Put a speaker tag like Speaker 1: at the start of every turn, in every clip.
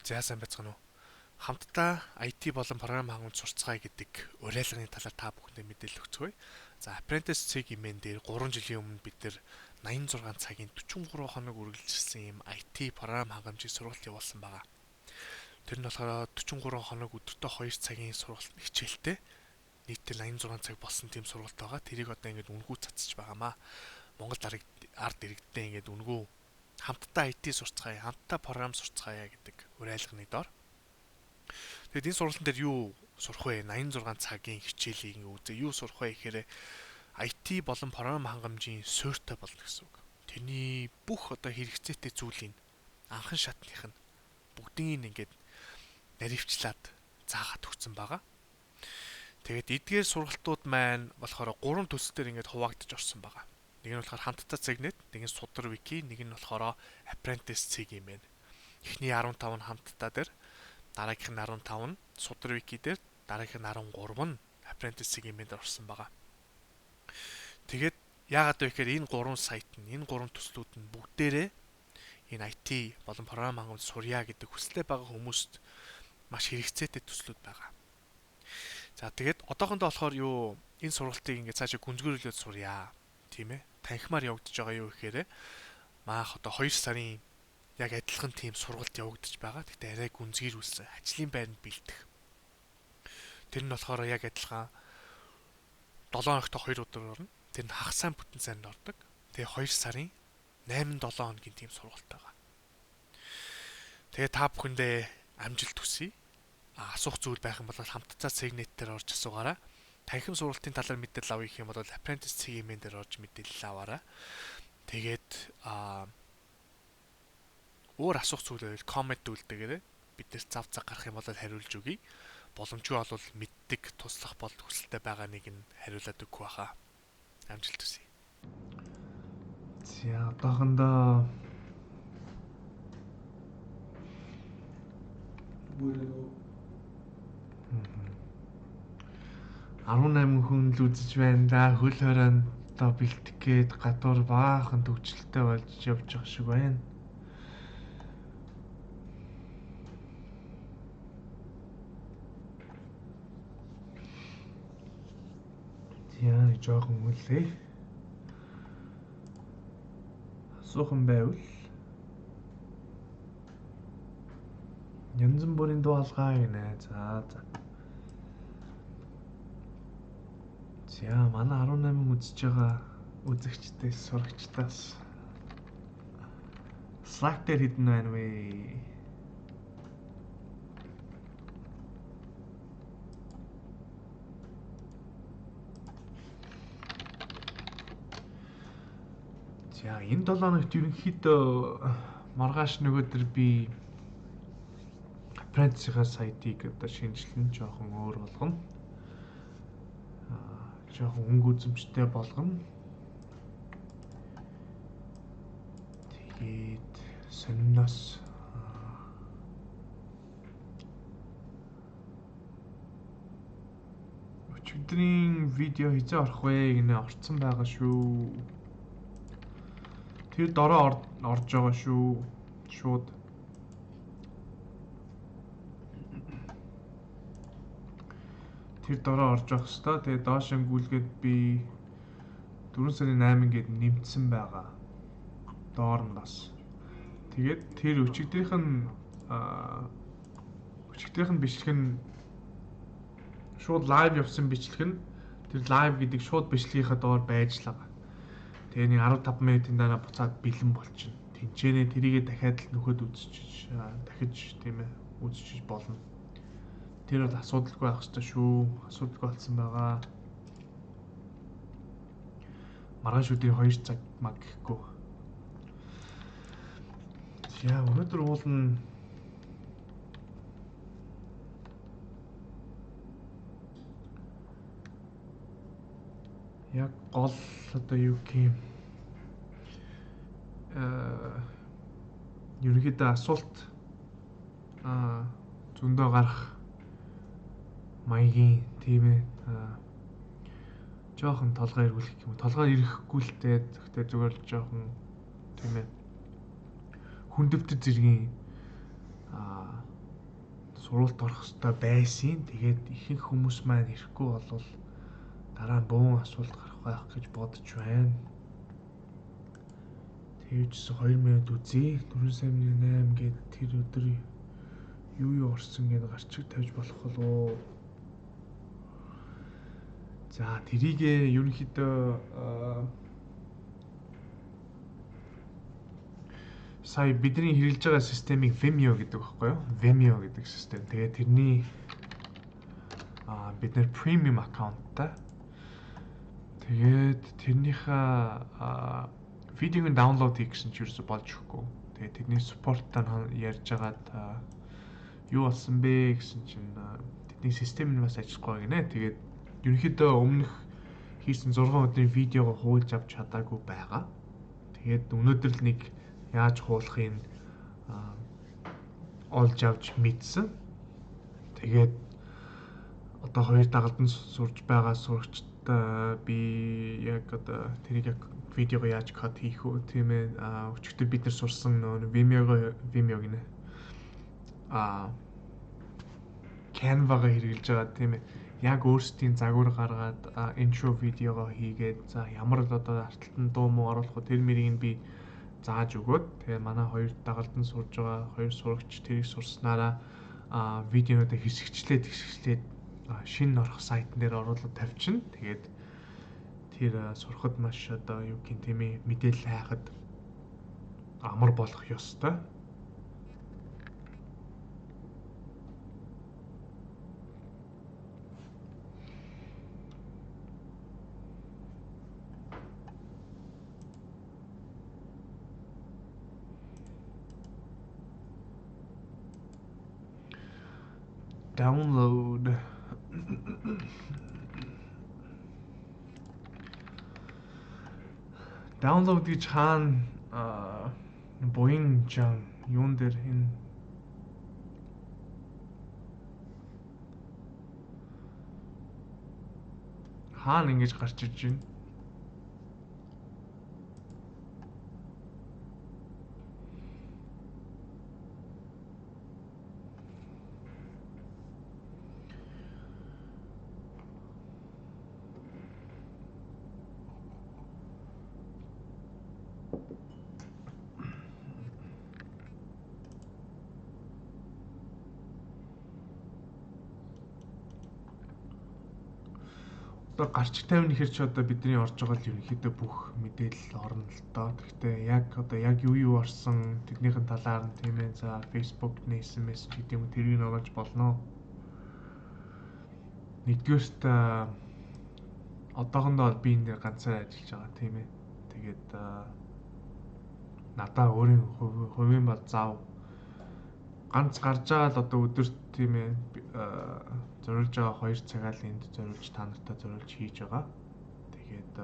Speaker 1: За сайн байцгаана уу. Хамтдаа IT болон програм хангамж сурцгаая гэдэг уриалгын талаар та бүхэндээ мэдээлэл өгцгөөе. За Apprentice Цэг имэн дээр 3 жилийн өмнө бид нэр 86 цагийн 43 хоног үргэлжилсэн ийм IT програм хангамжийн сургалт явуулсан байгаа. Тэр нь болохоор 43 хоног өдөртөө 2 цагийн сургалт хичээлтэй нийтдээ 86 цаг болсон тийм сургалт байгаа. Тэрийг одоо ингээд үнэгүй цацж байгаамаа. Монгол ард иргэдтэй ингээд үнэгүй хамтдаа IT сурцгаая, хамтдаа програм сурцгаая гэдэг уриалганы дор. Тэгээд энэ сургалтын дээр юу сурах вэ? 86 цагийн хичээлийг ингээ үзээ. Юу сурах вэ гэхээр IT болон програм хангамжийн суурьтай болно гэсэн үг. Тэрний бүх одоо хэрэгцээтэй зүйлийг анхан шатных нь бүгдийг ингээд наривчлаад заагаад өгсөн байгаа. Тэгээд эдгээр сургалтууд маань болохоор гурван төсөл дээр ингээд хуваагдаж орсон байгаа. Нэг нь болохоор хамтдаа цэгнэт, нэг нь судар вики, нэг нь болохоор apprentice цэг юм байна. Эхний 15 нь хамтдаа дээр, дараагийнх нь 15 нь судар вики дээр, дараагийнх нь 13 нь apprentice цэг юм дээр орсон байгаа. Тэгээд яагаад вэ гэхээр энэ гурван сайт нь, энэ гурван төслүүд нь бүгдээрээ энэ IT болон програм хангамж сурья гэдэг хүсэлтэй байгаа хүмүүст маш хэрэгцээтэй төслүүд байгаа. За тэгээд одоохондоо болохоор юу энэ сургалтыг ингээд цаашаа гүнзгийрүүлээд сурья. Тийм ээ. Танхимаар явагдаж байгаа юу гэхээр маах одоо 2 сарын яг адилхан тийм сургалт явагдаж байгаа. Гэхдээ арай гүнзгийрүүлсэн ажлын байранд бэлдэх. Тэр нь болохоор яг адилхан 7 хоногт 2 өдөр орно. Тэр нь хагас сайн бүтэн сайнд ордог. Тэгээ 2 сарын 8 7 хоногийн тийм сургалт байгаа. Тэгээ та бүхэндээ амжилт хүсье. Асуух зүйл байх юм бол хамтдаа Цэгнет дээр орж асуугаарай. Танхим сургалтын талаар мэдээлэл авах юм бол Apprentice CMN дээр орж мэдээлэл аваарай. Тэгээд өөр асуух зүйл байвал коммент үлдээгээрэй. Бид нэр зав цаг гарах юм бол хариулж өгье. Боломжгүй бол мэддэг, туслах бол хүсэлтэй байгаа нэг нь хариулаад өгөх байхаа. Амжилт хүсье.
Speaker 2: За одоохондоо
Speaker 3: бүр нөгөө
Speaker 2: 18 хүн л үзэж байна да. Хөл хорионд одоо бэлтгэх гээд гадуур баахан төвчлөлтэй болж явж байгаа шиг байна. За нэг жоохон үлээ. Асуухан байвал янз бүрийн дуу алгаа гинэ. За за. За манай 18 үзэж байгаа үзэгчдээс сурагчдаас Slack дээр хэдэн байна вэ? За энэ 7 хоногт ерөнхийдөө маргааш нөгөөдөр би Apprentice-ийн сайтыг одоо шинжилэн жоохон өөр болгоно. Жоохон өнгө үзэмжтэй болгоно. Тэгээд сонирноос өчигдрийн видео хизээ орох вэ гинэ орцсон байгаа шүү. Тэр дороо орж байгаа шүү. Шууд. Тэр дороо орж явах хэвээр. Тэгээ доош өнгүүлгээд би 4 сарын 8 гээд нэмсэн байгаа. Доор нь бас. Тэгээд тэр өчигдрийнх нь бичлэг нь шууд лайв явсан бичлэг нь тэр лайв гэдэг шууд бичлэгийнхаа доор байж л байгаа. Тэгээ нэг 15 минутын дараа буцаад бэлэн болчихно. Тинчэнэ тэрийгээ дахиад л нөхөд үзчихэж дахиж тийм ээ үзчихэж болно. Тэр бол асуудалгүй байх ёстой шүү. Асуудалгүй болсон байгаа. Маргааш өдрийн 2 цаг маг гэхгүй. За өнөөдөр уулна яг гол одоо юу гэх юм ерөнхийдөө асуулт зөндөө гарах маягийн тийм ээ жоохон толгой эргүүлэх юм уу? Толгой ирэхгүй л дээ. Гэхдээ зүгээр л жоохон тийм ээ хүндөвтөд зэргийн Сургуульд орох ёстой байсан. Тэгээд ихэнх хүмүүс маань ирэхгүй болвол дараа нь бөөн асуулт гарах байх гэж бодож байна. Тэвжсэн 2 минут үзье. 4.8 гээд тэр өдөр юу орсон гээд гарчиг тавьж болох болов уу? За тэрийг ерөнхийдөө сая бидний хэрэглэж байгаа системийг Vimeo гэдэг байхгүй юу? Vimeo гэдэг систем. Тэгээд тэрний бид нэр premium аккаунттай. Тэгээд тэрнийхээ видеог нь download хийх гэсэн чи ерөөсө болж өгөхгүй. Тэгээд тэрний supportтай ярьж агаад юу болсон бэ гэсэн чинь тэдний систем нь бас ажиллахгүй гинэ. Тэгээд ерөнхийдөө өмнөх хийсэн 6 өдрийн видеого хуулж авч чадаагүй байгаа. Тэгээд өнөөдөр л нэг яаж хуулахыг олж авч мэдсэн. Тэгээд одоо хоёр дагалдан сурж байгаа сурагчтай би яг одоо тэрийг яг видеого яаж кат хийх үү тийм ээ, өчигдөр бид нар сурсан нөө Vimeo гинэ. Canva-га хэрэглэж байгаа тийм ээ. Яг өөрсдийн загвар гаргаад intro видеого хийгээд за ямар л одоо арталтан дуу муу оруулах уу тэр мэрийг нь би зааж өгөөд тэгээ манай хоёр дагалдан сурж байгаа хоёр сурагч тэрийг сурснараа видеонуудаа хэсэгчлээд шинэ орох сайтн дээр оруулаад тавьчихна. Тэгээд тэр сурахад маш одоо юу гин тийм ээ мэдээлэл хайхад амар болох ёстой. Download. Download гэж хаана буян жан юун дээр энэ хаана ингэж гарч ирж байна? Одоо гарчиг 50 нэхэр чи одоо бидний орж байгаа л ерөнхийдөө бүх мэдээлэл орно л доо. Гэхдээ яг одоо яг юу орсон тэднийхэн талаар нь тийм ээ. За Facebook-ны SMS ч гэдэг юм уу тэрийг нь оруулж болно. Нэгдүгээрт одоохондоо бол би энэ дээр ганцаараа ажиллаж байгаа тийм ээ. Тэгээд надаа өөрийн хувийн бол зав ганц гарч байгаа л одоо өдөрт тийм ээ зориулж байгаа 2 цагаа л энд зориулж та нартай зориулж хийж байгаа. Тэгээд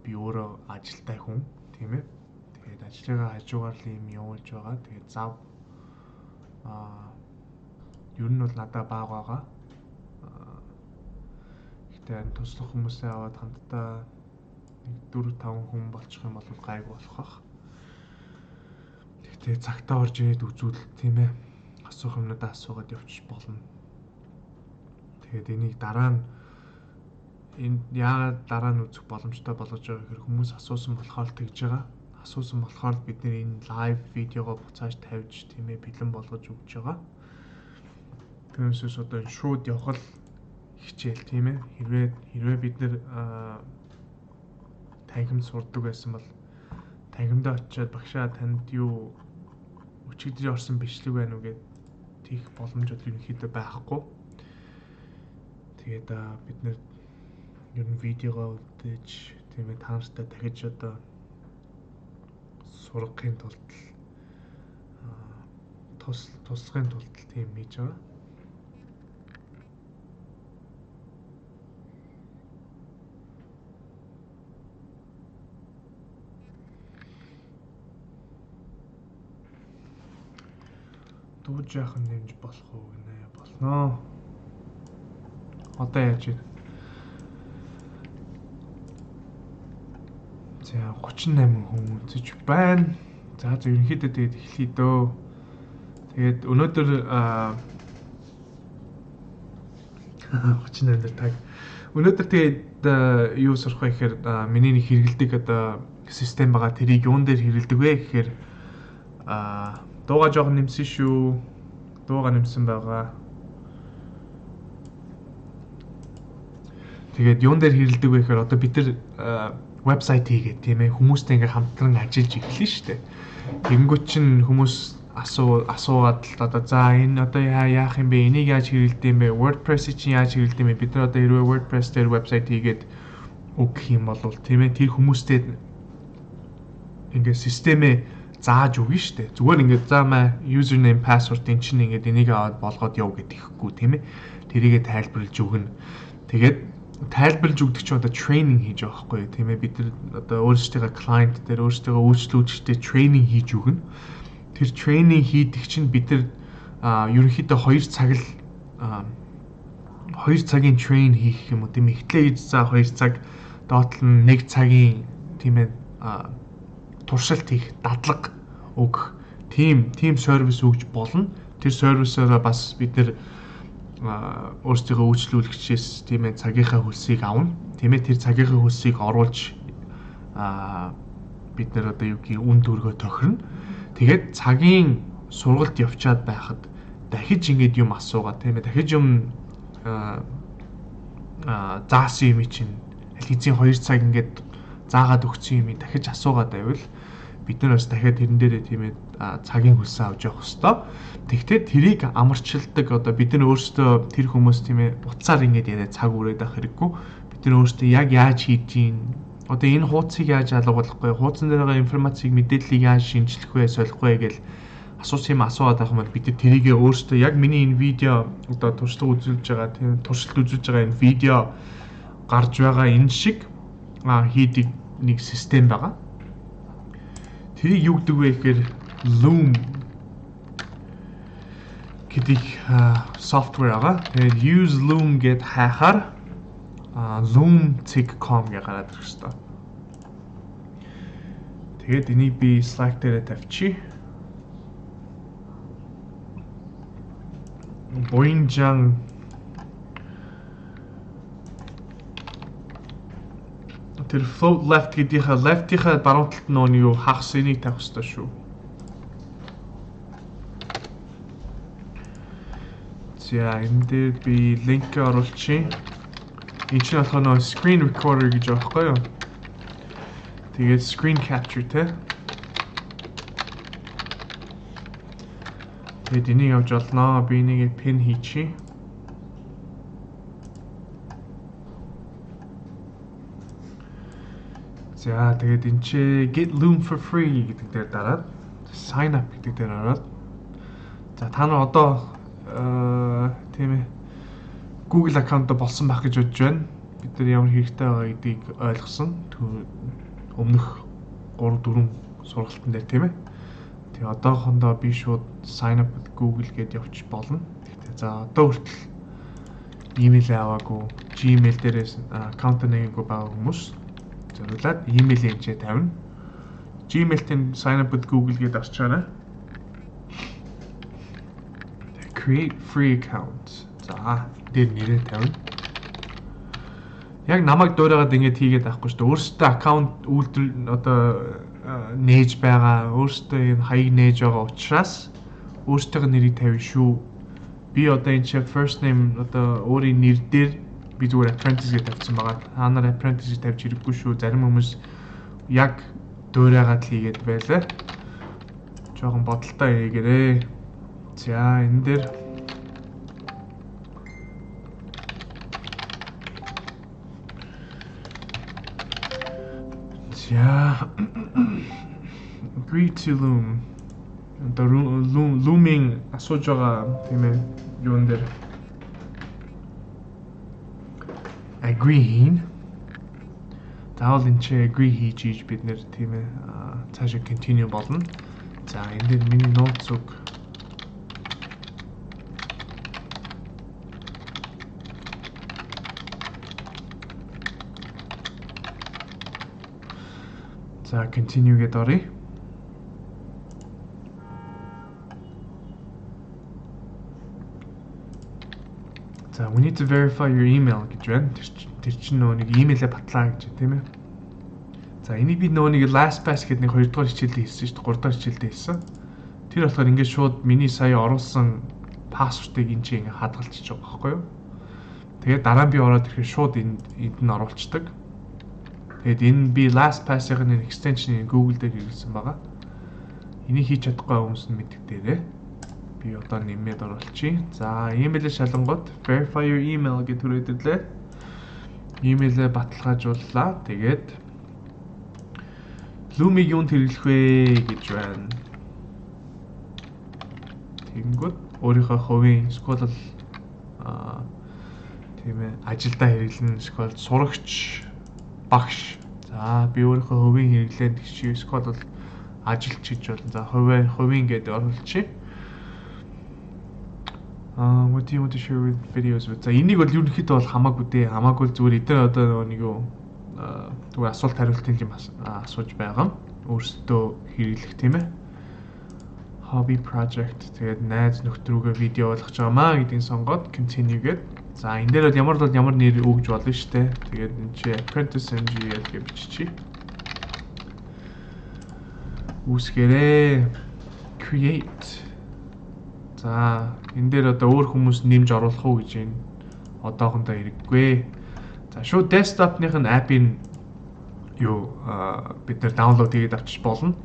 Speaker 2: би өөрөө ажилтай хүн тийм ээ. Тэгээд ажлыгаа хажуугаар л юм явуулж байгаа. Тэгээд зав ер нь бол надаа бага байгаа. Гэхдээ туслах хүмүүсээ аваад хамтдаа нэг 4 5 хүн болчих юм бол гайгүй болох бах. Гэхдээ цагтаа орж ирээд үзвэл тийм ээ асуух юмнуудаа асуугаад явчих болно. Тэгээд энийг дараа нь энэ яагаад дараа нь үзэх боломжтой болгож байгаа гэхээр хүмүүс асуусан болохоор л тэгж байгаа. Асуусан болохоор л бид нэр энэ лайв видеого буцааж тавьж тийм ээ бэлэн болгож өгч байгаа. Түүнээс одоо шууд явах л хичээл тийм ээ. Хэрвээ бид нэр танхимд сурдаг байсан бол танхимдаа очиод багшаа танд юу өчигдрийн орсон бичлэг байна уу гэд тийх боломж бол ерөнхийдөө байхгүй. Тэгээд бид нэр ер нь видеогоо үлдээж тийм ээ та нартай дахиж одоо сургахын тулд туслахын тулд тийм хийж байгаа. Дүү жаахан нэмж болох уу гинэ? Болноо. Одоо яаж вэ? За 38 хүн үзэж байна. За ерөнхийдөө тэгээд эхлэе дөө. Тэгээд өнөөдөр 38 дээр таг. Өнөөдөр тэгээд юу сурах вэ гэхээр миний нэг хэрэгэлдэг одоо систем байгаа. Тэрийг юун дээр хэрэгэлдэг вэ гэхээр дууга жоохон нэмсэн шүү. Дууга нэмсэн байгаа. Тэгээд юун дээр хэрэгэлдэг вэ гэхээр одоо бид нар вебсайт хийгээд, тийм ээ, хүмүүстэй ингээ хамтран ажиллаж эхэлнэ шүү дээ. Тэгэнгүүт чинь хүмүүс асуугаад л одоо за энэ одоо яах юм бэ? Энийг яаж хэрэглэдэг юм бэ? WordPress-ийг чинь яаж хэрэглэдэг юм бэ? Бид нар одоо хэрвээ WordPress дээр вебсайт хийгээд өгөх юм бол, тийм ээ, тэр хүмүүстэй ингээ системээ зааж өгнө шүү дээ. Зүгээр ингээд за маа username, password эн чинь ингээд энийг аваад болгоод яв гэдэхгүй, тийм ээ. Тэрийгэ тайлбарлаж өгнө. Тэгээд тайлбарлаж өгдөг чинь одоо training хийж байгаа байхгүй юу, тийм ээ. Бид нар одоо өөрсдийнхөө client дээр, өөрсдийнхөө үйлчлүүлэгчтэй training хийж өгнө. Тэр training хийдэг чинь бид нар ерөнхийдөө 2 цаг л 2 цагийн train хийх юм уу, тийм ээ. Эхлээ хийж за 2 цаг, доотлол нь 1 цагийн, тийм ээ, туршилт хийх, дадлага өгөх тийм сервис өгж болно. Тэр сервисээрээ бас бид нар өөрсдийнхөө үйлчлүүлэгчээс, тийм ээ, цагийнхаа хөлсийг авна. Тийм ээ, тэр цагийнхаа хөлсийг оруулж бид нар одоо юу гэх үн төгрөгөө тохирно. Тэгээд цагийн сургалт явчаад байхад дахиж ингэж юм асуугаад, тийм ээ, дахиж юм заасан юм чинь аль хэзээ 2 цаг ингээд заагаад өгсөн юм дахиж асуугаад байвал бид нар бас дахиад тэрэн дээрээ, тийм ээ, цагийн хөлсөө авч явах хэвээр. Тэгтээ тэрийг амарчилдаг одоо бид нар өөрсдөө тэр хүмүүс, тийм ээ, утсаар ингэж яриа цаг үрээд авах хэрэггүй. Бид нар өөрсдөө яг яаж хийж гин, одоо энэ хуудсыг яаж алга болох вэ? Хуудсан дээр байгаа информацийг, мэдээллийг яаж шинжлэх вэ, солих вэ гэл асуусан юм асууад байх юм бол бид нар тэрийгээ өөрсдөө яг миний энэ видео одоо туршлага үзүүлж байгаа, тийм, туршилт үзүүлж байгаа энэ видео гарч байгаа энэ шиг хийдэг нэг систем байгаа. Тэрийг юу гэдэг вэ гэхээр Loom гэдэг software байгаа. Тэгээд use Loom гэд хайхаар loom.com гэж гараад ирэх хэвээр. Тэгээд энийг би Slack дээрээ тавьчих. Буинжан тэр float left гэдгийнхаа left-ийнхаа баруун талд нөө юу хагас энийг тавих хэрэгтэй шүү. За, энэ дээр би линк оруулчих. Энэ чинь болохоор нөө screen recorder гэж байгаа байхгүй юу? Тэгээд screen capture те. Тэгээд энийг авч олноо. Би энийг pin хийчихье. За, тэгээд энэ чи get Loom for free гэдэг дээр дараад sign up гэдэг дээр ороод, за, та нар одоо, тийм ээ, Google аккаунт болсон байх гэж бодож байна. Бид нар ямар хэрэгтэй байгаа гэдгийг ойлгосон. Өмнөх 3 4 сургалтын дээр, тийм ээ. Тэгээ одоохондоо би шууд sign up with Google гэдээ явчих болно. Гэхдээ за одоо хүртэл имэйл аваагүй, Gmail дээрээс аккаунт нээгээгүй байгаа хүмүүс зориулаад имэйл энчээ тавина. Gmail-ийн sign up with Google гэдээ орчоорой. Create free account. За, дээр нэрээ тавина. Яг намайг дуурайгаад ингэж хийгээд байхгүй шүү дээ. Өөрсдөө аккаунт үйлдэл одоо нээж байгаа, өөрсдөө энэ хаяг нээж байгаа учраас өөрсдийнхөө нэрийг тавина шүү. Би одоо энэ чи first name одоо өөрийн нэр дээр би зүгээр apprentice гэж тавьсан байгаа. Та нар apprentice гэж тавьж хэрэггүй шүү. Зарим хүмүүс яг дуурайгаад л хийгээд байлаа. Жохон бодолтой хийгээрэй. За, энэ дээр за agree to Loom. Одоо Loom-ийн асууж байгаа, тийм ээ, юун дээр agree хийн. Заавал энэ чи agree хийж ийж бид нэр, тийм ээ, цаашаа continue болно. За, энэ дээр миний notes үг. За, continue гэдээ оръё. За, "We need to verify your email" гэж байна. Тэр чинь нөгөө нэг имэйлээ батлаа гэж, тийм ээ. За, энийг би нөгөө нэг LastPass гэдэг нэг 2 дугаар хичээлдээ хэлсэн шүү дээ. 3 дугаар хичээлдээ хэлсэн. Тэр болохоор ингээд шууд миний сая оруулсан password ыг энэ чинь ингээд хадгалчихж байгаа байхгүй юу? Тэгээд дараа нь би ороод ирэхэд шууд энд нь оруулцдаг. Тэгээд энэ би LastPass-ийн extension-ыг Google дээр хэрэглэсэн байгаа. Энийг хийж чадахгүй хүмүүс нь мэддэгдээрэй. Би одоо нэмээд оруулчихъя. За, имэйлээ шалангууд "Verify your email" гэж түрээд ирлээ. Имэйлээ баталгаажууллаа. Тэгээд Loom-ийг юунд хэрэглэх вэ гэж байна. Тэгэнгүүт өөрийнхөө хувийн эсвэл тийм ээ, ажилдаа хэрэглэнэ, эсвэл сурагч, багш. За, би өөрийнхөө хувийн хэрэглээнд гэж, эсвэл бол ажилч гэж болно. За, хувийн гэдээ оруулчих. What do you want to share with videos with? За, энийг бол ерөнхийдөө бол хамаагүй дээ. Хамаагүй, зүгээр эдгээр одоо нэг юу, зүгээр асуулт хариултын юм асууж байгаа. Өөрсдөө хэрэглэх, тийм ээ. Hobby project, тэгээд найз нөхд рүүгээ видео болгож байгаа маа гэдгийг сонгоод continue гээд. За, энэ дээр бол ямар нэр өгж болно шүү дээ. Тэгээд энэ чи Apprentice MGL гэж биччихье. Үүсгээрээ. Create. За, энэ дээр одоо өөр хүмүүс нэмж оруулах уу гэж энэ одоохондоо хэрэггүй. За, шууд desktop-ных нь app-ын юу бид нэр download хийгээд авчиж болно.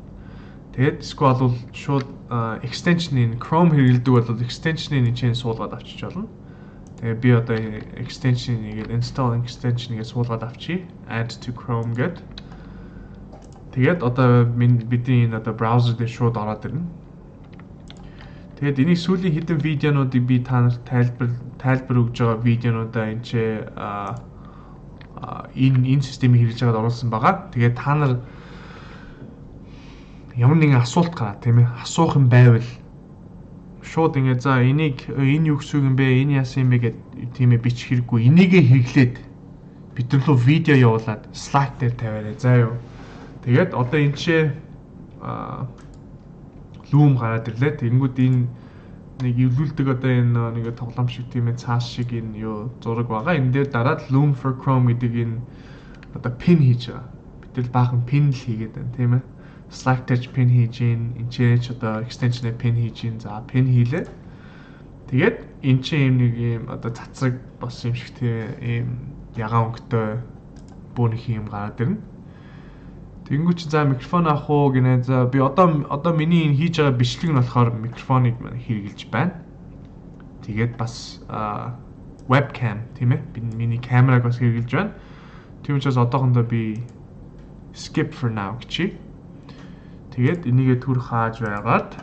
Speaker 2: Тэгээд эсвэл бол шууд extension-ийн Chrome хэрэглэдэг бол extension-ийн энэ суулгаад авчиж болно. Тэгээ би одоо extension нэгээд install extension гэж суулгаад авчия. Add to Chrome гэд. Тэгээд одоо бидний энэ одоо браузер дээр шууд ороод ирнэ. Тэгээд энийг сүүлийн хэдэн видеонуудыг би та нарт тайлбар өгж байгаа видеонуудаа энэ ч энэ системийг хэрэглэж байгаад оруулсан байгаа. Тэгээд та нар ямар нэгэн асуулт гараа, тийм ээ, асуух юм байвал шууд ингээ за, энийг энэ юу гэсэн үг юм бэ? Энэ яасан юм бэ гэд, тийм ээ, бичих хэрэггүй. Энийгээ хэрэглээд бид нар руу видео явуулаад Slack дээр тавиарай. За юу. Тэгээд одоо энэ ч Loom гараад ирлээ. Тэгэнгүүт энэ нэг эвлүүлдэг одоо энэ нэг тоглоом шиг, тийм ээ, цааш шиг энэ юу зураг байгаа. Энэ дээр дараад Loom for Chrome гэдэг энэ одоо pin хийж байгаа. Бид нар баахан pin л хийгээд байна, тийм ээ. Slack дээр pin хийж гин, энэ ч одоо extension-ээр pin хийж гин. За, pin хийлээ. Тэгээд эн чинь юм нэг юм одоо цацраг бос юм шиг, тийм, ийм ягаан өнгөтэй бөөнх юм гараад ирнэ. Тэнгүү чи за, микрофон авах уу гинэ. За, би одоо миний энэ хийж байгаа бичлэг нь болохоор микрофоныг хэрэглэж байна. Тэгээд бас webcam, тийм ээ. Би миний камераг бас хэрэглэж байна. Тийм учраас одоохондоо би skip for now гэчи. Тэгээд энийгээ түр хааж байгаад,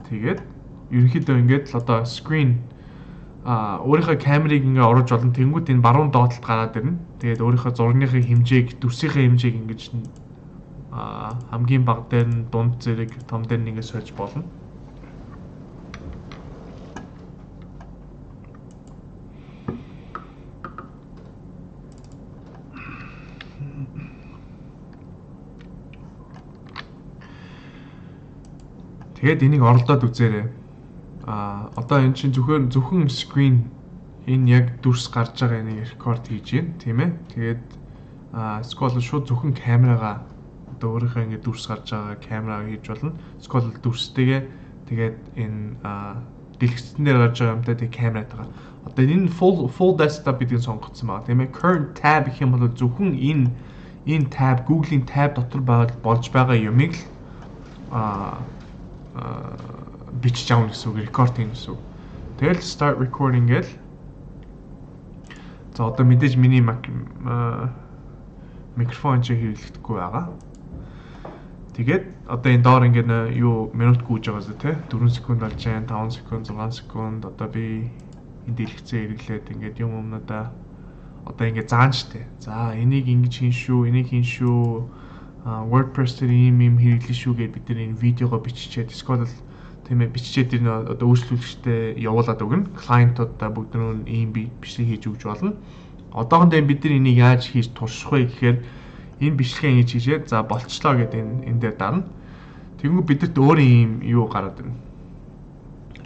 Speaker 2: тэгээд ерөнхийдөө ингээд л одоо screen өөрийнхөө камерыг ингээ оруулж болно. Тэнгүүд энэ баруун доод талд гараад ирнэ. Тэгээд өөрийнхөө зургийнхээ хэмжээг, дүрсийнхээ хэмжээг ингэж хамгийн бага дээр нь, дунд зэрэг, том дээр нь ингээ сольж болно. Тэгээд энийг оролдоод үзээрэй. Одоо энэ чинь зөвхөн screen, энэ яг дүрс гарч байгаа, энийг рекорд хийж байна, тийм ээ. Тэгээд эсвэл шууд зөвхөн камерагаа одоо өөрийнхөө ингэ дүрс гарч байгаа камераа хийж болно. Эсвэл дүрстэйгээ, тэгээд энэ дэлгэцэн дээр гарч байгаа юмтай, тэгээд камератайгаа. Одоо энэ full desktop гэдгийг сонгогдсон байгаа, тийм ээ. Current tab гэх юм бол зөвхөн энэ tab, Google-ийн tab дотор болж байгаа юмыг л бичиж авна гэсэн үг, рекорд хийнэ гэсэн үг. Тэгэл start recording гээл. За, одоо мэдээж миний микрофон чи хэрэглэхдэггүй байгаа. Тэгээд одоо энэ доор ингээд юу минут гүйж байгаа зү, те, 4 секунд болж байна, 5 секунд, 6 секунд. Одоо би энэ дэлгэцээ хэрэглээд ингээд юм юмнуудаа одоо ингээд заана штэ. За, энийг ингэж хийн шүү, энийг хийн шүү. WordPress дээр ийм ийм хэрэглэн шүү гэдээ бид нар энэ видеого биччихээд, эсвэл, тийм ээ, биччихээд энэ одоо үйлчлүүлэгчтэй явуулаад өгнө. Клиентуудаа бүгд нь ийм бичлэг хийж өгч болно. Одоохондоо бид нар энийг яаж хийж турших вэ гэхээр энэ бичлэгээ ингэж хийжээд, за, болчлоо гэдэг энэ дээр дарна. Тэнгүү бидэрт өөр ийм юу гараад ирнэ.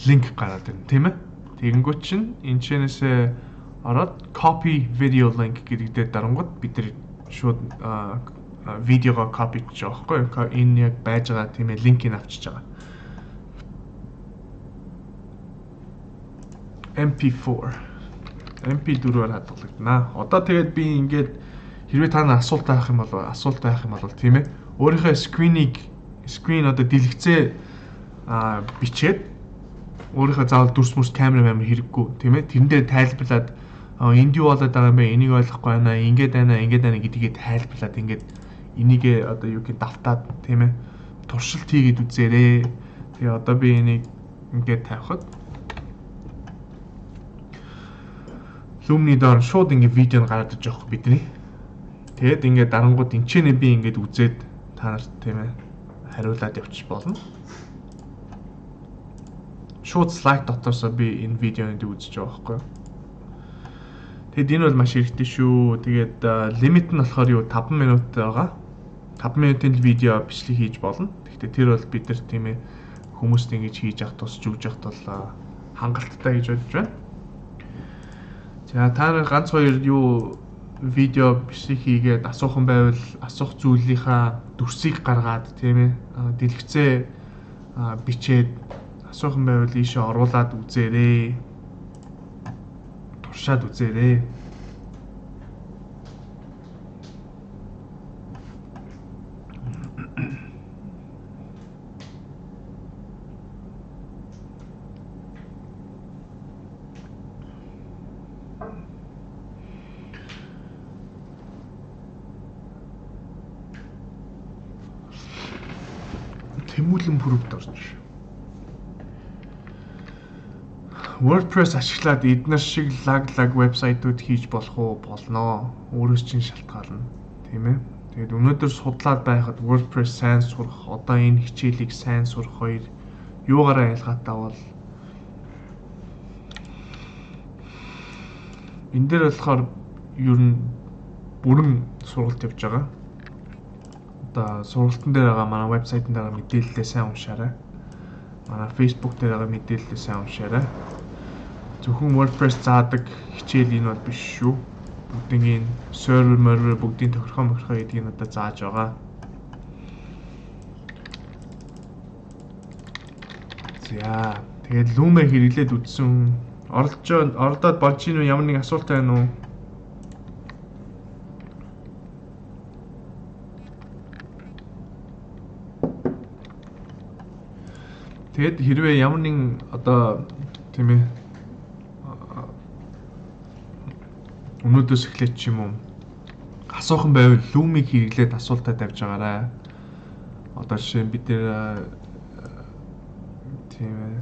Speaker 2: Линк гараад ирнэ, тийм ээ. Тэгэнгүүт чинь энэ чэнэсээ ороод copy video link гэдэг дээр дарангууд бид нар шууд видеого copy хийж байгаа байхгүй юу? Энэ яг байж байгаа, тийм ээ, линкийг авчиж байгаа. MP4 MP4-аар хадгалагдана. Одоо тэгээд би ингээд хэрвээ та нар асуулт авах юм бол асуулт байх юм бол, тийм ээ, өөрийнхөө screen-ийг screen одоо дэлгэцээ бичээд өөрийнхөө заавал дүрс мөрс камер амир хэрэггүй, тийм ээ, тэрэн дээр тайлбарлаад энд юу болоод байгаа юм бэ, энийг ойлгохгүй байна, ингээд байна, ингээд байна гэдгээ тайлбарлаад ингээд энийг одоо юу гэх давтаад, тийм ээ, туршилт хийгээд үзээрэй. Тэгээ одоо би энийг ингээд тавихад Loom-ний доор шууд ингээд видео нь гараад иж байгаа бидний. Тэгээд ингээд дарангууд энэ ч нэ би ингээд үзээд та нарт, тийм ээ, хариулаад явчих болно. Шууд слайд дотоосоо би энэ видеоныг үзэж байгаа байхгүй юу. Тэгэд энэ бол маш хэрэгтэй шүү. Тэгээд лимит нь болохоор юу 5 минут байгаа. 5 минутын видео бичлэг хийж болно. Тэгэхдээ тэр бол бид нар, тийм ээ, хүмүүст ингэж хийж явах тусч өгж явах тул хангалттай гэж бодож байна. За, та нар ганц хоёр юу видео бичлэг хийгээд асуухан байвал асуух зүйлийнхаа дүрсийг гаргаад, тийм ээ, дэлгэцээ бичээд асуухан байвал ийшээ оруулаад үзээрэй. Туршаад үзээрэй. Тэмүүлэн пүрэвд орж. WordPress ашиглаад эднэр шиг лаг лаг вебсайтууд хийж болох уу? Болно. Өөрөөс чинь шалтгаална. Тийм ээ. Тэгээд өнөөдөр судлаад байхад WordPress сайн сурах, одоо энэ хичээлийг сайн сурах хоёр юугаараа ялгаатай бол энэ дээр болохоор ер нь бүрэн сургалт явж байгаа. Одоо сургалтын дээр байгаа манай вебсайтн дээр байгаа мэдээлэлээ сайн уншаарай. Манай Facebook дээр байгаа мэдээлэлээ сайн уншаарай. Зөвхөн WordPress заадаг хичээл энэ бол биш шүү. Бүгдийн сервер, мөрвер бүгдийн тохирхоо мохирхоо гэдгийг одоо зааж байгаа. За, тэгээд Loom хэрэглээд үзсэн оролцоо оролдоод болж гин үү, ямар нэг асуулт байна уу? Тэгэд хэрвээ ямар нэгэн одоо, тийм ээ, өнөөдөөс эхлээд ч юм уу асуухан байвал Loom-ийг хэрэглээд асуултаа тавьж байгаарай. Одоо жишээ нь бид нэр, тийм ээ,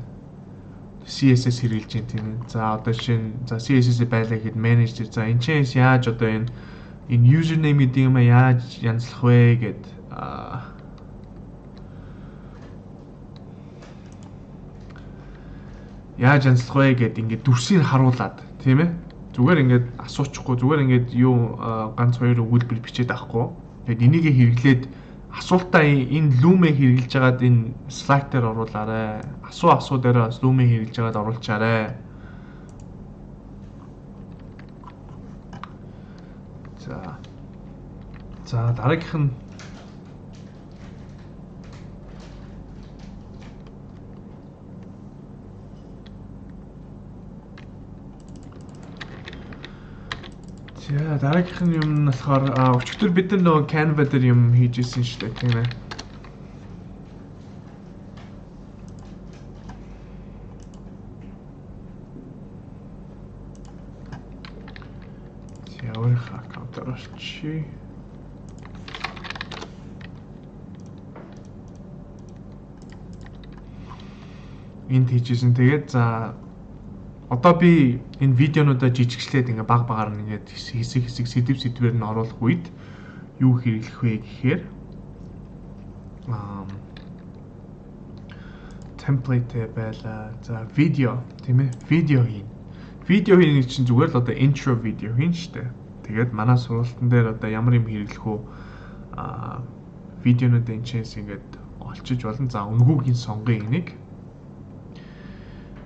Speaker 2: CSS хэрэглэж байна, тийм ээ. За, одоо жишээ нь за CSS байлаа гэхэд менежер за энэ чинь яаж одоо энэ username гэдэг юм яаж янзлах вэ гэд яаж янзлах вэ гэд ингээд дүрсийг харуулад, тийм ээ. Зүгээр ингээд асуучихгүй, зүгээр ингээд юу ганц хоёр өгүүлбэр бичээд авахгүй. Тэгээд энийг хэрэглээд асуултаа энэ Loom-ээ хэрэглэж хагаад энэ Slack дээр оруулаарай. Асуу асуу дээр бас Loom-ээ хэрэглэж хагаад оруулчаарай. За. За, дараагийнх нь За, дараагийнх нь юм нь болохоор өчигдөр бид нар нөгөө Canva дээр юм хийж исэн шүү дээ, тийм ээ. За, өөрийнхөө аккаунтаар орчие. Энд хийжсэн. Тэгээд за одоо би энэ видеонуудаа жижигчлээд ингээ баг багаар нь ингээд хэсэг хэсэг сэдв сэдвээр нь оруулах үед юу хэрэглэх вэ гэхээр template байла. За, видео, тийм ээ, видео хийн. Видео хийнэ чинь зүгээр л одоо intro видео хийн штэ. Тэгээд манай сургалтын дээр одоо ямар юм хэрэглэх үү видеонууд энэ чэнэс ингээд олчиж болно. За, үнгүүгийн сонгоё энийг.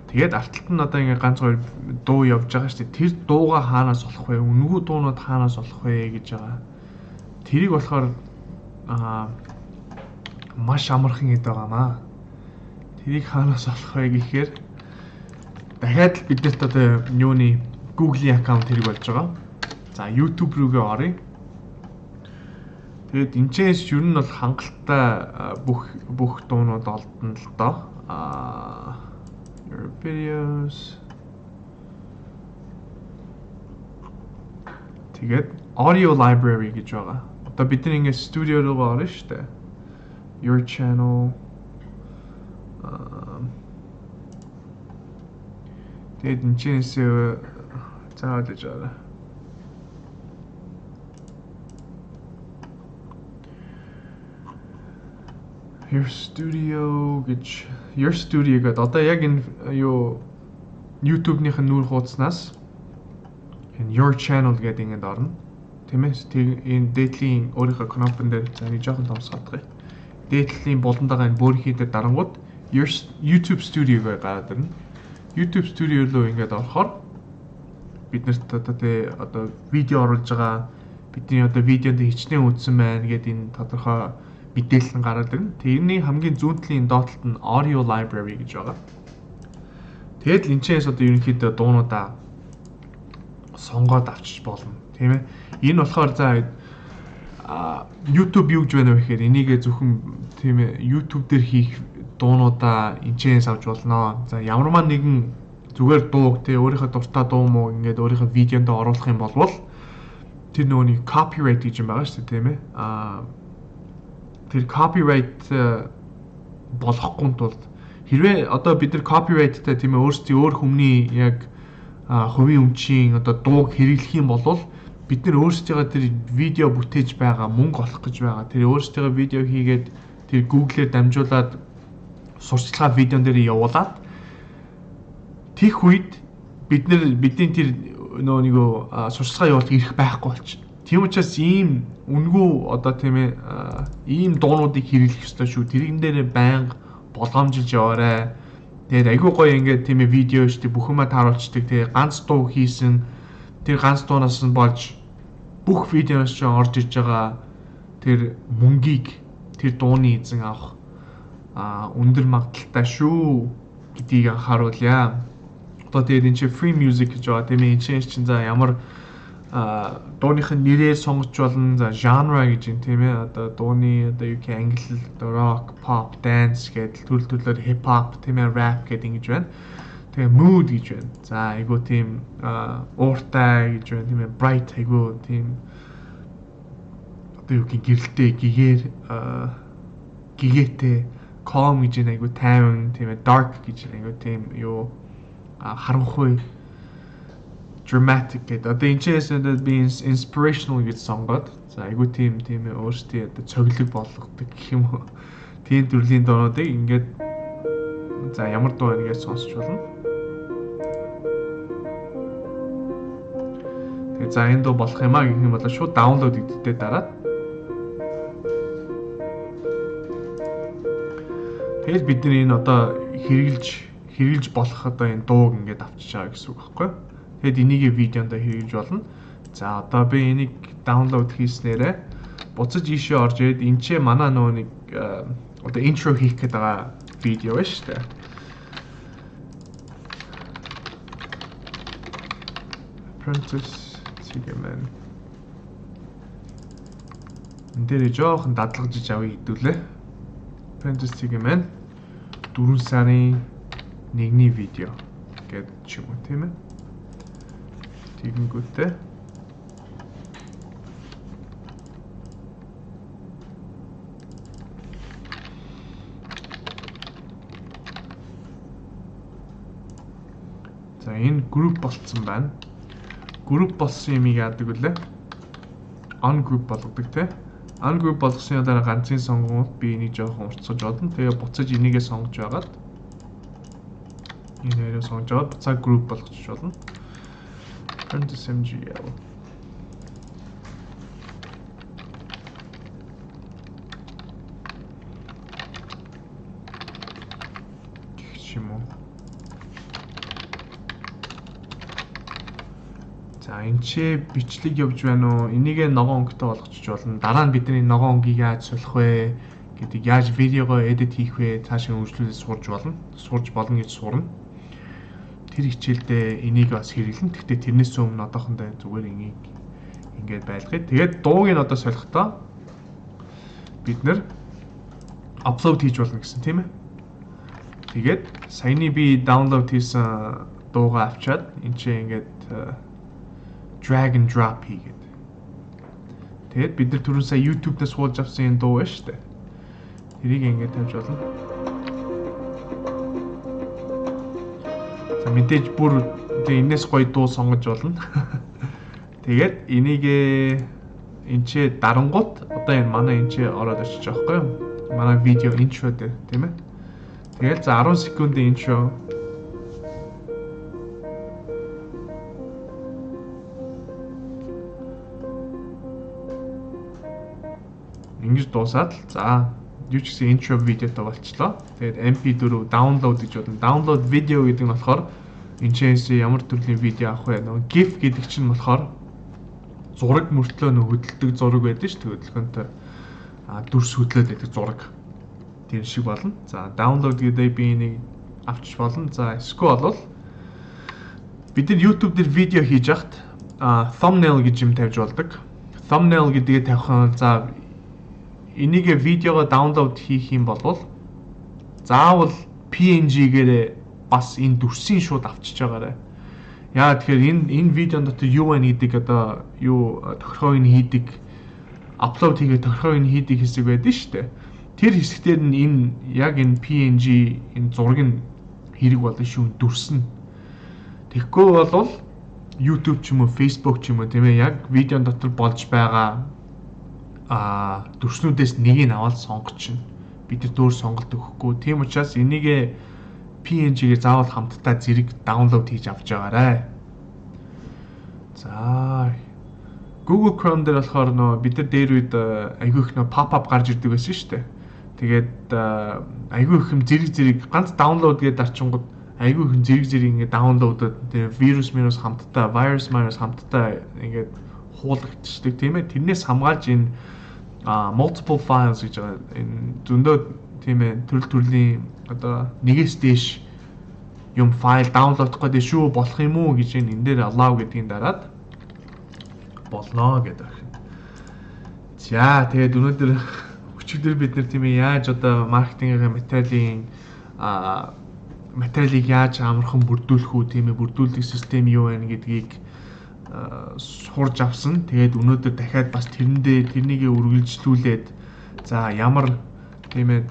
Speaker 2: Тэгээд артталт нь одоо ингээ ганц хоёр дуу явж байгаа шүү дээ. Тэр дууга хаанаас олох вэ? Үнэгүй дуунууд хаанаас олох вэ гэж байгаа. Тэрийг болохоор маш амархан хэд байгаамаа. Тэрийг хаанаас олох вэ гэхээр дахиад л биднэрт одоо юуны Google-ийн аккаунт хэрэг болж байгаа. За YouTube рүүгээ оръё. Тэгээд энэчээс ер нь бол хангалттай бүх дуунууд олдно л доо. Your videos. Тэгээд audio library гэж байгаа. Одоо бид нар ингээд studio руугаа орно шүү дээ. Your channel. Тэгээд энэчээс заавал гэж байгаа. Your studio гэж Your studio гэдэг одоо яг энэ юу YouTube-ийнх нь нүүр хуудаснаас энэ Your channel гэдэг ингээд орно. Тийм ээ. Тэг энэ дээдлийн өөрийнхөө кнопон дээр за нэг жоохон томсгоодгоё. Дээдлийн буландагаа энэ бөөрийнхий дээр дарангууд Your YouTube Studio гэж гараад ирнэ. YouTube Studio руу ингээд орохоор бид нарт одоо тэ одоо видео оруулж байгаа бидний одоо видеонд хичнээн үзсэн байна гэдэг энэ тодорхой мэдээлэл нь гараад ирнэ. Тэрний хамгийн зүүн талын доод талд нь audio library гэж байгаа. Тэгээд л энэчнээс одоо ерөнхийдөө дуунуудаа сонгоод авчиж болно, тийм ээ. Энэ болохоор за YouTube юу гэж байна вэ гэхээр энийгээ зөвхөн тийм ээ YouTube дээр хийх дуунуудаа энэчнээс авч болно. За ямармаа нэгэн зүгээр дууг тий өөрийнхөө дуртай дуу муу ингээд өөрийнхөө видеонд оруулах юм болвол тэр нөгөө нэг copyright гэж юм байгаа шүү дээ, тийм ээ. Тэр copyright болохгүй тулд хэрвээ одоо бид нар copyright-тай тийм ээ өөрсдийн өөр хүмүүний яг хувийн өмчийн одоо дууг хэрэглэх юм бол бид нар өөрсдийнхөө тэр видео бүтээж байгаа мөнгө олох гэж байгаа. Тэр өөрсдийнхөө видео хийгээд тэр Google-ээр дамжуулаад сурчлагаа видеон дээр явуулаад тех үед бид нар бидний тэр нөгөө нэг сурчлагаа явуулах эрх байхгүй болчихно. Тийм учраас ийм үнэгүй одоо тийм ээ ийм дуунуудыг хэрэглэх ёстой шүү. Тэрэн дээрээ байнга болгоомжилж яваарай. Тэгээд айгүй гоё ингээд тийм ээ видео шүү дээ бүх юмаа тааруулцдаг. Тэгээд ганц дуу хийсэн тэр ганц дуунаас нь болж бүх видеоноос ч орж иж байгаа тэр мөнгийг тэр дууны эзэн авах өндөр магадлалтай шүү гэдгийг анхааруулъя. Одоо тэгээд энэ чинь free music гэж байгаа тийм ээ. Энэ чинь за ямар дууных нь нэрээр сонгож болно. За genre гэж юм тийм ээ. Одоо дууны одоо юу гэх англи одоо rock, pop, dance гэдэг төрөл төрлөөр hip hop тийм ээ, rap гэдэг ингэж байна. Тэгээ mood гэж байна. За айгуу тийм ууртай гэж байна тийм ээ. Bright айгуу тийм одоо юу гэх гэрэлтэй гигээр гигээтэй, calm гэж байна айгуу тайван тийм ээ. Dark гэж айгуу тийм юу харанхуй dramatic гэдэг. Одоо энэ чээс би inspirational гэж сонгоод за айгуу тийм тийм өөрсдийн одоо цоглог болгодог гэх юм уу. Тийм төрлийн дуунуудыг ингээд за ямар дуу вэ гэж сонсч болно. Тэгээ за энэ дуу болох юм а гэх юм бол шууд download гэдэгтээ дараад тэгэл бид нар энэ одоо хэрэгжилж болох одоо энэ дууг ингээд авчиж байгаа гэсэн үг байхгүй юу? Тэгэд энийгээ видеонд хэрэглэж болно. За одоо би энийг download хийснээрээ буцаж ийшээ орж ирээд энэ ч манай нөгөө нэг одоо intro хийх гээд байгаа видео байна шүү дээ. Apprentice Tigerman. Энд дээр жоохон дадлагжиж авъя хэдүүлээ. Apprentice Tigerman 4 сарын 1-ний видео гэдэг ч юм уу тийм ээ. Тэгэнгүүтээ за энэ group болцсон байна. Group болсон юмыг яадаг вүлээ? Ungroup болгодог те. Ungroup болгосны дараа ганцын сонгонгууд би энийг жоохон уртсаж болно. Тэгээ буцаж энийгээ сонгож байгаад энэ хоёроо сонгож аваад буцаа group болгочих болно. Apprentice MGL. Гэх юм уу. За, энэ ч бичлэг явж байна уу? Энийгээ ногоон өнгөтэй болгочих болно. Дараа нь бидний ногоон өнгийг яаж солих вэ гэдэг, яаж видеогоо edit хийх вэ? Цаашаа үргэлжлүүлээд сурж болно. Сурж болно гэж сурна. Тэр хичээлдээ энийг бас хэрэглэн. Гэхдээ тэрнээс өмнө одоохондоо зүгээр энийг ингээд байлгая. Тэгээд дууг нь одоо солихдоо бид нэр upload хийж болно гэсэн, тийм ээ. Тэгээд саяны би download хийсэн дуугаа авчаад энэ чинь ингээд drag and drop хийгээд. Тэгээд бид нар түрүүн сая YouTube-дээс суулж авсан энэ дуу байна шүү дээ. Тэрийг ингээд тавьж болно. За, мэдээж бүр тэгээ энэс гоё дуу сонгож болно. Тэгээд энийг энэ ч дарангууд одоо энэ манай энэ ч ороод очиж байгаа байхгүй юу? Манай видео intro дээр, тийм ээ. Тэгэл за 10 секундын intro. Ингэж дуусаад л за юу ч гэсэн intro видеотой болчлоо. Тэгээд MP4 download гэж болно. Download video гэдэг нь болохоор энэ чэнэс ямар төрлийн видео авах вэ? Нөгөө GIF гэдэг чинь болохоор зураг мөртлөө нөх хөдөлдөг зураг байдаг шүү дээ. Хөдөлгөөнтэй дүрс хөдлөөд байдаг зураг. Тэр шиг болно. За, download гэдэг би энийг авчиж болно. За, эсвэл бол бид нар YouTube дээр видео хийж яхад thumbnail гэж юм тавьж болдог. Thumbnail гэдгээ тавих нь, за, энийг видеого download хийх юм бол заавал PNG-гээрээ бас энэ дүрсийн шууд авчиж байгаарай. Яагаад тэгэхээр энэ видеон дотор юу байна гэдэг одоо юу тохиргоог нь хийдэг, upload хийгээ тохиргоог нь хийдэг хэсэг байдаг шүү дээ. Тэр хэсэгтэр нь энэ яг энэ PNG энэ зураг нь хэрэг болно шүү, дүрс нь. Тэгэхгүй бол YouTube ч юм уу, Facebook ч юм уу, тийм ээ, яг видеон дотор болж байгаа дүрснүүдээс нэгийг аваад сонгоч чинь. Бид нар дөөр сонголт өгөхгүй. Тийм учраас энийг PNG-гээр заавал хамтдаа зэрэг download хийж авч байгаарай. За, Google Chrome дээр болохоор нөө бид нар дээр үед айгүй их нөө pop up гарч ирдэг байсан шүү дээ. Тэгээд айгүй их юм зэрэг зэрэг ганц download гэдэг дарчингууд айгүй их зэрэг зэрэг ингээд download-д тэгээ вирус минус хамтдаа, virus минус хамтдаа ингээд хуулагдчихдаг, тийм ээ. Тэрнээс хамгаалж энэ multiple files гэж байгаа. Энэ зөндөө, тийм ээ, төрөл төрлийн одоо нэгээс дээш юм файл download дох гэдэг шүү, болох юм уу гэж энэ дээр allow гэдгийг дараад болно гэдэг байна. За, тэгээд өнөөдөр өчигдөр бид нэр, тийм ээ, яаж одоо маркетингийн материалын материалыг яаж амархан бүрдүүлэх үү, тийм ээ, бүрдүүлдэг систем юу байна гэдгийг сурж авсан. Тэгээд өнөөдөр дахиад бас тэрэндээ тэрнийгээ үргэлжлүүлээд, за, ямар, тийм ээ,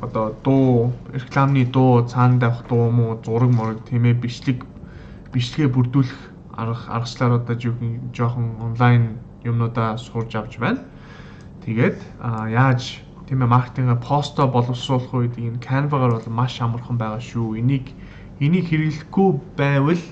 Speaker 2: одоо дуу, рекламны дуу, цаана давх дуу муу, зураг мураг, тийм ээ, бичлэгээ бүрдүүлэх аргачлаар одоо жоохон онлайн юмнуудаа сурж авч байна. Тэгээд яаж, тийм ээ, маркетинг посто боловсруулах үед энэ Canva-гаар бол маш амархан байгаа шүү. Энийг хэрэглэхгүй байвал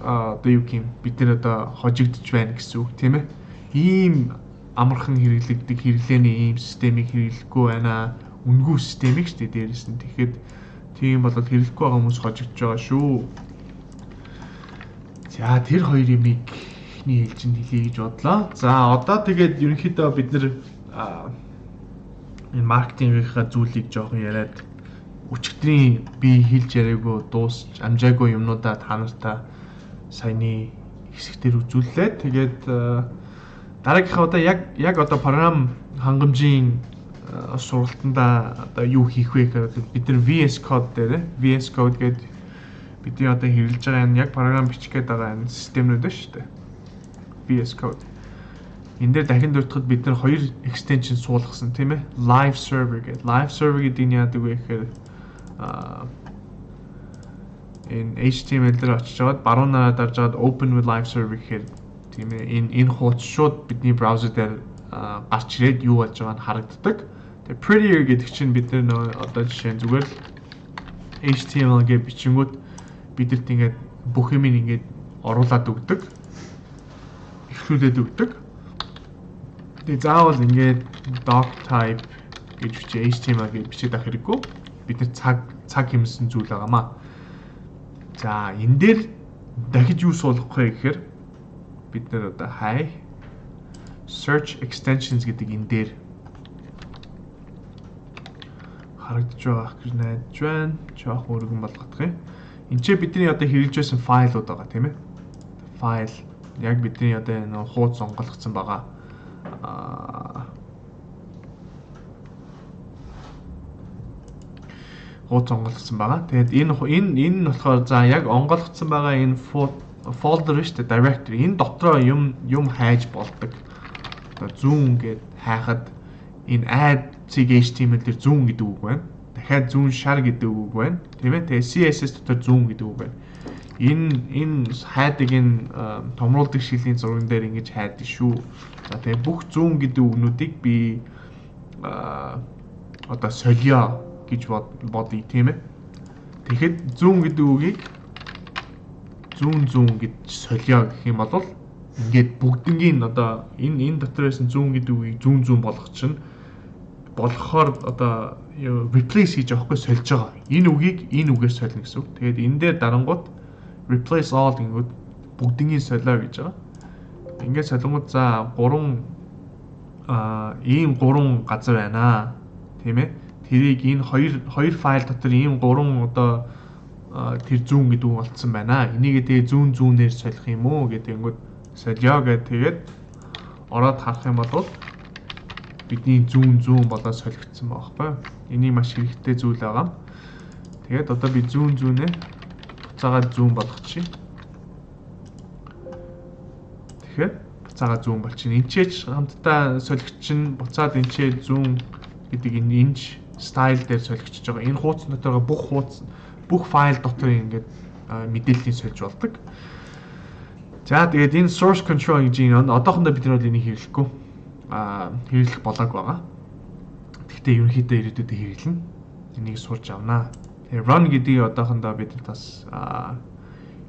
Speaker 2: одоо юу гэх юм, бид нар одоо хожигдож байна гэсэн үг, тийм ээ. Ийм амархан хэрэглэгдэг хэрэглээний ийм системийг хэрэглэхгүй байна. Үнэгүй системийг шүү дээ дээрэс нь. Тэгэхэд тийм бол хэрэглэхгүй байгаа хүмүүс хожигдож байгаа шүү. За, тэр хоёр юмыг эхний ээлжинд хэлье гэж бодлоо. За, одоо тэгээд ерөнхийдөө бид нэр энэ маркетингийнхаа зүйлийг жоохон яриад, өчигдрийн би хэлж яриаггүй, дуусч амжаагүй юмнуудаа та нартай саяны хэсэгтэр үзүүллээ. Тэгээд дараагийнхаа одоо яг одоо програм хангамжийн сургалтандаа одоо юу хийх вэ гэхээр бид нар VS Code дээр, VS Code гэдэг бидний одоо хэрэглэж байгаа энэ яг програм бичих гээд байгаа энэ системнүүд байна шүү дээ. VS Code. Энэ дээр дахин дурдахад бид нар хоёр extension суулгасан, тийм ээ. Live server гэдэг. Live server гэдэг нь яадаг вэ гэхээр энэ HTML дээр очиж аваад баруун нараа дарж аваад open with live server гэхээр, тийм ээ, энэ хуудас шууд бидний браузер дээр гарч ирээд юу болж байгааг нь харагддаг. Тэгээ prettier гэдэг чинь бид нар одоо жишээ нь зүгээр л HTML гэж бичингүүт бидэрт ингээд бүх юм ингээд оруулаад өгдөг. Эхлүүлээд өгдөг. Тэгээ заавал ингээд doc type гэж бичээ HTML гэж бичээд авах хэрэггүй. Бид нар цаг цаг хэмнэсэн зүйл байгаамаа. За, энэ дээр Дахиж юу суулгах вэ гэхээр бид нэр одоо хай search extensions гэдэг энэ дээр харагдаж байгаа гэж найдаж байна. Жоох өргөн болгох юм. Энд чинь бидний одоо хэрэглэж байсан файлууд байгаа, тийм ээ. Файл яг бидний одоо энэ хууц онгойлгоцсон байгаа. Хууц онгойлгоцсон байгаа. Тэгээд энэ нь болохоор за яг онгойлгоцсон байгаа энэ folder шүү дээ, directory. Энэ дотроо юм хайж болдог. Одоо зүүн гэд хайхад энэ add .html дээр зүүн гэдэг үг байна. Дахиад зүүн шар гэдэг үг байна. Тийм ээ. Тэгээ CSS дотор зүүн гэдэг үг байна. Энэ хайдаг, энэ томруулдаг шилийн зурган дээр ингэж хайдаг шүү. За, тэгээ бүх зүүн гэдэг үгнүүдийг би одоо солио гэж бодъё, тийм ээ. Тэгэхэд зүүн гэдэг үгийг зүүн зүүн гэж солио гэх юм бол ингээд бүгднгийн одоо энэ дотор байсан зүүн гэдэг үгийг зүүн зүүн болгох чинь болохоор одоо replace хийж байгаа хгүй, сольж байгаа. Энэ үгийг энэ үгээр солино гэсэн үг. Тэгээд энэ дээр дарангууд replace all гэнгүүт бүгднгийн солио гэж байгаа. Ингээд солингууд за 3 ийм 3 газар байна. Тийм ээ. Тэрийг энэ хоёр файл дотор ийм 3 одоо тэр зүүн гэдэг үг олдсон байна. Энийг тэгээ зүүн зүүнээр солих юм уу гэдэг ингүүд солио гэдэг, тэгээд ороод харах юм бол бидний зүүн зүүн болоод солигдсон байгаа байхгүй. Энийг маш хэрэгтэй зүйл байгаа. Тэгээд одоо би зүүн зүүнээ буцаагаад зүүн болгочих. Тэгэхээр буцаагаад зүүн болчихно. Энд ч хамтдаа солигдчихно. Буцаад энэ ч зүүн гэдэг энэ инж style дээр солигдчихож байгаа. Энэ хуудас дотор бүх хуудас, бүх файл дотор ингээд мэдээллийг сольж болдог. За, тэгээд энэ source control гэж энэ одоохондоо бид нар бол энийг хэрэглэхгүй. Хэрэглэх болоог байгаа. Гэхдээ ерөнхийдөө ирээдүйдээ хэрэглэнэ. Энийг сурч авнаа. Тэгээ run гэдгийг одоохондоо бид бас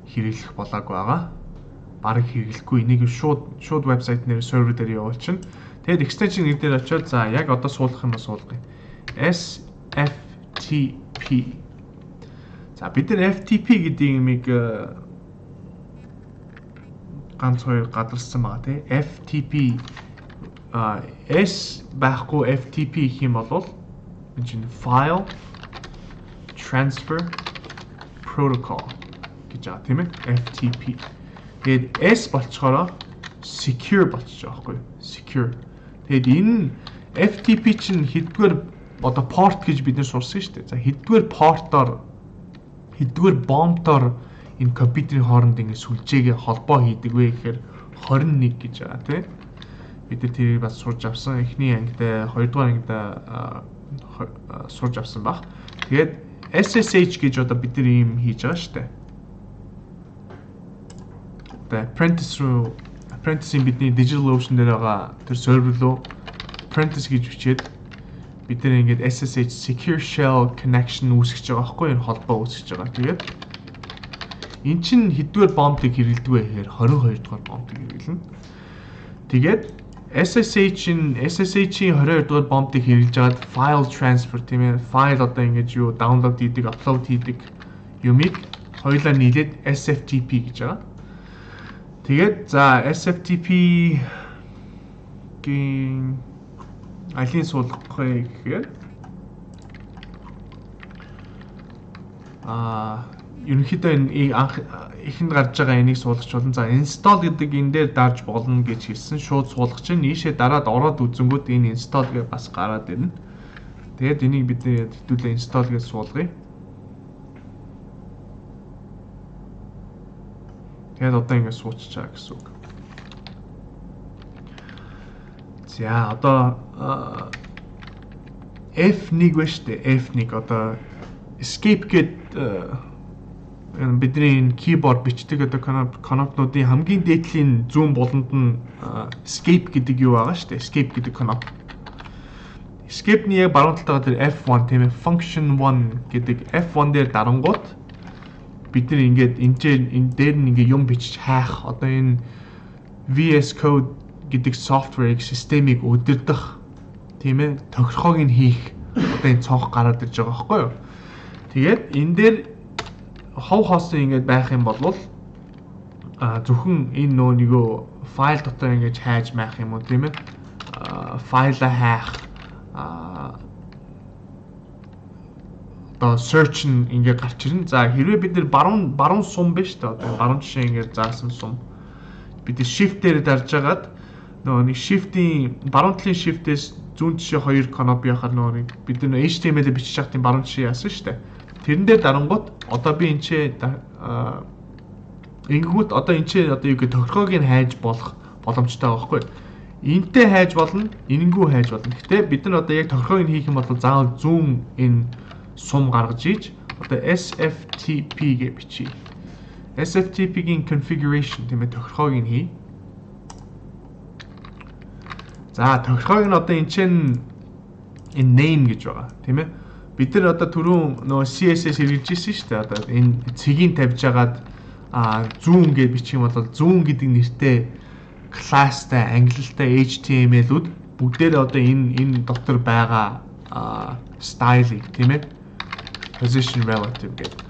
Speaker 2: хэрэглэх болоог байгаа. Бараг хэрэглэхгүй. Энийг шууд вебсайт нэр сервер дээр явуулчихна. Тэгээд extension гэдэг дээр очиод за яг одоо суулгах юм ба суулгая. SFTP. За, бид нар FTP гэдэг юмыг ганц хоёр гадарсан байгаа, тий. FTP S байхгүй FTP гэх юм бол энэ чинь file transfer protocol гэж байгаа, тийм ээ, FTP. Тэгээд S болцохороо secure болчих жоох байхгүй, secure. Тэгээд энэ FTP чинь хэддүгээр одоо порт гэж бид нар сурсан шүү дээ. За, хэддүгээр портоор, хэддүгээр бомтоор энэ компьютерийн хооронд ингэ сүлжээгээ холбоо хийдэг вэ гэхээр 21 гэж байгаа, тийм. Бид нар тэрийг бас сурч авсан. Эхний ангид, хоёрдугаар ангид сурч авсан баг. Тэгээд SSH гэж одоо бид нар ийм хийж байгаа шүү дээ. Одоо Apprentice руу, Apprentice-ийн бидний Digital Ocean дээр байгаа тэр сервер руу Apprentice гэж бичээд бид нар ингээд SSH Secure Shell connection үүсгэж байгаа байхгүй, энэ холбоо үүсгэж байгаа. Тэгээд эн чинь хэддүгээр бомтыг хэрэглэдэг вэ гэхээр 22 дугаар бомтыг хэрэглэнэ. Тэгээд SSH-ийн SSH-ийн 22 дугаар бомтыг хэрэглэж байгаад file transfer, тийм ээ, файл одоо ингэж юу download хийдэг, upload хийдэг юмыг хоёулаа нийлээд SFTP гэж байгаа. Тэгээд за SFTP гийн алийг суулгах вэ гэхээр ерөнхийдөө энэ анх эхэнд гарч байгаа энийг суулгах болно. За, install гэдэг энэ дээр дарж болно гэж хэлсэн. Шууд суулгах чинь ийшээ дараад ороод үзэнгүүт энэ install гэж бас гараад ирнэ. Тэгээд энийг бид хэдүүлээ install гэж суулгая. Тэгээд одоо ингэ суучиж байгаа гэсэн үг. За, одоо F1 ба штэ, F1 одоо escape гээд бидний энэ keyboard бичдэг одоо кнопнуудын хамгийн дээдлийн зүүн буланд нь escape гэдэг юу байгаа шүү дээ. Escape гэдэг кноп. Escape-ний яг баруун талд байгаа тэр F1, тийм ээ, function 1 гэдэг F1 дээр дарангууд бид нар ингээд энэ энэ дээр нь ингээд юм бичиж хайх, одоо энэ VS Code гэдэг software-ыг, системийг удирдах, тийм ээ, тохирхоог нь хийх одоо энэ цонх гараад ирж байгаа байхгүй юу. Тэгээд энэ дээр хов хоосон ингээд байх юм бол Зөвхөн энэ нөө нэгөө файл дотор ингэж хайж маах юм уу, тийм ээ? Файлаа хайх одоо search нь ингээ гарч ирнэ. За, хэрвээ бид нэр баруун сум биш үү? Одоо баруун жишээ ингээ заасан сум. Бид shift дээр дарж агаад нөгөө нэг shift-ийн баруун талын shift-ээс зүүн тишээ хоёр кноп яхаар нөгөө нэг бид нар HTML-ээр бичиж явах тийм баруун тишээ яасан шүү дээ. Тэрэн дээр дарангууд одоо би энэ ч ингэнгүүт одоо энэ ч одоо юу гэх тохиргоог нь хайж болох боломжтой байгаа байхгүй юу? Энтэй хайж болно, энэнгүү хайж болно. Гэхдээ бид нар одоо яг тохиргоог нь хийх юм бол заавал зүүн энэ сум гаргаж иж одоо SFTP гэж бичье. SFTP-гийн configuration, тийм ээ, тохиргоог нь хий. За, тохиргоог нь одоо энэ чинь энэ name гэж байгаа, тийм ээ. Бид нар одоо түрүүн нөгөө CSS хэрэглэж ирсэн шүү дээ. Одоо энэ цэгийг тавьж агаад зүүн гэж бичих юм бол зүүн гэдэг нэртэй класстай ангилалтай HTML-үүд бүгдээрээ одоо энэ дотор байгаа style-ыг, тийм ээ, position relative гэдэг.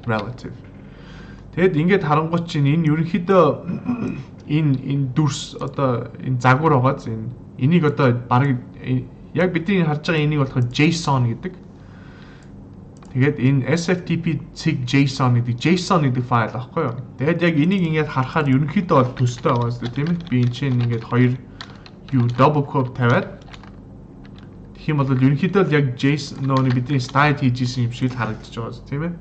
Speaker 2: Relative. Тэгэд ингээд харангуут чинь энэ ерөнхийдөө энэ дүрс, одоо энэ загвар байгааз энэ энийг одоо баг яг бидний харж байгаа энийг болохоор JSON гэдэг. Тэгээд энэ SFTP цэг JSON гэдэг JSON гэдэг файл аахгүй юу. Тэгээд яг энийг ингээд харахаар ерөнхийдөө бол төстэй байгаа зү, тийм ээ. Би энэ чинь ингээд хоёр юу double quote тавиад тэгэх юм бол ерөнхийдөө л яг JSON нөгөө бидний style хийж исэн юм шиг л харагдаж байгаа зү, тийм ээ.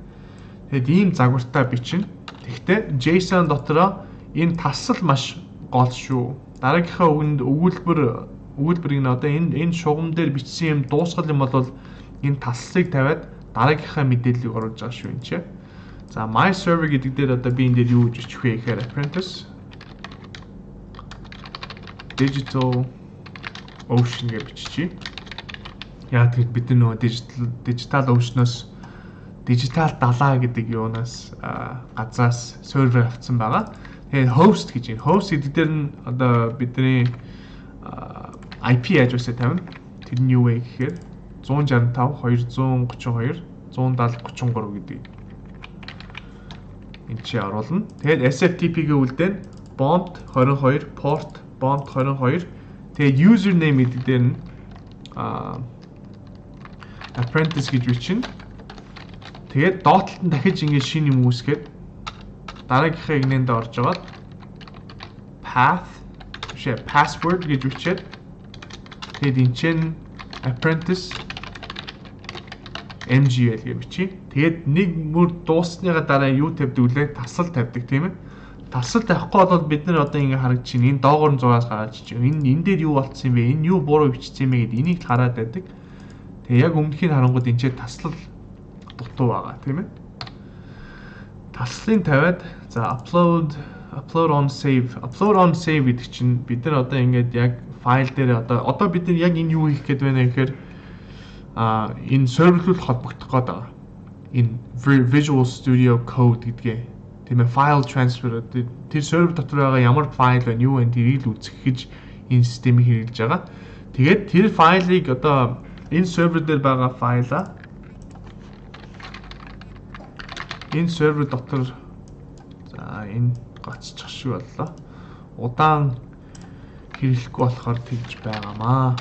Speaker 2: Тэгээд ийм загвартай бичнэ. Тэгэхдээ JSON дотроо энэ тасал маш гол шүү. Дараагийнхаа үгэнд өгүүлбэрийг нь одоо энэ шугам дээр бичсэн юм дуусгал юм бол энэ таслыг тавиад дараагийнхаа мэдээллийг оруулж байгаа шүү энэ чи. За, my server гэдэг дээр одоо би энэ дээр юу гэж бичих вэ гэхээр apprentice digital ocean гэж биччихье. Яг тэгэхээр бид нөгөө digital ocean-оос, digital далаа гэдэг юунаас, газраас сервер авцсан байгаа. Тэгээд host гэж байна. Host гэдэг дээр нь одоо бидний IP address-ыг тавина. Тэр нь юу вэ гэхээр 165 232 170 33 гэдэг энэ чи оруулна. Тэгээд SFTP-гээ үлдээн bond 22 port bond 22. Тэгээд username гэдэг дээр нь apprentice гэж бичнэ. Тэгээд доотлолт нь дахиж ингэж шинэ юм үүсгээд дараагийнхаа игнэнд орж агаад path биш ээ, password гэж бичээд тэгээд энэ чинь apprentice MGL гэж бичье. Тэгээд нэг мөр дууссныгаа дараа юу тавьдаг вүлээ? Тасал тавьдаг, тийм ээ. Тасал тавихгүй бол бид нар одоо ингэ харагдаж чинь энэ доогоор нь зураас гараад чинь энэ дээр юу болцсон юм бэ? Энэ юу буруу бичсэн юм бэ гэд энийг л хараад байдаг. Тэгээ яг өмнөхийг харангууд энэ ч таслал дутуу байгаа, тийм ээ. Таслалыг тавиад за upload on save, upload on save гэдэг чинь бид нар одоо ингээд яг файл дээр одоо бид нар яг энэ юу хийх гээд байна гэхээр энэ сервер рүү холбогдох гээд байгаа. Энэ Visual Studio Code гэдгээ, тийм ээ, file transfer, тэр сервер дотор байгаа ямар файл байна, юу байна, тэрийг л үзэх гэж энэ системийг хэрэглэж байгаа. Тэгээд тэр файлыг одоо энэ сервер дээр байгаа файлаа энэ сервер дотор, за, энэ гоцчих шиг боллоо. Удаан хэрэглэхгүй болохоор тэгж байгаамаа.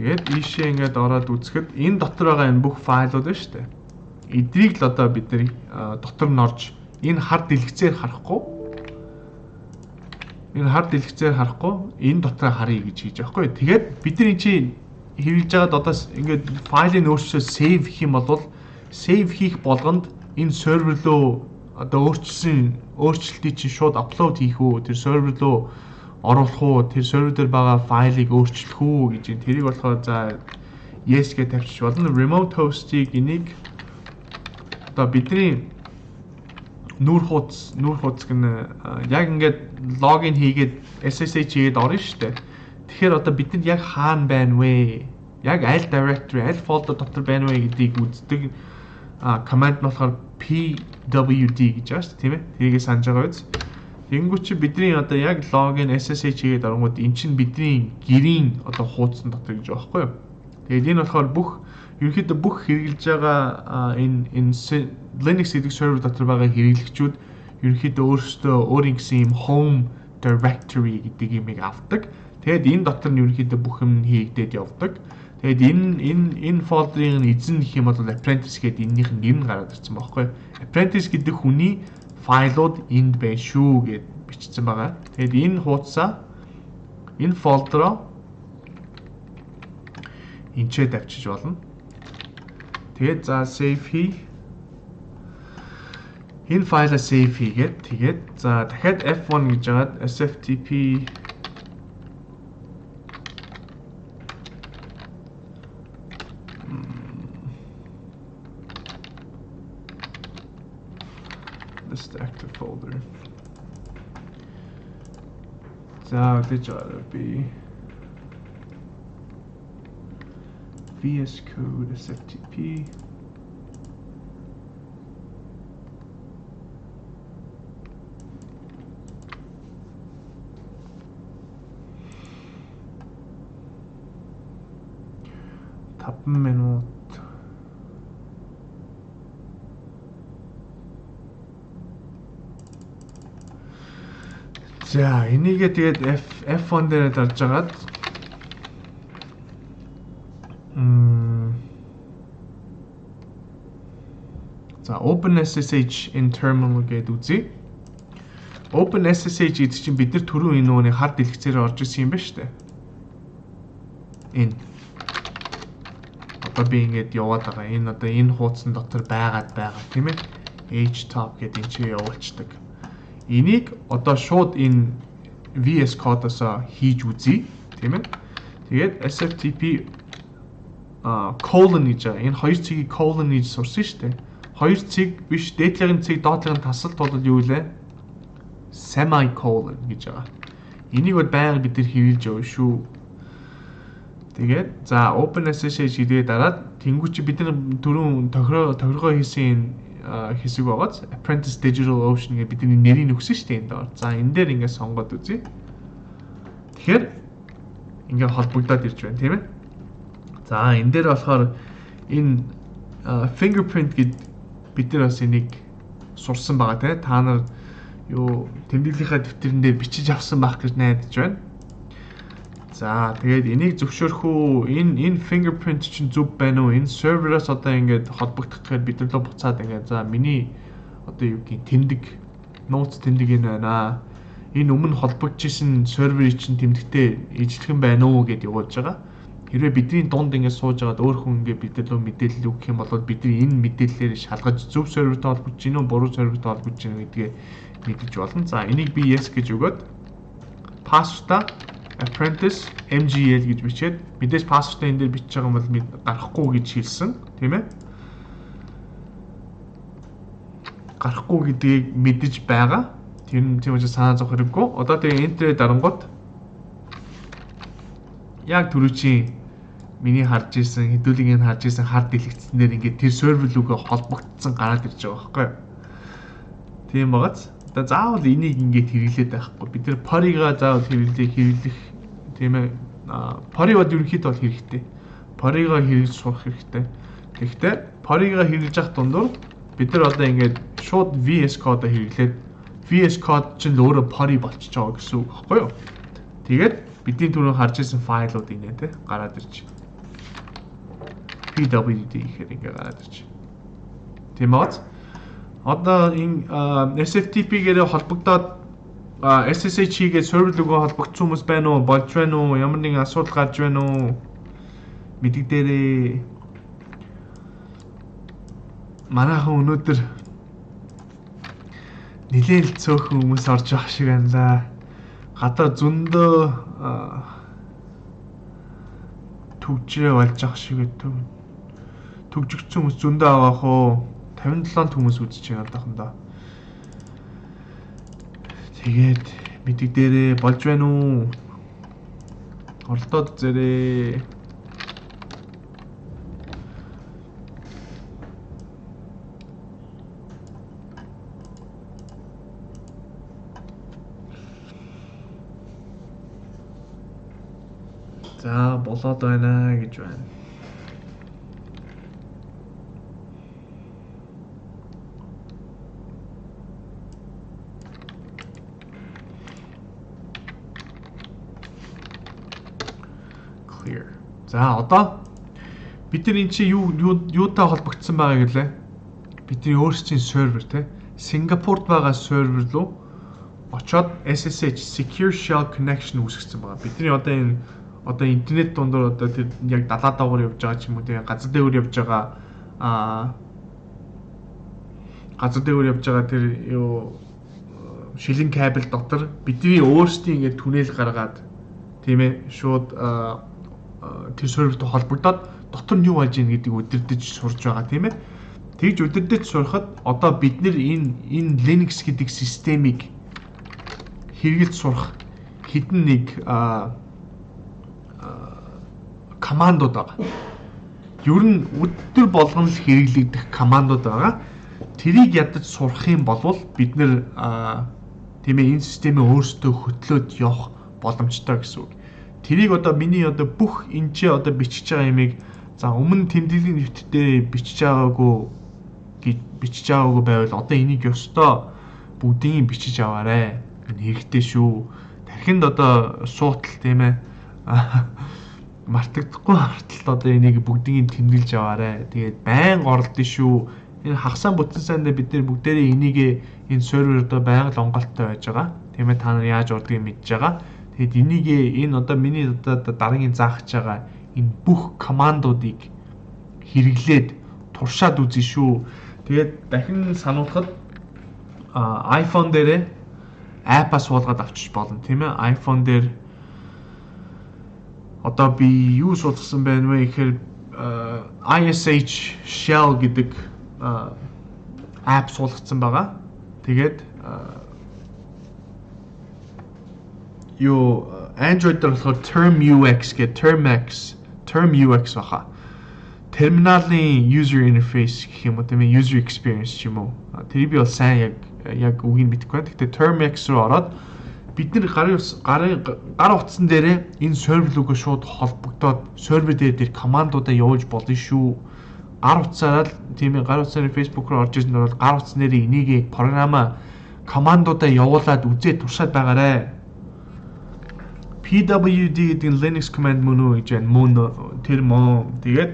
Speaker 2: Тэгээд ийшээ ингээд ороод үзэхэд энэ дотор байгаа энэ бүх файлууд байна шүү дээ. Эдрийг л одоо бид нэр дотор нь орж энэ хар дэлгэцээр харахгүй. Энэ хар дэлгэцээр харахгүй, энэ дотроо харъя гэж хийж байгаа байхгүй. Тэгээд бид нар энэ чинь хэрэглэж байгаад одоо ингээд файлыг өөрчлөөд save гэх юм бол save хийх болгонд энэ сервер рүү одоо өөрчилсөн өөрчлөлтийг чинь шууд upload хийх үү, тэр сервер рүү оруулах уу, тэр сервер дээр байгаа файлыг өөрчлөх үү гэж юм. Тэрийг болохоор за yes гэж тавьчих болно. Remote host-ыг энийг одоо бидний нүүр хуудас гэнэ яг ингээд логин хийгээд SSH хийгээд орно шүү дээ. Тэгэхээр одоо бидэнд яг хаана байна вэ? Яг аль directory, аль folder дотор байна вэ гэдгийг үздэг command нь болохоор pwd гэж байгаа шүү дээ, тийм ээ. Тэрийг санаж байгаа биз? Тэгэнгүүт чи бидний одоо яг логин SSH хийгээд оронгууд эн чинь бидний гэрийн одоо хуудсан дотор гэж байгаа байхгүй юу? Тэгээд энэ болохоор бүх Ерөнхийдөө бүх хэрэглэж байгаа энэ Linux гэдэг сервер дотор байгаа хэрэглэгчүүд ерөнхийдөө өөрсдөө өөрийн гэсэн юм home directory гэдэг юмыг авдаг. Тэгээд энэ дотор нь ерөнхийдөө бүх юм хийгдээд явдаг. Тэгээд энэ фолдерын эзэн гэх юм бол apprentice гэдэг энэнийх нь нэр нь гараад ирсэн байхгүй. Apprentice гэдэг хүний файлууд энд байна шүү гэд бичсэн байгаа. Тэгээд энэ хуудасаа энэ фолдероо энчээ тавьчих болно. Тэгээд за save хий. Энэ файлаа save хийгээд тэгээд за дахиад F1 гэж жагаад SFTP list active folder. За үлээж байгаарай би. VS Code SFTP 5 минут. За энийгээ тэгээд F1 дээр дарж агаад за OpenSSH in terminal гэдээ үзье. OpenSSH гэдэг чинь бид нар түрүүн энэ нөгөө хар дэлгэцээр орж ирсэн юм байна шүү дээ. Энэ. Одоо би ингээд яваад байгаа. Энэ одоо энэ хуудсан дотор байгаад байгаа тийм ээ. Htop гэдэг энэ чигээ явуулцдаг. Энийг одоо шууд энэ VS Code-оос хийж үзье, тийм ээ. Тэгээд SFTP colon гэж байгаа. Энэ хоёр цэгийг colon гэж сурсан шүү дээ. Хоёр цэг биш, дээдлийн цэг, доотлын тасалт бол юу лээ? Semicolon гэж байгаа. Энийг бол байнга бид нар хэрэглэж явна шүү. Тэгээд за OpenSSH гэдгээ дараад тэнгуү чи бид нар түрүүн тохиргоо хийсэн энэ хэсэг байгааз Apprentice Digital Ocean гэж бидний нэрийг өгсөн шүү дээ энэ доор. За энэ дээр ингээд сонгоод үзье. Тэгэхээр ингээд холбогдоод ирж байна, тийм ээ. За энэ дээр болохоор энэ fingerprint гэд бид нар бас энийг сурсан байгаа тийм. Та нар юу тэмдэглэлийнхаа дэвтэрэн дээр бичиж авсан байх гэж найдаж байна. За тэгээд энийг зөвшөөрөх үү? Энэ fingerprint чинь зөв байна уу? Энэ серверээс одоо ингээд холбогдох гэхээр бид нар лөө буцаад ингээд за миний одоо юу гин тэмдэг нууц тэмдэг энэ байна. Энэ өмнө холбогдчихсэн серверийн чинь тэмдэгтэй ижилхэн байна уу гэд явуулж байгаа. Хэрвээ бидний дунд ингээд сууж байгаад өөр хүн ингээд бид нар лөө мэдээлэл өгөх юм бол бидний энэ мэдээллээр шалгаж зөв сервертэй холбогдож гинөө буруу сервертэй холбогдож гинөө гэдгээ мэдэж болно. За энийг би yes гэж өгөөд password-а apprentice MGL гэж бичээд мэдээж password-а энэ дээр бичиж байгаа юм бол гарахгүй гэж хэлсэн, тийм ээ. Гарахгүй гэдгийг мэдэж байгаа. Тэр нь тийм учраас санаа зовх хэрэггүй. Одоо тэгээ enter дарангууд яг түрүүчийн миний харж исэн, хэдүүлгийн харж исэн хар дэлгэцнээр ингээд тэр сервер лүүгээ холбогдсон гараад ирж байгаа байхгүй юу? Тийм байгааз. Одоо заавал энийг ингээд хэрэглээд байхгүй. Бид нар PuTTY-га заавал хэрэглэх тийм ээ. PuTTY бол ерөнхийдөө бол хэрэгтэй. PuTTY-га хэрэглэж сурах хэрэгтэй. Тэгэхдээ PuTTY-га хэрэглэж явах дундуур бид нар одоо ингээд шууд VS Code-о хэрэглээд VS Code чинь өөрөө PuTTY болчихж байгаа гэсэн үг байхгүй юу? Тэгээд бидний түрүүн харж исэн файлууд инээ те гараад ирж. PWD гэхээр ингээ гараад ирж. Тийм үү? Одоо энэ SFTP-гээрээ холбогдоод SSH хийгээд сервер лүүгээ холбогдсон хүмүүс байна уу? Болж байна уу? Ямар нэгэн асуудал гарч байна уу? Мэдэгдээрээ. Манайхан өнөөдөр нэлээн л цөөхөн хүмүүс орж явах шиг байна лаа. Гадаа зөндөө түгжрээ болж явах шиг гэдэг. Түгжигдсэн хүмүүс зөндөө байгаа хөө. 57 хүмүүс үзэж байгаа одоохондоо. Тэгээд мэдэгдээрээ болж байна уу? Оролдоод үзээрэй. За болоод байна гэж байна. Clear. За, одоо бид нар энэ чи юу юутай холбогдсон байгаа гэлээ? Бидний өөрсдийн сервер, те. Сингапурт байгаа сервер руу очоод SSH Secure Shell Connection үүсгэсэн байгаа. Бидний одоо энэ одоо интернет дундуур одоо тэр яг далаа доогоор явж байгаа ч юм уу, тэгээ газар дээгүүр явж байгаа, газар дээгүүр явж байгаа тэр юу шилэн кабель дотор бидний өөрсдийн ингээд түнэл гаргаад, тийм ээ, шууд тэр сервертэй холбогдоод дотор нь юу болж ийн гэдгийг удирдах сурж байгаа, тийм ээ. Тэгж удирдах сурахад одоо бид нэр энэ Linux гэдэг системийг хэрэгэлж сурах хэдэн нэг командууд байгаа. Ер нь өдөр болгон л хэрэглэгдэх командууд байгаа. Тэрийг ядаж сурах юм бол бид нэр, тийм ээ, энэ системээ өөрсдөө хөтлөөд явах боломжтой гэсэн үг. Тэрийг одоо миний одоо бүх энэ ч одоо бичиж байгаа юмыг, за, өмнө тэмдэглэлийн дэвтэр дээр бичиж байгаагүй гэж бичиж байгаагүй байвал одоо энийг ёстой бүгдийг бичиж аваарэ. Энэ хэрэгтэй шүү. Тархинд одоо суутал, тийм ээ, мартагдахгүй харталт одоо энийг бүгдийг тэмдэглэж аваарэ. Тэгээд байн оролдсон шүү. Энэ хагасаа бүтэн сайндаа бид нэр бүгдээрээ энийг энэ сервер одоо байнга л онголттой байж байгаа. Тийм ээ, та нар яаж ордгийг мэдж байгаа. Тэгээд энийг энэ одоо миний одоо дараагийн заах гэж байгаа энэ бүх командуудыг хэрэглээд туршаад үзье шүү. Тэгээд дахин сануулхад iPhone дээрээ app-а суулгаад авчиж болно, тийм ээ. iPhone дээр одоо би юу суулгасан байна вэ гэхээр ISH Shell гэдэг app суулгацсан байгаа. Тэгээд юу Android дээр болохоор TermUX гэх TermX, TermUX баха. Терминалийн user interface гэх юм уу, тийм ээ, user experience ч юм уу. Тэр би бол сайн яг үгийг мэдэхгүй байна. Гэхдээ TermX руу ороод бид нэр гарын гарын гар утсан дээрээ энэ сервер рүүгээ шууд холбогдоод сервер дээр командуудаа явуулж болно шүү. Гар утсаараа л, тийм ээ, гар утсаар Facebook руу орж ирсэн бол гар утсан дээр энийг программа командуудаа явуулаад үзээд туршаад байгаарэ. PWD гэдэг нь Linux command мөн үү гэж байна. Мөн, тэр мөн. Тэгээд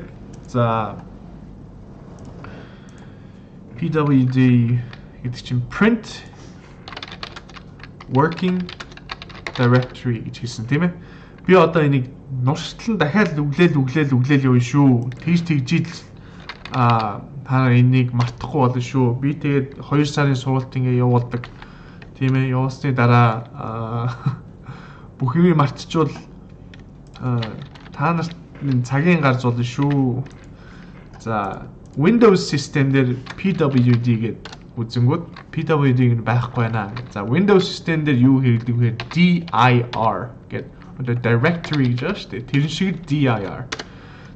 Speaker 2: за, PWD гэдэг чинь print working directory гэж хэлсэн, тийм ээ. Би одоо энийг нурштлан дахиад өглөөл өглөөл өглөөл явна шүү. Тэгж тэгжиж та нар энийг мартахгүй болно шүү. Би тэгээд 2 сарын сургалт ингээ явуулдаг. Тийм ээ, явуулсны дараа бүх юм мартчихвал та нарт цагийн гар зулна шүү. За, Windows систем дээр PWD гэдэг үзэнгүүд PWD гэн байхгүй байна. За, Windows систем дээр юу хэрэглэдэг вэ? DIR гэдэг одоо directory гэж байгаа шүү дээ. Тэр шиг DIR.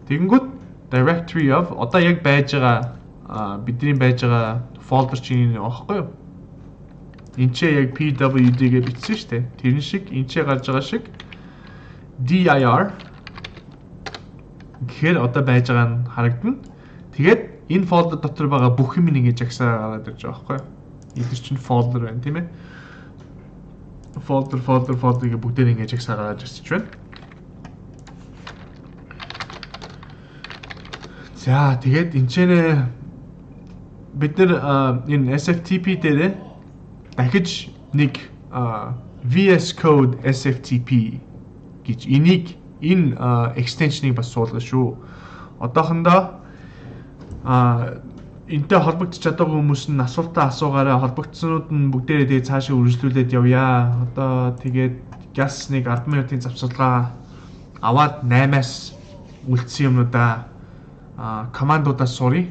Speaker 2: Тэгэнгүүт directory of одоо яг байж байгаа, бидний байж байгаа folder чинь энэ аахгүй юу? Энд чи яг PWD гэж бичсэн шүү дээ. Тэрэн шиг энэ ч гарч байгаа шиг DIR гэхээр одоо байж байгаа нь харагдана. Тэгээд энэ folder дотор байгаа бүх юм ингэж жагсаа гараад ирж байгаа байхгүй юу? Эдгээр чинь folder байна, тийм ээ. Folder, folder, folder гэх бүгдээр ингэж жагсаа гараад ирж байна. За, тэгээд энэ ч бид нар энэ SFTP дээрээ дахиж нэг VS Code SFTP гэж энийг энэ extension-ыг бас суулгана шүү. Одоохондоо энтэй холбогдож чадаагүй хүмүүс нь асуултаа асуугаарай. Холбогдсонууд нь бүгдээрээ тэгээ цаашаа үргэлжлүүлээд явъя. Одоо тэгээд газ нэг 10 минутын завсарлагаа аваад 8-аас үлдсэн юмнуудаа командуудаас суръя.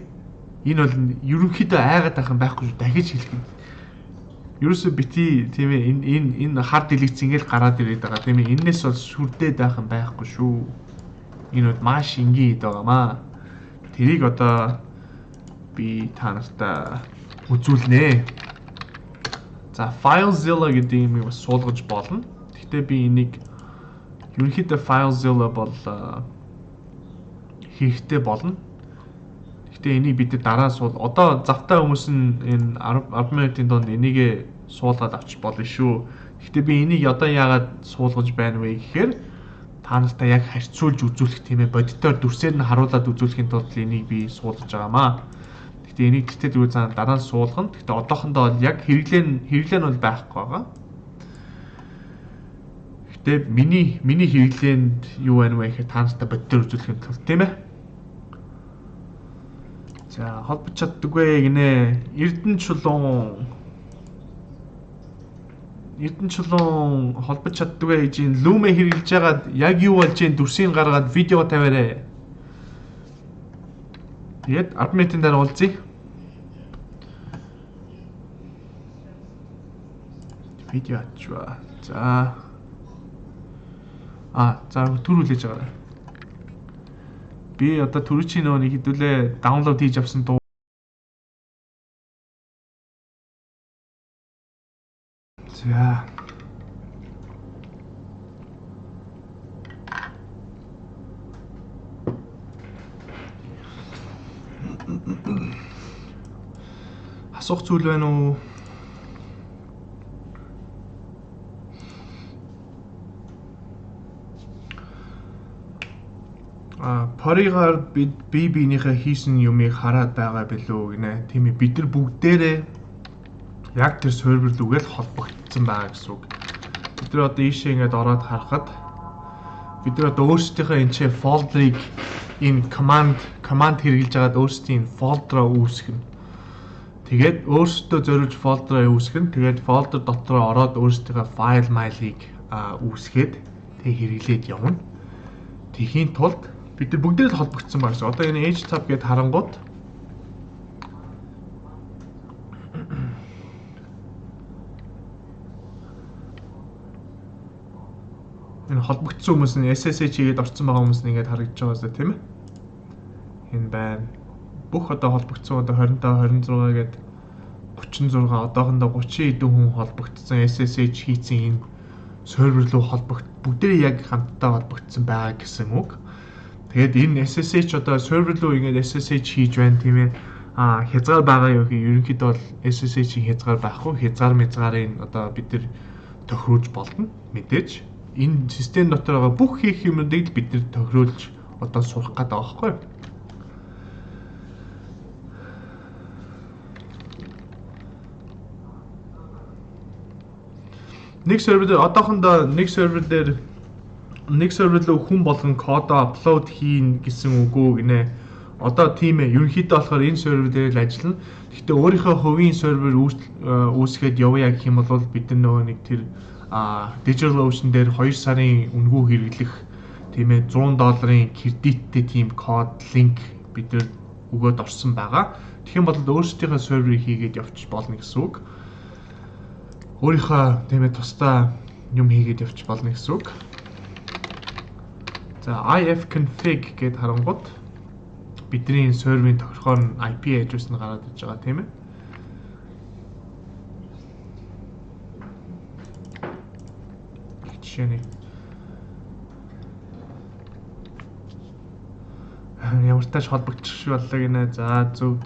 Speaker 2: Энэ бол ерөнхийдөө айгаад байх юм байхгүй шүү. Дахиж хэлэх юм. Ерөөсөө бити, тийм ээ, энэ хар дэлгэц ингээл гараад ирээд байгаа, тийм ээ. Эннээс бол сүрдээд байх юм байхгүй шүү. Энэ бол маш энгийн хэд байгаамаа. Тэрийг одоо би та нартай үзүүлнэ. За, FileZilla гэдэг юмыг бас суулгаж болно. Гэхдээ би энийг ерөнхийдөө FileZilla бол хэрэгтэй болно. Гэхдээ энийг бид дараа суул. Одоо завтай хүмүүс нь энэ 10 минутын донд энийг суулгаад авч болно шүү. Гэхдээ би энийг одоо яагаад суулгаж байна вэ гэхээр Та нартай яг харьцуулж үзүүлэх, тийм ээ, бодитоор дүрсээр нь харуулад үзүүлэхийн тулд энийг би суулгаж байгаамаа. Гэхдээ энийг гэртээ дөрөв зан дараа нь суулгана. Гэхдээ одоохондоо бол яг хэрэглээ нь бол байхгүй байгаа. Гэхдээ миний хэрэглээнд юу байна вэ гэхээр та нартай бодитоор үзүүлэхийн тулд, тийм ээ. За, холбож чаддаггүй гинэ. Эрдэнэ чулуун холбож чаддаггүй гэж энэ Loom хэрэглэж байгаад яг юу болж ийн дүрсийг гаргаад видео тавиарай. Тэгээд 10 минутын дараа уулзъя. Видео ачваа. За. За түр хүлээж байгаарай. Би одоо түрүүчийн нөгөө нэг хэдүүлээ download хийж авсан дуу. За. Асуух зүйл байна уу? Поригаар бид бие биенийхээ хийсэн юмыг хараад байгаа билүү гинэ. Тийм ээ, бид нар бүгдээрээ яг тэр сервер лүүгээл холбогдсон байгаа гэсэн үг. Бид нар одоо ийшээ ингээд ороод харахад бид нар одоо өөрсдийнхөө энэ ч folder-ыг энэ command хэрэглэж байгаад өөрсдийн folder-оо үүсгэнэ. Тэгээд өөрсдөө зориулж folder-оо үүсгэнэ. Тэгээд folder дотроо ороод өөрсдийнхөө файл майлыг үүсгээд тэг хэрэглээд явна. Тэхийн тулд бид нар бүгдээр л холбогдсон байгаа гэсэн. Одоо энэ htop гэд харангууд энэ холбогдсон хүмүүс нь SSH хийгээд орсон байгаа хүмүүс нь ингээд харагдаж байгаа зү, тийм ээ. Энэ байна. Бүх одоо холбогдсон одоо 25, 26 гээд 36, одоохондоо 30 хэдэн хүн холбогдсон SSH хийцэн энэ сервер рүү бүгдээрээ яг хамтдаа холбогдсон байгаа гэсэн үг. Тэгээд энэ SSH одоо сервер рүү ингээд SSH хийж байна, тийм ээ. Хязгаар байгаа юу гэх ерөнхийдөө бол SSH-ийн хязгаар байхгүй. Хязгаар мязгаарыг одоо бид нар тохируулж болно. Мэдээж энэ систем дотор байгаа бүх хийх юмнуудыг л бид нар тохируулж одоо сурах гэдэг байгаа байхгүй юу? Нэг сервер дээр одоохондоо нэг сервер дээр нэг сервер рүү хүн болгон кодоо апплоуд хийн гэсэн үгүү гинэ. Одоо тийм ээ, ерөнхийдөө болохоор энэ сервер дээр л ажиллана. Гэхдээ өөрийнхөө хувийн сервер үүсгээд явъя гэх юм бол бид нар нөгөө нэг тэр Digital Ocean дээр 2 сарын үнэгүй хэрэглэх, тийм ээ, $100 кредиттэй тийм код линк бид нар өгөөд орсон байгаа. Тэгэх юм бол өөрсдийнхөө серверийг хийгээд явчих болно гэсэн үг. Өөрийнхөө, тийм ээ, тусдаа юм хийгээд явчих болно гэсэн үг. За, ifconfig гэд харангууд бидний серверийн тохиргоор нь IP address нь гараад иж байгаа, тийм ээ. Жишээ нь ямар тач холбогдчих шиг боллоо гинэ. За, зөв.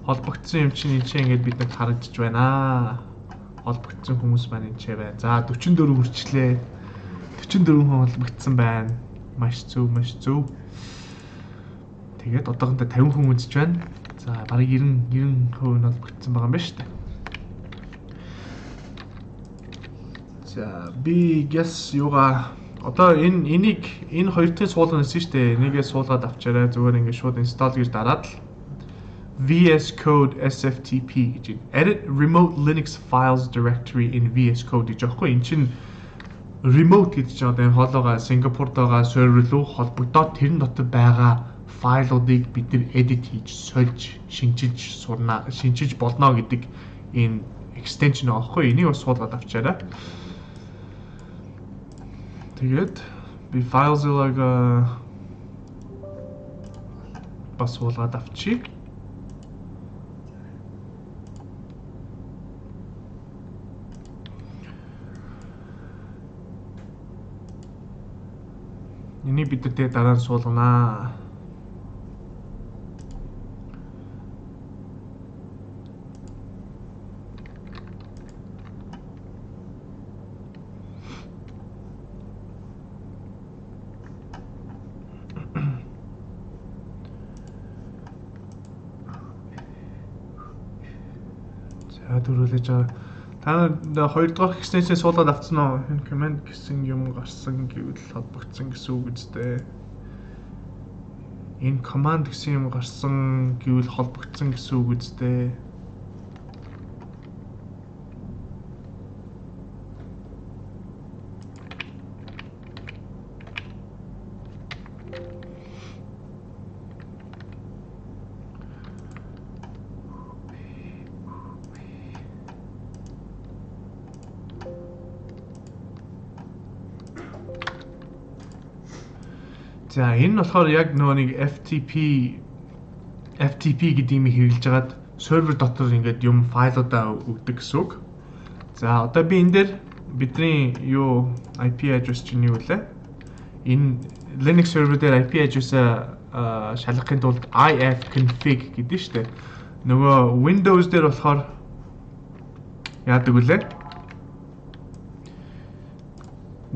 Speaker 2: Холбогдсон юм чинь энэ чинь ингээд бид нарт харагдаж байна. Холбогдсон хүмүүс маань энэ ч байна. За, 44 хүрчлээ. 44 хүн холбогдсон байна. Маш зөв, маш зөв. Тэгээд одоохондоо 50 хүн үзэж байна. За, бараг 90% нь холбогдсон байгаа юм байна шүү дээ. За, би guess юугаа одоо энийг энэ хоёр дахь суулгах гэсэн шүү дээ. Энийгээ суулгаад авчаарай. Зүгээр ингээд шууд install гэж дараад л VS Code SFTP гэж edit remote Linux files directory in VS Code гэж аахгүй. Энд чинь remote гэж чинь одоо энэ хоолоогоо Сингапурт байгаа сервер рүү холбогдоод тэрэн дотор байгаа файлуудыг бид нар edit хийж, сольж, шинчилж сурна, шинчилж болно гэдэг энэ extension аахгүй. Энийг бас суулгаад авчаарай. Тэгээд би FileZilla-г бас суулгаад авчий. Энийг бид нар тэгээ дараа нь суулганаа. За, дөрвөлэж байгаа. Та нар 2 дугаар extension суулгаад авсан уу? Энэ command гэсэн юм гарсан гэвэл холбогдсон гэсэн үг үстэй. Энэ command гэсэн юм гарсан гэвэл холбогдсон гэсэн үг үстэй. За, энэ нь болохоор яг нөгөө нэг FTP гэдэг юм хэрэглэж хагаад сервер дотор ингээд юм файлуудаа өгдөг гэсэн үг. За, одоо би энэ дээр бидний юу IP address чинь юу вэ? Энэ Linux server дээр IP address-а шалгахын тулд ifconfig гэдэг нь шүү дээ. Нөгөө Windows дээр болохоор яадаг вүлээ?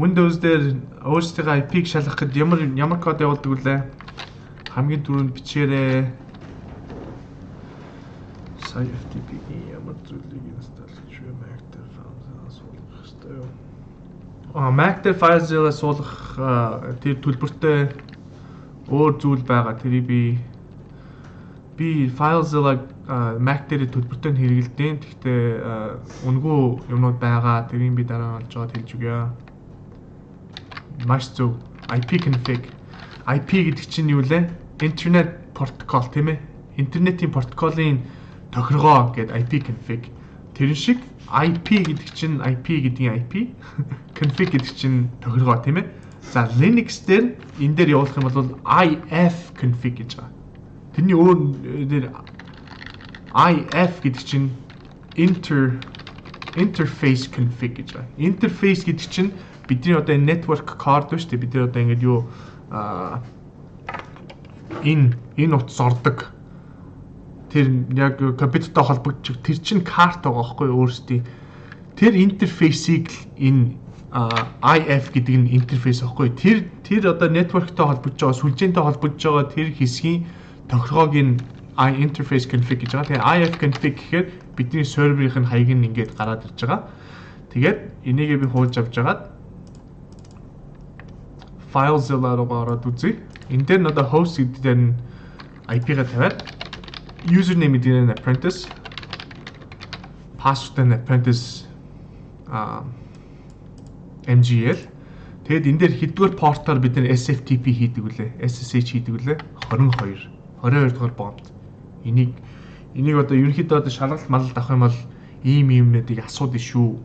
Speaker 2: Windows дээр өөрсдийнхөө IP-г шалгах гэд ямар код явуулдаг вүлээ? Хамгийн түрүүнд бичээрэй. Сая FTP-ийн ямар зүйлийг install хийж вэ? Mac дээр FileZilla суулгах хэрэгтэй юу? Mac дээр FileZilla суулгах тэр төлбөртэй өөр зүйл байгаа. Тэрийг би FileZilla Mac дээр төлбөртэй нь хэрэглэдэг. Гэхдээ үнэгүй юмнууд байгаа. Тэрийг би дараа нь олж аваад хэлж өгье. Маш зөв. IP config. IP гэдэг чинь юу лээ? Интернет протокол, тийм ээ? Интернетийн протоколын тохиргоо гэдэг IP config. Тэрэн шиг IP гэдэг чинь IP гэдгийн IP, config гэдэг чинь тохиргоо, тийм ээ? За, Linux дээр энэ дээр явуулах юм бол if config гэж байгаа. Тэрний өөр дээр if гэдэг чинь interface config гэж байгаа. Interface гэдэг чинь бидний одоо энэ network card шүү дээ. Бид нар одоо ингээд юу энэ утас ордог. Тэр яг компьютертэй холбогдчих тэр чинь карт байгаа байхгүй юу өөрсдийн. Тэр интерфейсийг л энэ IF гэдэг нь интерфейс байхгүй юу. Тэр одоо network-тэй холбогдож байгаа, сүлжээнтэй холбогдож байгаа тэр хэсгийн тохиргоог нь I interface config гэж байгаа. Тэгээ IF config гэхээр бидний серверийн хаяг нь ингээд гараад ирж байгаа. Тэгээд энийгээ би хуулж авч жагаад FileZilla руу ороод үзье. Энэ дээр нь одоо host гэдэг дээр нь IP-га тавиад username гэдэг нь apprentice, password нь apprentice MGL. Тэгэд энэ дээр хэддүгээр портоор бид нэр SFTP хийдэг үлээ, SSH хийдэг үлээ? 22. 22 дугаар бомб. Энийг одоо ерөнхийдөө одоо шалгалт малалт авах юм бол ийм юмнуудыг асуудаг шүү.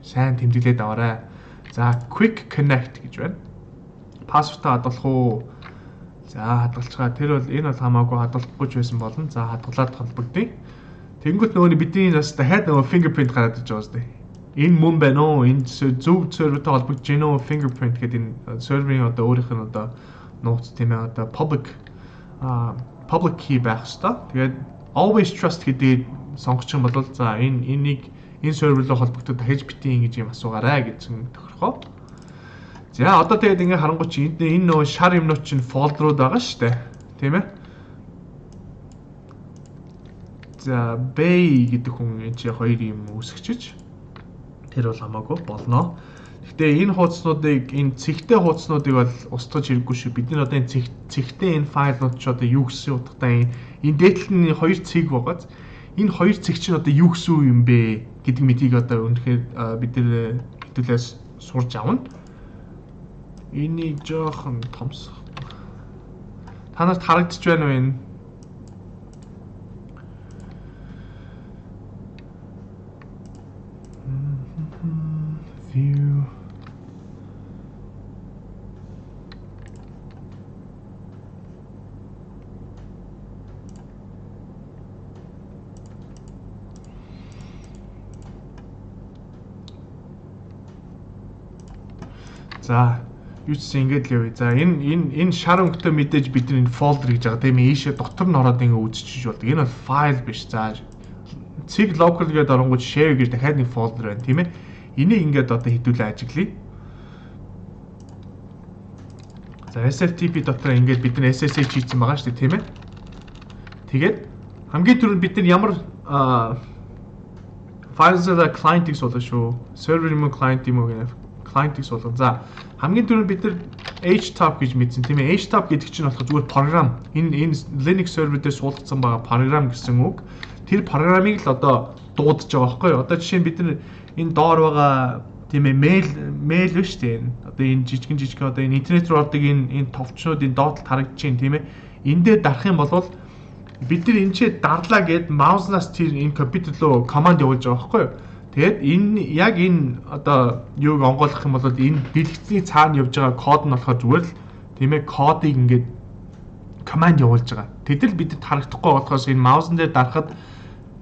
Speaker 2: Сайн тэмдэглээд аваарай. За, quick connect гэж байна. Password-аа хадгалах уу? За, хадгалцгаа. Тэр бол энэ бол хамаагүй хадгалахгүй ч байсан болно. За, хадгалаад холбогдъё. Тэнгүүт нөгөө бидний бас дахиад нөгөө fingerprint гараад иж байгаа зү. Энэ мөн байна уу? Энэ зөв сервертэй холбогдож байна уу? Fingerprint гэдэг энэ серверийн одоо өөрийнх нь одоо нууц, тийм ээ, одоо public key байх хэвээр. Тэгээд always trust гэдгийг сонгочих юм бол за энэ энийг энэ сервер рүү холбогдоод дахиж битгий ингэж юм асуугаарай гэсэн тохиргоо. За, одоо тэгээд ингээ харангуй чи энэ нөгөө шар юмнууд чинь folder-ууд байгаа шүү дээ. Тийм ээ? За, Bay гэдэг хүн энэ чи хоёр юм үүсгэчихэж тэр бол хамаагүй болно. Гэхдээ энэ хуудаснуудыг, энэ цэгтэй хуудаснуудыг бол устгаж хэрэггүй шүү. Бид нар одоо энэ цэгтэй энэ файлнууд ч одоо юу гэсэн утгатай, энэ дээдл нь хоёр цэг байгааз энэ хоёр цэг чинь одоо юу гэсэн юм бэ гэдэг мэдийг одоо үнэхээр бид нэр хэдүүлээс сурж авна. Энийг жоохон томсох. Та нарт харагдчих байна уу энэ? View. За, юу ч гэсэн ингэж л явъя. За, энэ шар өнгөтэй мэдээж бидний энэ folder гэж байгаа, тийм ээ, ийшээ дотор нь ороод ингэ үзчихэж болдог. Энэ бол файл биш. За, цэг local гэдээ оронгууд share гэж дахиад нэг folder байна, тийм ээ. Энийг ингээд одоо хэдүүлээ ажиглая. За, SFTP дотор ингээд бид нар SSH хийсэн байгаа шүү дээ, тийм ээ. Тэгээд хамгийн түрүүнд бид нар ямар FileZilla client-ийг суулгах шүү. Server юм уу, client юм уу гэнэ. Client-ийг суулгах. За, хамгийн түрүүнд бид нар htop гэж мэдсэн, тийм ээ. Htop гэдэг чинь болохоор зүгээр програм. Энэ Linux server дээр суулгацсан байгаа програм гэсэн үг. Тэр програмыг л одоо дуудаж байгаа байхгүй юу? Одоо жишээ нь бид нар энэ доор байгаа, тийм ээ, mail биш үү? Одоо энэ жижигэн жижигэн одоо энэ интернет рүү ордог энэ товчнууд энэ доотлолт харагдаж байна, тийм ээ. Энэ дээр дарах юм бол бид нар энэ ч дарлаа гэд мауснаас тэр энэ компьютер руу команд явуулж байгаа байхгүй юу? Тэгээд энэ яг энэ одоо юуг онгойлгох юм бол энэ дэлгэцний цаана явж байгаа код нь болохоор зүгээр л, тийм ээ, кодыг ингээд команд явуулж байгаа. Тэгтэл бидэд харагдахгүй болохоос энэ маусан дээр дарахад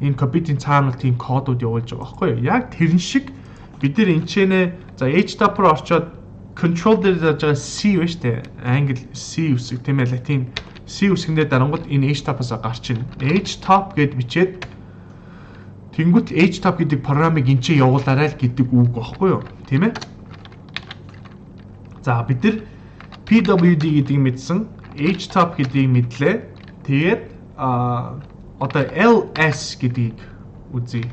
Speaker 2: энэ компьютерийн цаана бол тийм кодууд явуулж байгаа байхгүй юу? Яг тэрэн шиг бид нар энэ ч нэ за htop руу орчоод control дээр зааж байгаа C байна шүү дээ. Англи C үсэг, тийм ээ, латин C үсгэндээ дарангууд энэ htop-аас гарч ирнэ. Htop гэд бичээд тэнгүүт htop гэдэг програмыг энэ ч явуулаарай л гэдэг үг байхгүй юу? Тийм ээ? За, бид нар pwd гэдгийг мэдсэн, htop гэдгийг мэдлээ. Тэгээд одоо ls гэдгийг үзье.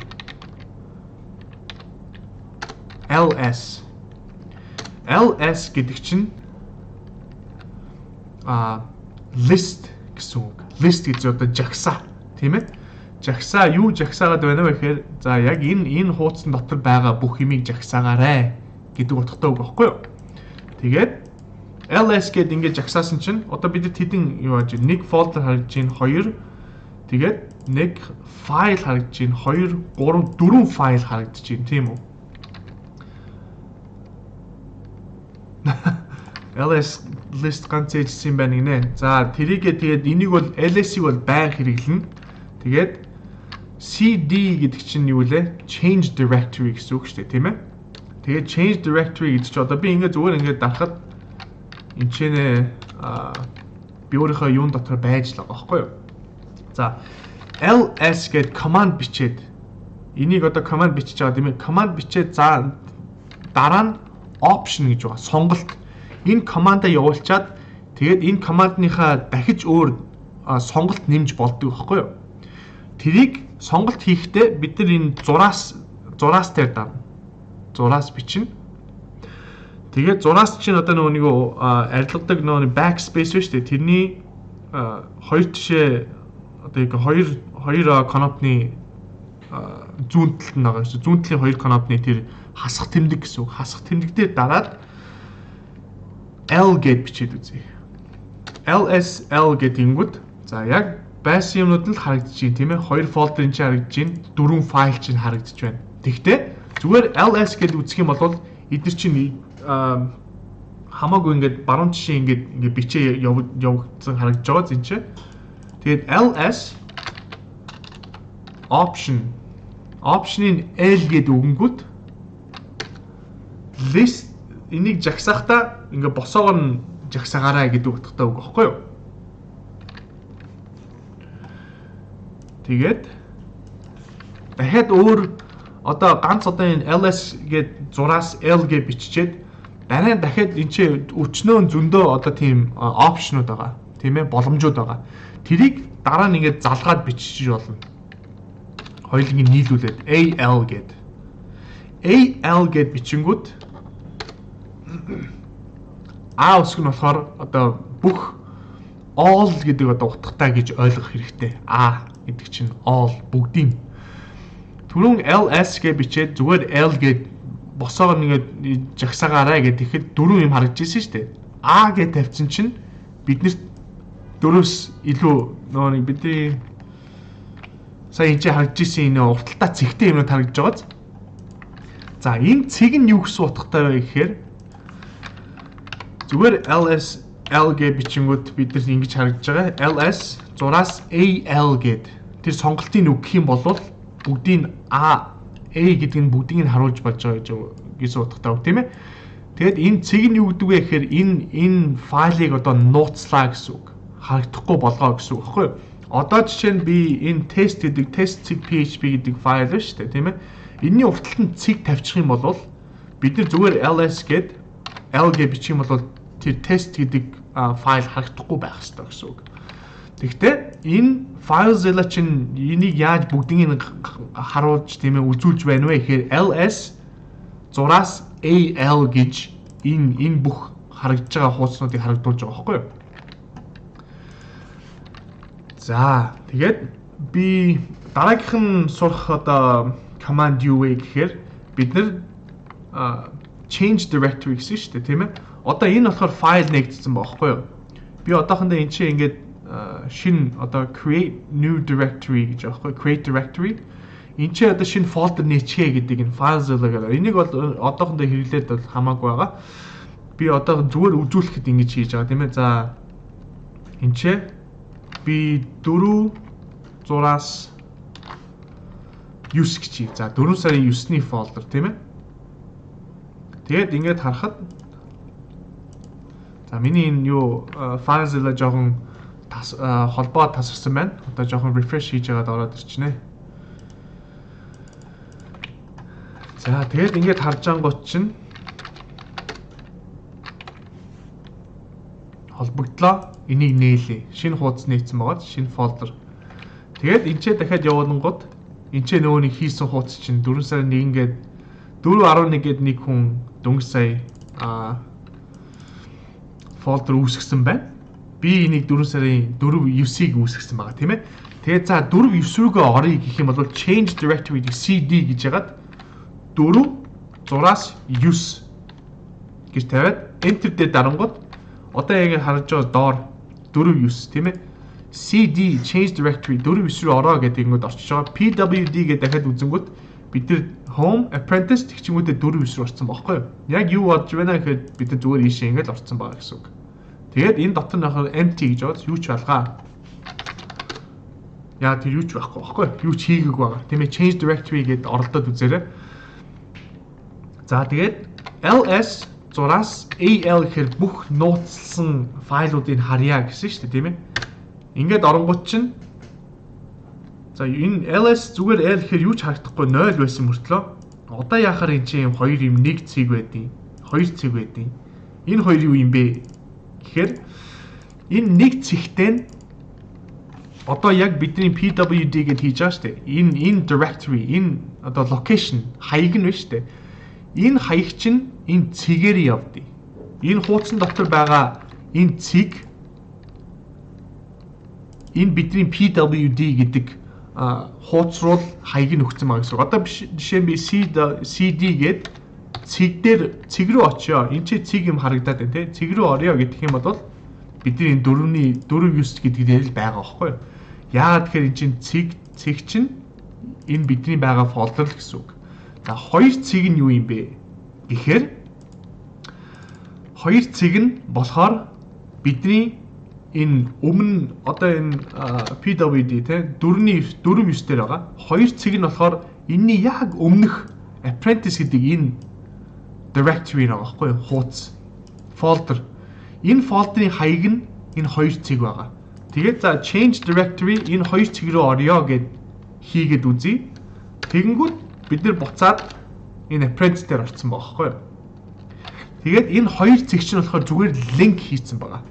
Speaker 2: ls гэдэг чинь list гэсэн үг. List гэж одоо жагсаа, тийм ээ? Жагсаа, юу жагсаагаад байна вэ гэхээр за яг энэ хуудсан дотор байгаа бүх юмыг жагсаагаарай гэдэг утгатай үг байхгүй юу? Тэгээд ls гээд ингээд жагсаасан чинь одоо бид хэдэн юу яаж нэг folder харагдаж байна, хоёр, тэгээд нэг файл харагдаж байна, 2 3 4 файл харагдаж байна, тийм үү? Ls list ганц ээлжсэн юм байна гинэ. За, тэрийгээ тэгээд энийг бол ls-ийг бол байн хэрэглэнэ. Тэгээд cd гэдэг чинь юу лээ? Change directory гэсэн үг шүү дээ, тийм ээ? Тэгээд change directory гэдэг чинь одоо би ингээд зүгээр ингээд дарахад энэ ч нэ би өөрийнхөө юун дотор байж л байгаа байхгүй юу? За, ls гээд command бичээд энийг одоо command бичиж байгаа, тийм ээ? Command бичээд за дараа нь option гэж байгаа. Сонголт. Энэ командаа явуулчаад тэгээд энэ командныхаа дахиж өөр сонголт нэмж болдог байхгүй юу? Тэрийг сонголт хийхдээ бид нар энэ зураас дээр дарна. Зураас бичнэ. Тэгээд зураас чинь одоо нөгөө нэг арилгадаг нөгөө backspace ба шүү дээ. Тэрний хоёр тишээ одоо яг хоёр кнопны зүүн талд нь байгаа шүү. Зүүн талын хоёр кнопны тэр хасах тэмдэг гэсэн үг. Хасах тэмдэг дээр дараад L гэд бичээд үзье. LS L гэдэг ингүүд за яг байсан юмнууд л харагдаж байна, тийм ээ. Хоёр folder энэ чинь харагдаж байна. Дөрвөн файл чинь харагдаж байна. Тэгтээ зүгээр LS гэд үзэх юм бол эдгээр чинь хамаагүй ингээд баруун жишээ ингээд бичээ явагдсан харагдаж байгаа зэн чинь. Тэгээд LS option option-ын L гэд өгөнгүүт list энийг жагсахдаа ингээ босоогоор нь жагсаагаарай гэдэг утгатай үг байхгүй юу? Тэгээд дахиад өөр одоо ганц одоо энэ ls гээд зураас l гэж биччихэд дараа нь дахиад энэ чи өчнөө зөндөө одоо тийм опшнууд байгаа. Тийм ээ, боломжууд байгаа. Тэрийг дараа нь ингээд залгаад бичиж болно. Хоёуланг нийлүүлээд AL гээд. AL гээд бичингүүд А үсэг нь болохоор одоо бүх all гэдэг одоо утгатай гэж ойлгох хэрэгтэй. А гэдэг чинь all, бүгдийн. Түрүүн LS гэж бичээд зүгээр L гэж босоогоор нэгээд жагсаагаарай гэдэг ихэд дөрвөн юм харагдаж ирсэн шүү дээ. А гэж тавьсан чинь биднэрт дөрөөс илүү нөгөө нэг бидний сая энэ харагдаж ирсэн энэ урталтаа цэгтэй юмнууд харагдаж байгааз. За, энэ цэг нь юу гэсэн утгатай вэ гэхээр зүгээр LS L гэж бичингүүд бид нар ингэж харагдаж байгаа. LS зураас AL гэд тэр сонголтыг өгөх юм бол бүгдийг A A гэдэг нь бүгдийг нь харуулж болж байгаа гэж гэсэн утгатай үг, тийм ээ. Тэгээд энэ цэг нь юу гэдэг вэ гэхээр энэ файлыг одоо нууцлаа гэсэн үг. Харагдахгүй болгоо гэсэн үг байхгүй юу? Одоо жишээ нь би энэ тест гэдэг test.php гэдэг файл байна шүү дээ, тийм ээ. Энийний урталт нь цэг тавьчих юм бол бид нар зүгээр ls гэд l гэж бичих юм бол тэр тест гэдэг файл харагдахгүй байх ёстой гэсэн үг. Тэгэхдээ Энэ FileZilla чинь энийг яаж бүгднийг харуулж, тийм ээ, үзүүлж байна вэ гэхээр ls зураас al гэж энэ бүх харагдж байгаа хуудаснуудыг харагдуулж байгаа байхгүй юу? За, тэгээд би дараагийнх нь сурах одоо command юу вэ гэхээр бид нар change directory гэсэн шүү дээ, тийм ээ. Одоо энэ болохоор файл нээгдсэн байгаа байхгүй юу? Би одоохондоо энэ чинь ингээд шинэ одоо create new directory гэж байгаа байхгүй, create directory. Энэ чинь одоо шинэ folder нээчихье гэдэг энэ FileZilla гэдэг. Энийг бол одоохондоо хэрэглээд бол хамаагүй байгаа. Би одоо зүгээр үзүүлэхэд ингэж хийж байгаа, тийм ээ. За, энэ чинь би 4 зураас 9 гэж. За, 4 сарын 9-ний folder, тийм ээ. Тэгээд ингээд харахад, за, миний энэ юу FileZilla жоохон тас холбоо тасарсан байна. Одоо жоохон refresh хийж байгаад ороод ирчихнэ. За, тэгээд ингээд харж ангууд чинь холбогдлоо. Энийг нээлээ. Шинэ хуудас нээсэн байгаа, шинэ folder. Тэгээд энэ ч дахиад явуулангууд энэ ч нөгөө нэг хийсэн хуудас чинь 4 сарын 1 гээд 4.11 гээд нэг хүн дөнгөж сая folder үүсгэсэн байна. Би энийг 4 сарын 4 9-ийг үүсгэсэн байгаа, тийм ээ. Тэгээд за, 4 9 рүүгээ оръё гэх юм бол change directory cd гэж яагаад 4 зураас 9 гэж тавиад enter дээр дарангууд одоо яг харж байгаа доор 4 9, тийм ээ. Cd change directory 4 9 рүү ороо гэдэг ингэд орчиж байгаа. Pwd гэдэг дахиад үзэнгүүт бид нар home apprentice тэгчингүүдээ 4 9 рүү орсон байхгүй юу? Яг юу бодож байна гэхэд бид нар зүгээр ийшээ ингэж орсон байгаа гэсэн үг. Тэгээд энэ дотор нь болохоор empty гэж байгаа. Юу ч алгаа. Яа, тэр юу ч байхгүй байхгүй юу? Юу ч хийгээгүй байгаа. Тийм ээ, change directory гэдээ оролдоод үзээрэй. За, тэгээд ls зураас al гэхээр бүх нууцлсан файлуудыг харъя гэсэн шүү дээ, тийм ээ. Ингээд оронгууд чинь, за, энэ ls зүгээр l гэхээр юу ч харагдахгүй 0 байсан мөртлөө одоо яхаар энэ чинь юм хоёр юм нэг цэг байдیں۔ Хоёр цэг байдیں۔ Энэ хоёр юу юм бэ гэхээр энэ нэг цэгтэй нь одоо яг бидний pwd гэж хийж байгаа шүү дээ. Энэ directory, энэ одоо location хаяг нь байна шүү дээ. Энэ хаяг чинь энэ цэгээр явдیں۔ Энэ хуудсан дотор байгаа энэ цэг энэ бидний pwd гэдэг хууц руу хаяг нь өгсөн байгаа гэсэн үг. Одоо жишээ нь би cd гээд цэг дээр цэг рүү очиё. Энэ чи цэг юм харагдаад байна, те. Цэг рүү орё гэх юм бол бидний энэ дөрөвний 4 9 гэдэг дээр л байгаа байхгүй юу? Яагаад тэгэхээр энэ чинь цэг цэг чинь энэ бидний байгаа folder л гэсэн үг. За, хоёр цэг нь юу юм бэ? Гэхээр хоёр цэг нь болохоор бидний энэ өмнө одоо энэ PWD, те, 4-ний 4 9 дээр байгаа. Хоёр цэг нь болохоор энэний яг өмнөх apprentice гэдэг энэ directory байгаа байхгүй юу? Хууц folder. Энэ folder-ын хаяг нь энэ хоёр цэг байгаа. Тэгээд за, change directory энэ хоёр цэг рүү орё гэд хийгээд үзье. Тэгэнгүүт бид нар буцаад энэ apprentice дээр орсон байгаа байхгүй юу? Тэгээд энэ хоёр цэг чинь болохоор зүгээр link хийцэн байгаа.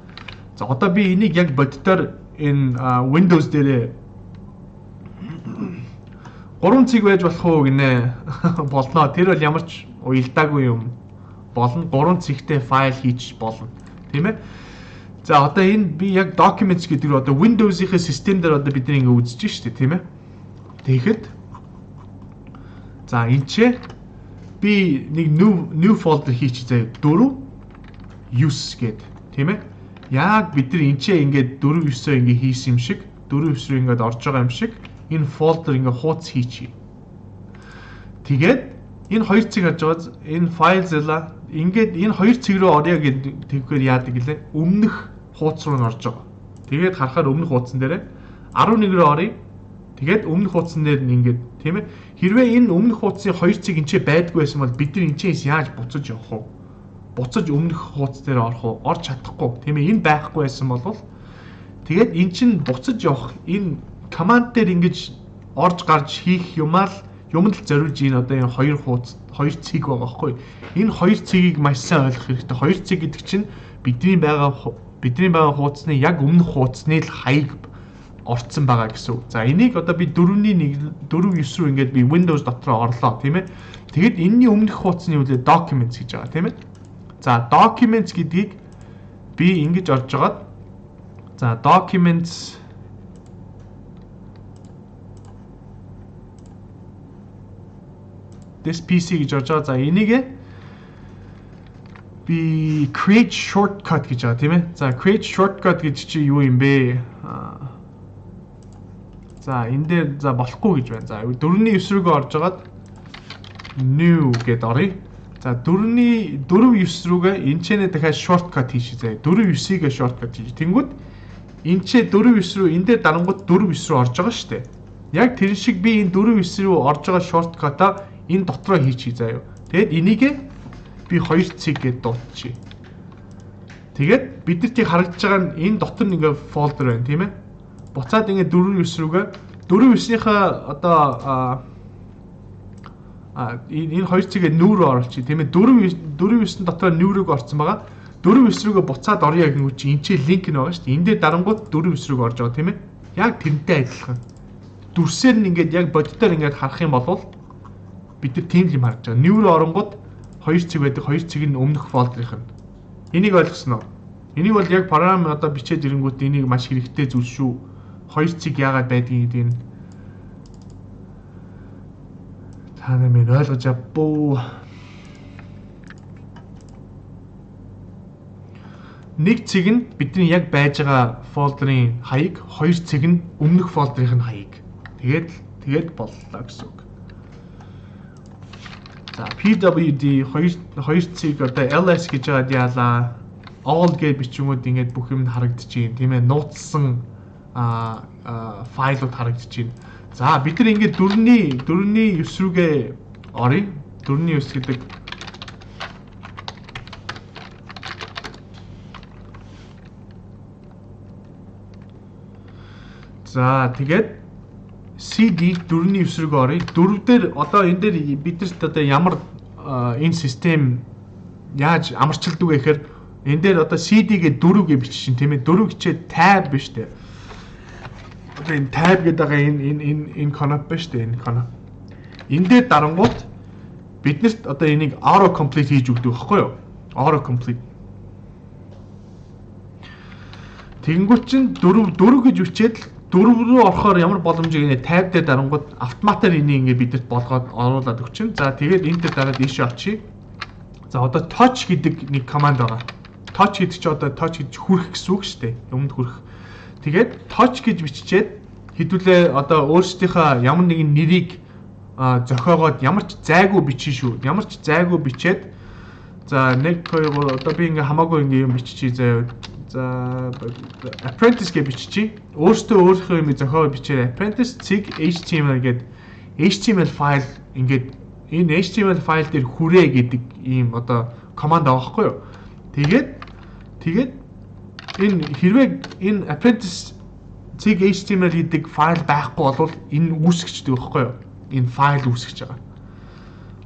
Speaker 2: За, одоо би энийг яг боддоор энэ Windows дээрээ 3 цэг байж болох уу гинэ, болно. Тэр бол ямар ч уялдаагүй юм болно. 3 цэгтэй файл хийж болно. Тийм ээ. За, одоо энэ би яг documents гэдэг нь одоо Windows-ийн систем дээр одоо бид нэг ингэ үзэж штэ, тийм ээ. Тэгэхэд за, энэ ч би нэг new folder хийчих заяа, 4 9 гээд, тийм ээ. Яг бид нар энэ ч ингээд 4 9-өө ингээ хийсэн юм шиг, 4 9 рүү ингээд орж байгаа юм шиг энэ folder ингээ хууц хийчихье. Тэгээд энэ хоёр цэг харж байгаа, энэ FileZilla ингээд энэ хоёр цэг рүү орё гэдэг тэгэхээр яадаг гэлээ, өмнөх хууц руу нь орж байгаа. Тэгээд харахаар өмнөх хуудсан дээрээ 11 рүү оръё. Тэгээд өмнөх хуудсан дээр нь ингээд, тийм ээ. Хэрвээ энэ өмнөх хуудсын хоёр цэг энэ ч байдгүй байсан бол бид нар энэ чээс яаж буцаж явах вэ? Буцаж өмнөх хуудас дээр орох уу? Орж чадахгүй. Тийм ээ. Энэ байхгүй байсан бол тэгээд эн чинь буцаж явах энэ команд дээр ингэж орж гарч хийх юмаа л юмд л зориулж энэ одоо энэ хоёр хуудас, хоёр цэг байгаа байхгүй. Энэ хоёр цэгийг маш сайн ойлгох хэрэгтэй. Хоёр цэг гэдэг чинь бидний байгаа хуудасны яг өмнөх хуудасны л хаяг орцсон байгаа гэсэн үг. За, энийг одоо би 4-ний 1 4 9 рүү ингээд би Windows дотроо орлоо, тийм ээ. Тэгэд энэний өмнөх хуудасны юу лээ, documents гэж байгаа, тийм ээ. За, documents гэдгийг би ингэж орж жагаад, за, documents this PC гэж орж байгаа. За, энийг би create shortcut гэж байгаа, тийм ээ. За, create shortcut гэж чи юу юм бэ? За, энэ дээр за болохгүй гэж байна. За, 4-ний 9 рүүгээ орж агаад new гэд оръё. За, 4-ний 4 9 рүүгээ энэ ч нэ дахиад shortcut хийшээ заяа. 4 9-ийг shortcut хийж. Тэнгүүд энэ ч 4 9 рүү энэ дээр дарангууд 4 9 рүү орж байгаа шүү дээ. Яг тэр шиг би энэ 4 9 рүү орж байгаа shortcut-а энэ дотроо хийчихье заяа. Тэгэд энийг би 2 цэг гэд дуудчихъя. Тэгээд биднэртийг харагдаж байгаа нь энэ дотор нь ингээ folder байна, тийм ээ. Буцаад ингээ 4 9 рүүгээ 4 9-ийнхаа одоо энэ 2 цэгээ new рүү оруулчих, тийм ээ. 4 4 9 дотор new рүүг орсон байгаа. 4 9 рүүгээ буцаад орё гингүү чи энэ ч линк нь байгаа шүү дээ. Энэ дээр дарангууд 4 9 рүүг орж байгаа, тийм ээ. Яг тэрнтэй адилхан. Дүрсээр нь ингээд яг бодитоор ингээд харах юм бол бид нар тийм юм харж байгаа. New рүү оронгууд 2 цэг байдаг. 2 цэг нь өмнөх folder-ийнх нь. Энийг ойлгосноо? Энийг бол яг програм одоо бичээд ирэнгүүт энийг маш хэрэгтэй зүйл шүү. 2 цэг яагаад байдгийг гэдэг нь та нар минь ойлгож авбуу. Нэг цэг нь бидний яг байж байгаа folder-ын хаяг, хоёр цэг нь өмнөх folder-ын хаяг. Тэгээд боллоо гэсэн үг. За, PWD 2 цэг одоо LS гэж байгаад яалаа. All гэж бичингүүд ингээд бүх юм харагдаж байна, тийм ээ. Нууцсан файлууд харагдаж байна. За, бид нар ингээд 4-ний 9 рүүгээ оръё. 4-ний 9 гэдэг за, тэгээд CD 4-ний 9 рүүгээ оръё. 4 дээр одоо энэ дээр бидэрт одоо ямар энэ систем яаж амарчилдаг вэ гэхээр энэ дээр одоо CD гээ 4 гэж бичсэн, тийм ээ. 4 гэчээ tab биш үү? Одоо энэ tab гэдэг байгаа энэ кноп биш үү? Энэ кноп. Энэ дээр дарангууд биднэрт одоо энийг auto complete хийж өгдөг байхгүй юу? Auto complete. Тэгэнгүүт чинь 4 4 гэж бичээд л 4 рүү орохоор ямар боломжийг нэ tab дээр дарангууд автоматар энийг ингээ бидэд болгоод оруулаад өгчин. За, тэгээд энэ дээр дараад ийшээ очие. За, одоо touch гэдэг нэг команд байгаа. Touch гэдэг чи одоо touch гэж хүрэх гэсэн үг шүү дээ. Өмнөд хүрэх. Тэгээд touch гэж биччихээд хэдүүлээ одоо өөрсдийнхөө ямар нэгэн нэрийг зохиогоод ямар ч зайгүй бичиж шүү. Ямар ч зайгүй бичээд, за, 1 2 3 одоо би ингээ хамаагүй ингээ юм биччихье заяа. За, apprentice гэж биччихье. Өөртөө өөрийнхөө юм зохиогоо бичээр apprentice цэг HTML гээд HTML файл ингээд энэ HTML файл дээр хүрээ гэдэг ийм одоо команд байгаа байхгүй юу? Тэгээд энэ хэрвээ энэ apprentice цэг HTML гэдэг файл байхгүй бол энэ үүсгэждэг байхгүй юу? Энэ файл үүсгэж байгаа.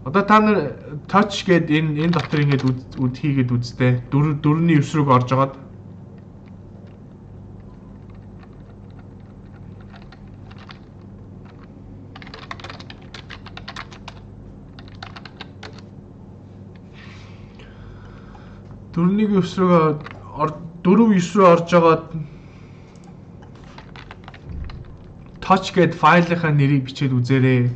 Speaker 2: Одоо та нар touch гээд энэ дотор ингээд үд хийгээд үздэй. 4 4-ний 9 рүүг орж агаад дөрөвнийг 9 рүү 4 9 рүү орж агаад touch гээд файлынхаа нэрийг бичээд үзээрэй.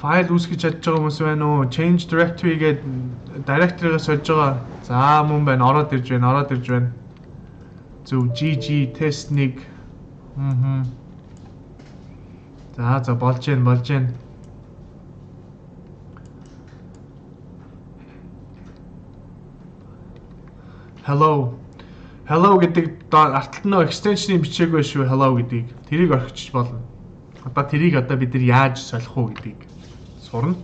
Speaker 2: Файл үүсгэж чадж байгаа хүмүүс байна уу? Change directory гээд directory-гаа сольж байгаа. За, мөн байна. Ороод ирж байна. Ороод ирж байна. Зөв, GG test 1. За, болж гэн, болж гэн. Hello. Hello гэдэг арталт нь extension-ийг бичээгүй шүү, hello гэдгийг. Тэрийг орхичих болно. Одоо тэрийг одоо бид нар яаж солих уу гэдгийг сурна.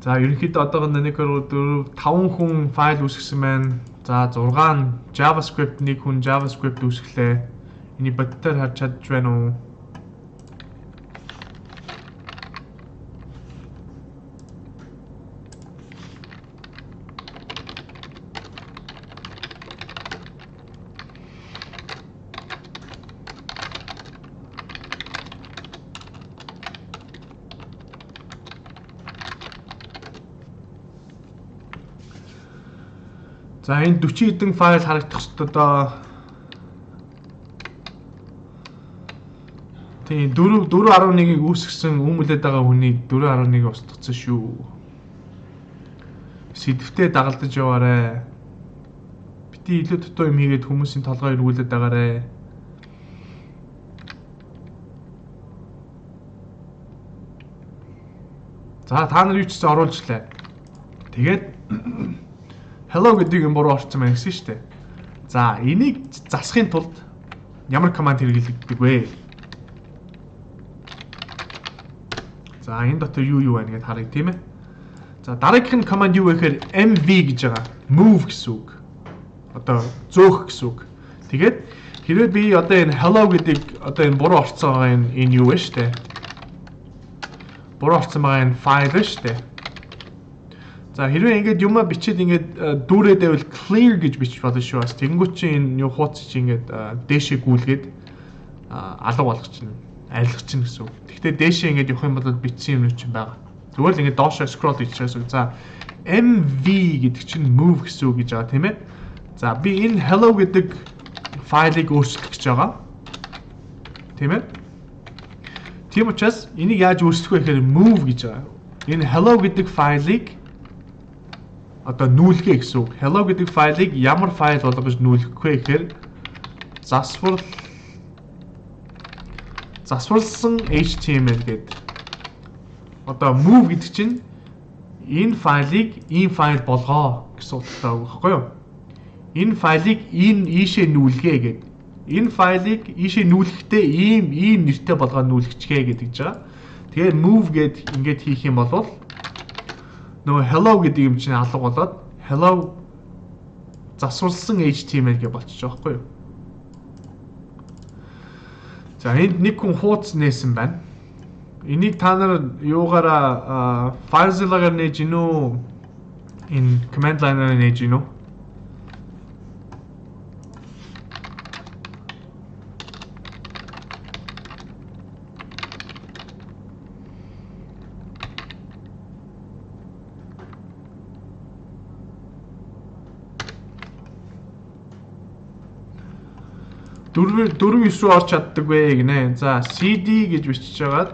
Speaker 2: За, ерөнхийдөө одоогонд 1 2 4 5 хүн файл үүсгэсэн байна. За, 6 нь JavaScript, нэг хүн JavaScript үүсгэлээ. Энийг бодитоор харж чадж байна уу? За, энэ 40 хэдэн файл харагдах хэвээр одоо. Тийм, 4 4.11-ийг үүсгэсэн өмлөд байгаа хүний 4.11-ийг устгацсан шүү. Сэдвтэ дагалдаж яваарэ. Бити илүү дутуу юм хийгээд хүмүүсийн толгой эргүүлээд байгаарэ. За, та нар юу ч гэсэн оруулжлаа. Тэгээд hello гэдэг юм буруу орсон байна гэсэн шүү дээ. За, энийг засахын тулд ямар команд хэрэглэгддэг вэ? За, энэ дотор юу юу байна гэдээ харъя, тийм ээ. За, дараагийнх нь команд юу вэ гэхээр mv гэж байгаа. Move гэсэн үг. Одоо зөөх гэсэн үг. Тэгээд хэрвээ би одоо энэ hello гэдэг одоо энэ буруу орцсон байгаа энэ юу вэ шүү дээ. Буруу орцсон байгаа энэ файл вэ шүү дээ. За, хэрвээ ингээд юмаа бичээд ингээд дүүрээд байвал clear гэж бичих болно шүү бас. Тэнгүүт чинь энэ юу хууц чи ингээд дээшээ гүйлгээд алга болгочихно. Арилгачихна гэсэн үг. Гэхдээ дээшээ ингээд явах юм бол бичсэн юм чинь байгаа. Зүгээр л ингээд доошоо scroll хийчих гэсэн үг. За, MV гэдэг чинь move гэсэн үг гэж байгаа, тийм ээ. За, би энэ hello гэдэг файлыг өөрчлөх гэж байгаа. Тийм ээ. Тийм учраас энийг яаж өөрчлөх вэ гэхээр move гэж байгаа. Энэ hello гэдэг файлыг одоо нүүлгээ гэсэн үг. Hello гэдэг файлыг ямар файл болгож нүүлгэх вэ гэхээр засварлсан HTML гэдэг. Одоо move гэдэг чинь энэ файлыг ийм файл болгоо гэсэн утгатай үг байхгүй юу? Энэ файлыг энэ ийшээ нүүлгээ гэдэг. Энэ файлыг ийшээ нүүлэхдээ ийм ийм нэртэй болгоо нүүлгэчгээ гэдэг байгаа. Тэгээд move гэд ингээд хийх юм бол нөгөө hello гэдэг юм чинь алга болоод hello засварлсан HTML гэж болчихж байгаа байхгүй юу? За, энд нэг хүн хууц нээсэн байна. Энийг та нар юугаараа FileZilla-гаар нээж гинүү, энэ command line-аар нээж гинүү? Дөрөв дөрөв 9 рүү орч чаддаг вэ гинэ. За, CD гэж бичиж хагаад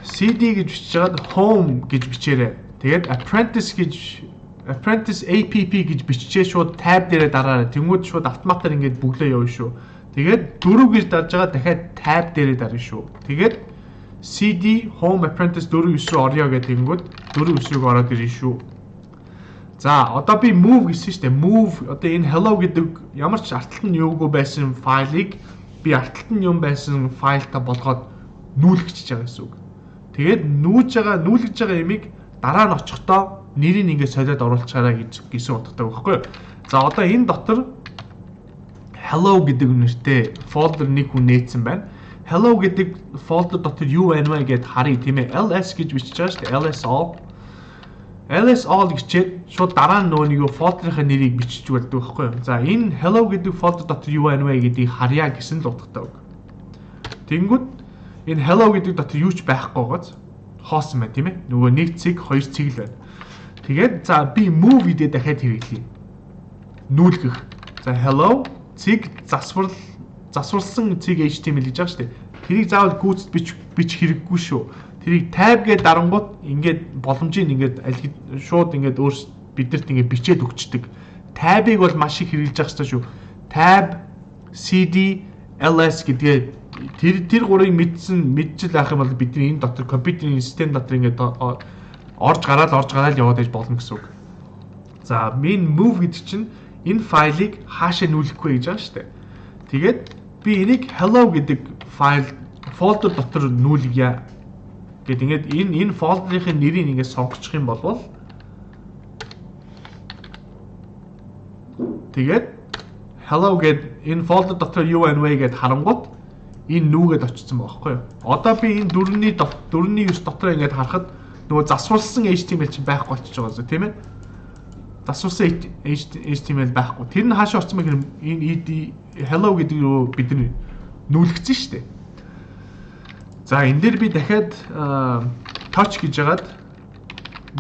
Speaker 2: CD гэж бичиж хагаад home гэж бичээрэй. Тэгээд apprentice гэж apprentice app гэж биччихээ шууд tab дээрээ дараарай. Тэнгүүд шууд автоматар ингээд бөглөө явна шүү. Тэгээд 4 гэж дарж байгаа, дахиад tab дээрээ дарна шүү. Тэгээд CD home apprentice 4 9 рүү орё гэх тэгэнгүүт 4 9 рүү ороод ирнэ шүү. За, одоо би move гэсэн шүү дээ. Move одоо энэ hello гэдэг ямар ч арталт нь юугүй байсан файлыг би арталт нь юм байсан файлтай болгоод нүүлгэж байгаа гэсэн үг. Тэгээд нүүж байгаа, нүүлгэж байгаа ямиг дараа нь очихдоо нэрийг ингээд солиод оруулчихаарай гэж гэсэн утгатай байхгүй юу? За, одоо энэ дотор hello гэдэг нэртэй folder нэг хүн нээсэн байна. Hello гэдэг folder дотор юу байна вэ гэд харъя, тийм ээ. ls гэж бичиж байгаа шүү дээ. Ls all. Ls all гэчээд шууд дараа нь нөгөө нэг folder-ийнхаа нэрийг бичиж болдог байхгүй юу? За, энэ hello гэдэг folder дотор юу байна вэ гэдгийг харъя гэсэн л утгатай үг. Тэнгүүд энэ hello гэдэг дотор юу ч байхгүй байгааз хоосон байна, тийм ээ. Нөгөө нэг цэг, хоёр цэг л байна. Тэгээд за би move гэдэг дахиад хэрэглэе. Нүүлгэх. За, hello цэг засварлсан цэг HTML гэж байгаа шүү дээ. Тэрийг заавал гүйцэд бичих хэрэггүй шүү. Тэрийг tab гээд дарангууд ингээд боломжийг ингээд аль шууд ингээд өөрс биднэрт ингээд бичээд өгчдөг. Tab-ыг бол маш их хэрэглэж явах хэрэгтэй шүү. Tab, CD, LS гэдгээ тэр гурыг мэдсэн мэдчил авах юм бол бидний энэ дотор компьютерийн систем дотор ингээд орж гараад орж гараад яваад байж болно гэсэн үг. За, min move гэдэг чинь энэ файлыг хаашаа нүүлэхгүй гэж байгаа шүү дээ. Тэгээд би энийг hello гэдэг файл folder дотор нүүлгье. Гэт ингээд энэ folder-ийн нэрийг ингээд сонгочих юм бол тэгээд hello гэд энэ folder дотор юу байна вэ гэд харангууд энэ нүүгээд очсон байгаа байхгүй юу. Одоо би энэ 4-ний 9 дотор ингээд харахад нөгөө засварлсан HTML чинь байхгүй болчихж байгаа зү, тийм ээ. Засварсан HTML байхгүй. Тэр нь хаашаа очсон бэ гэхээр энэ ed hello гэдэг рүү бид нүүлгцэн шүү дээ. За, энэ дээр би дахиад touch гэж яагаад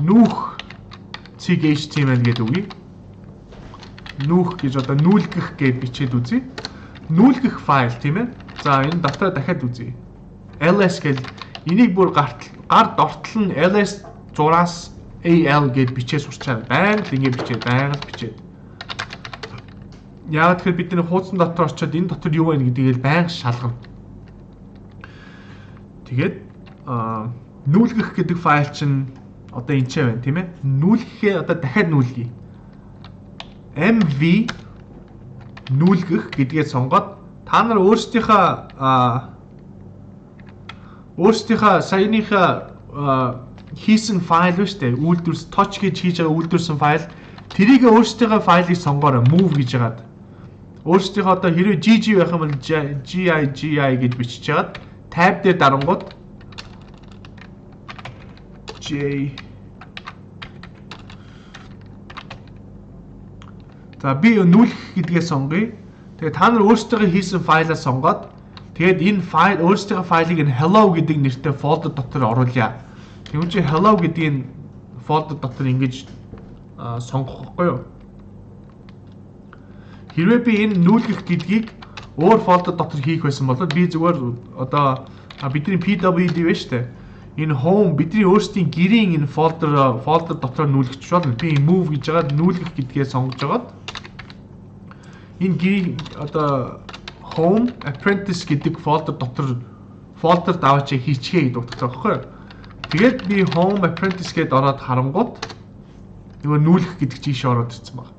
Speaker 2: нүүх Цэг HTML гэдэг үгийг нүүх гэж одоо нүүлгэх гэж бичээд үзье. Нүүлгэх файл, тийм ээ. За, энэ дотор дахиад үзье. ls гэл энийг бүр гар дортол нь ls зураас al гэж бичээ сурчаа. Байнга л ингэ бичээд, байнга л бичээд. Яагаад тэгэхээр бид нар хуудсан дотор очиод энэ дотор юу байна гэдгийг л байнга шалгана. Тэгээд нүүлгэх гэдэг файл чинь одоо энэ ч байна, тийм ээ. Нүүлгэхээ одоо дахиад нүүлгэе. MV нүүлгэх гэдгээ сонгоод та нар өөрсдийнхөө саяныхаа хийсэн файл ба штэ, үйлдвэрс touch гэж хийж байгаа үйлдвэрсэн файл, тэрийг өөрсдийнхөө файлыг сонгоорой, move гэж яагаад өөрсдийнхөө одоо хэрвээ GG байх юм бол GI GI гэж бичиж яагаад tab дээр дарангууд J. За, би нүүлгэх гэдгээ сонгоё. Тэгээ та нар өөрсдийнхөө хийсэн файлаа сонгоод тэгээд энэ файл, өөрсдийнхөө файлыг энэ hello гэдэг нэртэй folder дотор оруулъя. Тэгвэл чи hello гэдгийг folder дотор ингэж сонгох байхгүй юу? Хэрвээ би энэ нүүлгэх гэдгийг өөр folder дотор хийх байсан бол би зүгээр одоо бидний pwd байна шүү дээ. Энэ home, бидний өөрсдийн гэрийн энэ folder дотор нүүлгэж болно. Би move гэж байгаа нүүлгэх гэдгээ сонгож агаад энэ гэрийн одоо home apprentice гэдэг folder дотор folder даваач хийчихье гэдэг утгатай байхгүй юу? Тэгээд би home apprentice гэдээ ороод харангууд нөгөө нүүлгэх гэдэг чинь ийшээ ороод ирсэн байна.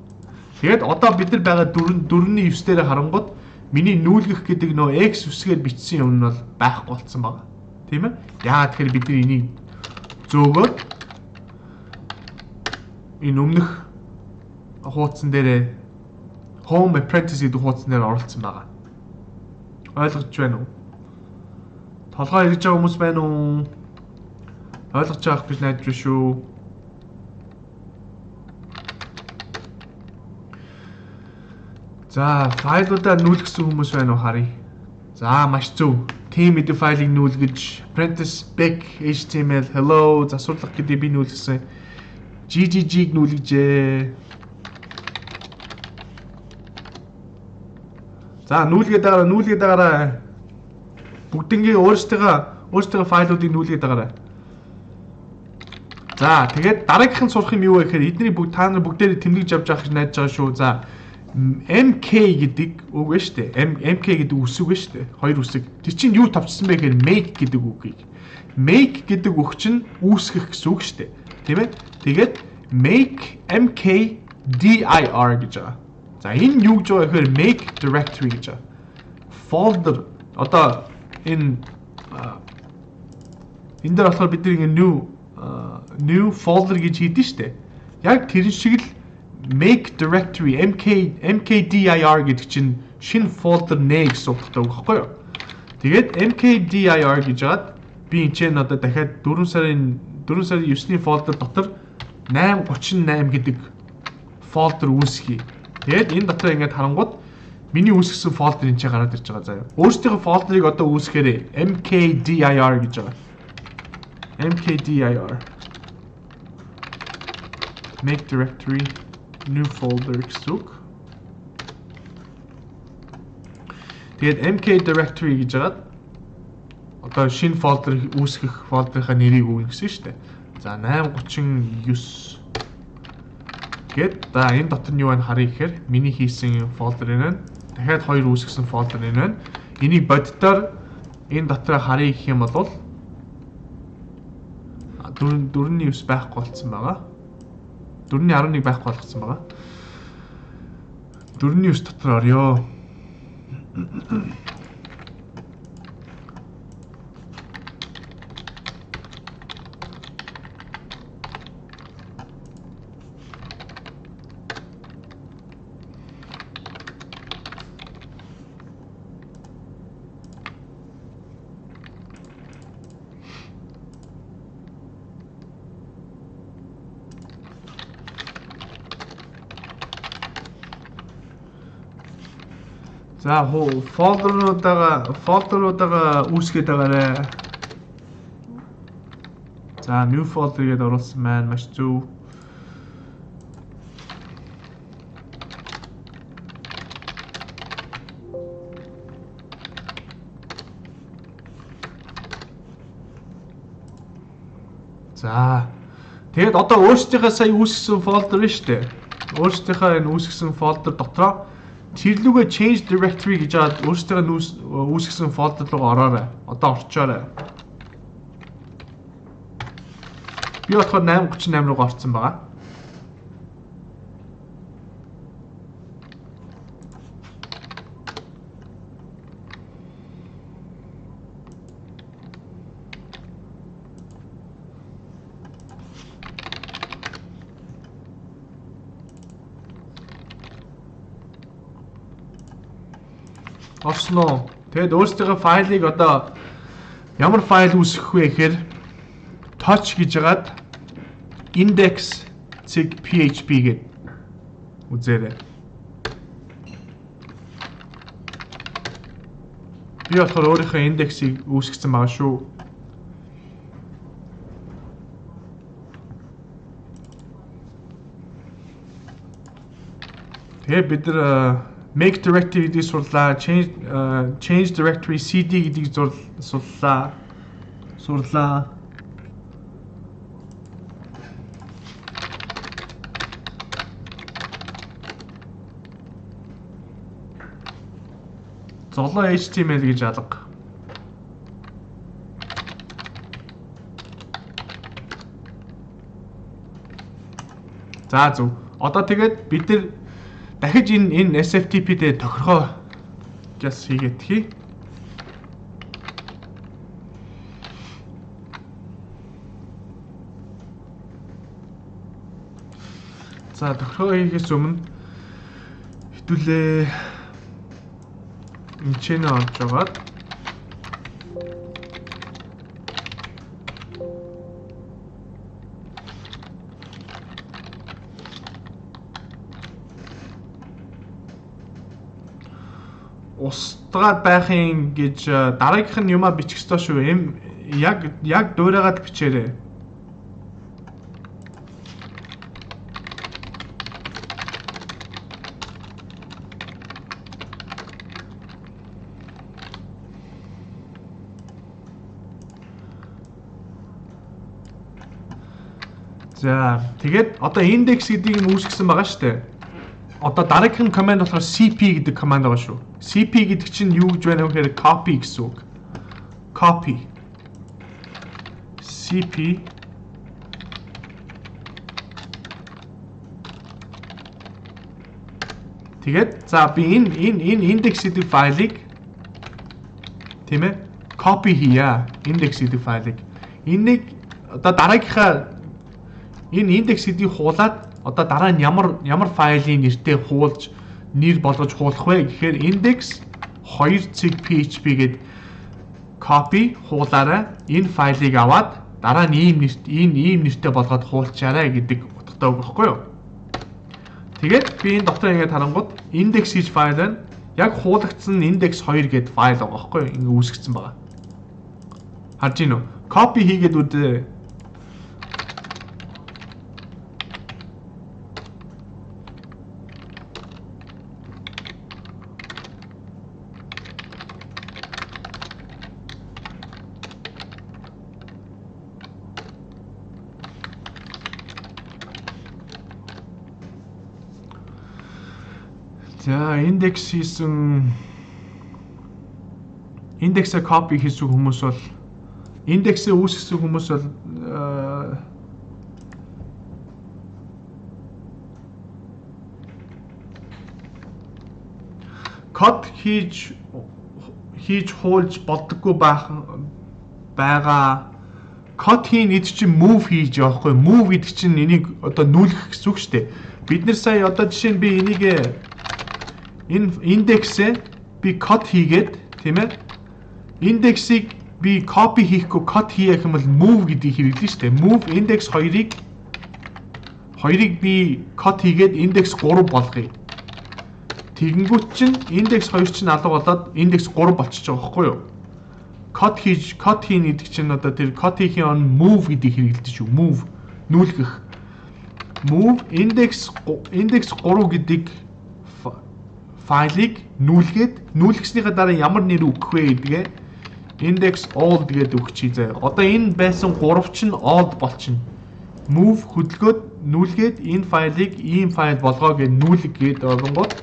Speaker 2: Тэгээд одоо бид нар байгаа 4 4-ний 9 дээр харангууд миний нүүлгэх гэдэг нөгөө x үсгээр бичсэн юм нь бол байхгүй болцсон байна. Тийм ээ? Яагаад тэгэхээр бид нар энийг зөөгөөд энэ өмнөх хуудсан дээрээ, home apprentice гэдэг хуудсан дээр оролцсон байгаа. Ойлгож байна уу? Толгой эргэж байгаа хүмүүс байна уу? Ойлгож байгаа гэж найдаж байна шүү. За, файлуудаа нүүлгэсэн хүмүүс байна уу, харъя. За, маш зөв. Team гэдэг файлыг нүүлгэж, apprentice spec HTML hello засварлах гэдэг би нүүлгэсэн. GGG-г нүүлгэжээ. За, нүүлгээд байгаарай, нүүлгээд байгаарай. Бүгднгийн өөрсдийнхөө файлуудыг нүүлгээд байгаарай. За, тэгээд дараагийнх нь сурах юм юу вэ гэхээр эдний бүгд та нар бүгдээрээ тэмдэглэж авч явах гэж найдаж байгаа шүү. За, MK гэдэг үг байна шүү дээ. MK гэдэг үсэг байна шүү дээ. Хоёр үсэг. Тэр чинь юу товчсон бэ гэхээр make гэдэг үгийг. Make гэдэг үг чинь үүсгэх гэсэн үг шүү дээ. Тийм ээ? Тэгээд make MK dir гэж байгаа. За, энэ юу гэж байгаа гэхээр make directory гэж байгаа. Folder одоо энэ энэ дээр болохоор бид нэг new folder гэж хийдэж шүү дээ. Яг тэр шиг л make directory mkdir гэдэг чинь шинэ folder нэ гэсэн утгатай үг байхгүй юу? Тэгээд mkdir гэж яагаад би энэ чинь одоо дахиад 4 сарын 9-ний folder дотор 838 гэдэг folder үүсгэе. Тэгээд энэ дотор ингээд харангууд миний үүсгэсэн folder энэ чинь гараад ирж байгаа заяа. Өөрсдийнхөө folder-ыг одоо үүсгэхээрээ mkdir гэж байгаа. Mkdir make directory new folder гэсэн үг. Тэгээд mk directory гэж хагаад одоо шинэ folder үүсгэх folder-ынхаа нэрийг өгнө гэсэн шүү дээ. За, 839 гээд за энэ дотор нь юу байна харъя гэхээр миний хийсэн folder энэ байна. Дахиад хоёр үүсгэсэн folder энэ байна. Энийг боддоор энэ дотор харъя гэх юм бол 4 4-ний 9 байхгүй болцсон байгаа. 4-ний 11 байхгүй болгоцсон байгаа. 4-ний 9 дотор орё. За, folder-уудаа үүсгээд байгаарай. За, new folder гэдээ оруулсан маань маш зөв. За. Тэгээд одоо өөрсдийнхээ сая үүсгэсэн folder нь шүү дээ. Өөрсдийнхээ энэ үүсгэсэн folder дотроо тэр лүүгээ change directory гэж аваад өөрсдийнхээ үүсгэсэн folder руу ороорой. Одоо орчоорой. Би болохоор 838 руу орсон байгаа. Орсон уу? Тэгэд өөрсдийнхөө файлыг одоо ямар файл үүсгэх вэ гэхээр touch гэж хагаад index.php гээд үзээрэй. Би болохоор өөрийнхөө индексийг үүсгэсэн байгаа шүү. Тэгээ бид нар make directory гэдгийг сурлаа, change directory cd гэдгийг сурлаа. Сурлаа. Золоо HTML гэж алга. За зөв. Одоо тэгээд бид нар дахиж энэ SFTP дээр тохиргоо just хийгээд хий. За тохиргоо хийхээс өмнө хэдүүлээ энэ ч нэ орж байгаад устгаад байхын гэж дараагийнх нь юмаа бичих ёстой шүү. Эм яг дуурайгаад бичээрэй. За тэгээд одоо индекс гэдгийг нь үүсгэсэн байгаа шүү дээ. Одоо дараагийнх нь команд болохоор cp гэдэг команд байгаа шүү. Cp гэдэг чинь юу гэж байна вэ гэхээр copy гэсэн үг. Copy. Cp Тэгээд за би энэ index гэдэг файлыг тийм ээ copy хийя. Index гэдэг файлыг. Энийг одоо дараагийнхаа энэ индекс гэдгийг хуулаад одоо дараа нь ямар файлын нэртэй хуулж нэр болгож хуулах вэ гэхээр index 2.php гээд copy хуулаарай. Энэ файлыг аваад дараа нь ийм нэрт ийм нэртэй болгоод хуулчаарай гэдэг утгатай үг байхгүй юу? Тэгээд би энэ дотор ингээд харангууд index гэж файл байна. Яг хуулагдсан index 2 гээд файл байгаа байхгүй юу? Ингээ үүсгэсэн байгаа. Харж гин үү? Copy хийгээд үзээ. За индекс хийсэн индексээ copy хийсэн хүмүүс бол индексээ үүсгэсэн хүмүүс бол код хийж хуулж болдоггүй байгаа. Код хийн эд чинь move хийж байгаа байхгүй. Move гэдэг чинь энийг одоо нүүлгэх гэсэн үг шүү дээ. Бид нэр сая одоо жишээ нь би энийг энэ индексээ би код хийгээд тийм ээ индексийг би copy хийхгүй код хийх юм бол move гэдгийг хэрэглэнэ шүү дээ. Move index 2-ыг би код хийгээд индекс 3 болгоё. Тэгэнгүүт чинь индекс 2 чинь алга болоод индекс 3 болчихж байгаа байхгүй юу? Код хийнэ гэдэг чинь одоо тэр код хийхийн он move гэдгийг хэрэглэдэг шүү. Move нүүлгэх. Move index 3 гэдэг файлыг нүүлгээд нүүлгэснийхээ дараа ямар нэр өгөх вэ гэдгээ Index old гэдэг өгчий заяа. Одоо энэ байсан 3 чинь old болчихно. Move хөдөлгөөд нүүлгээд энэ файлыг ийм файл болгоо гэж нүүлэг гээд оронгууд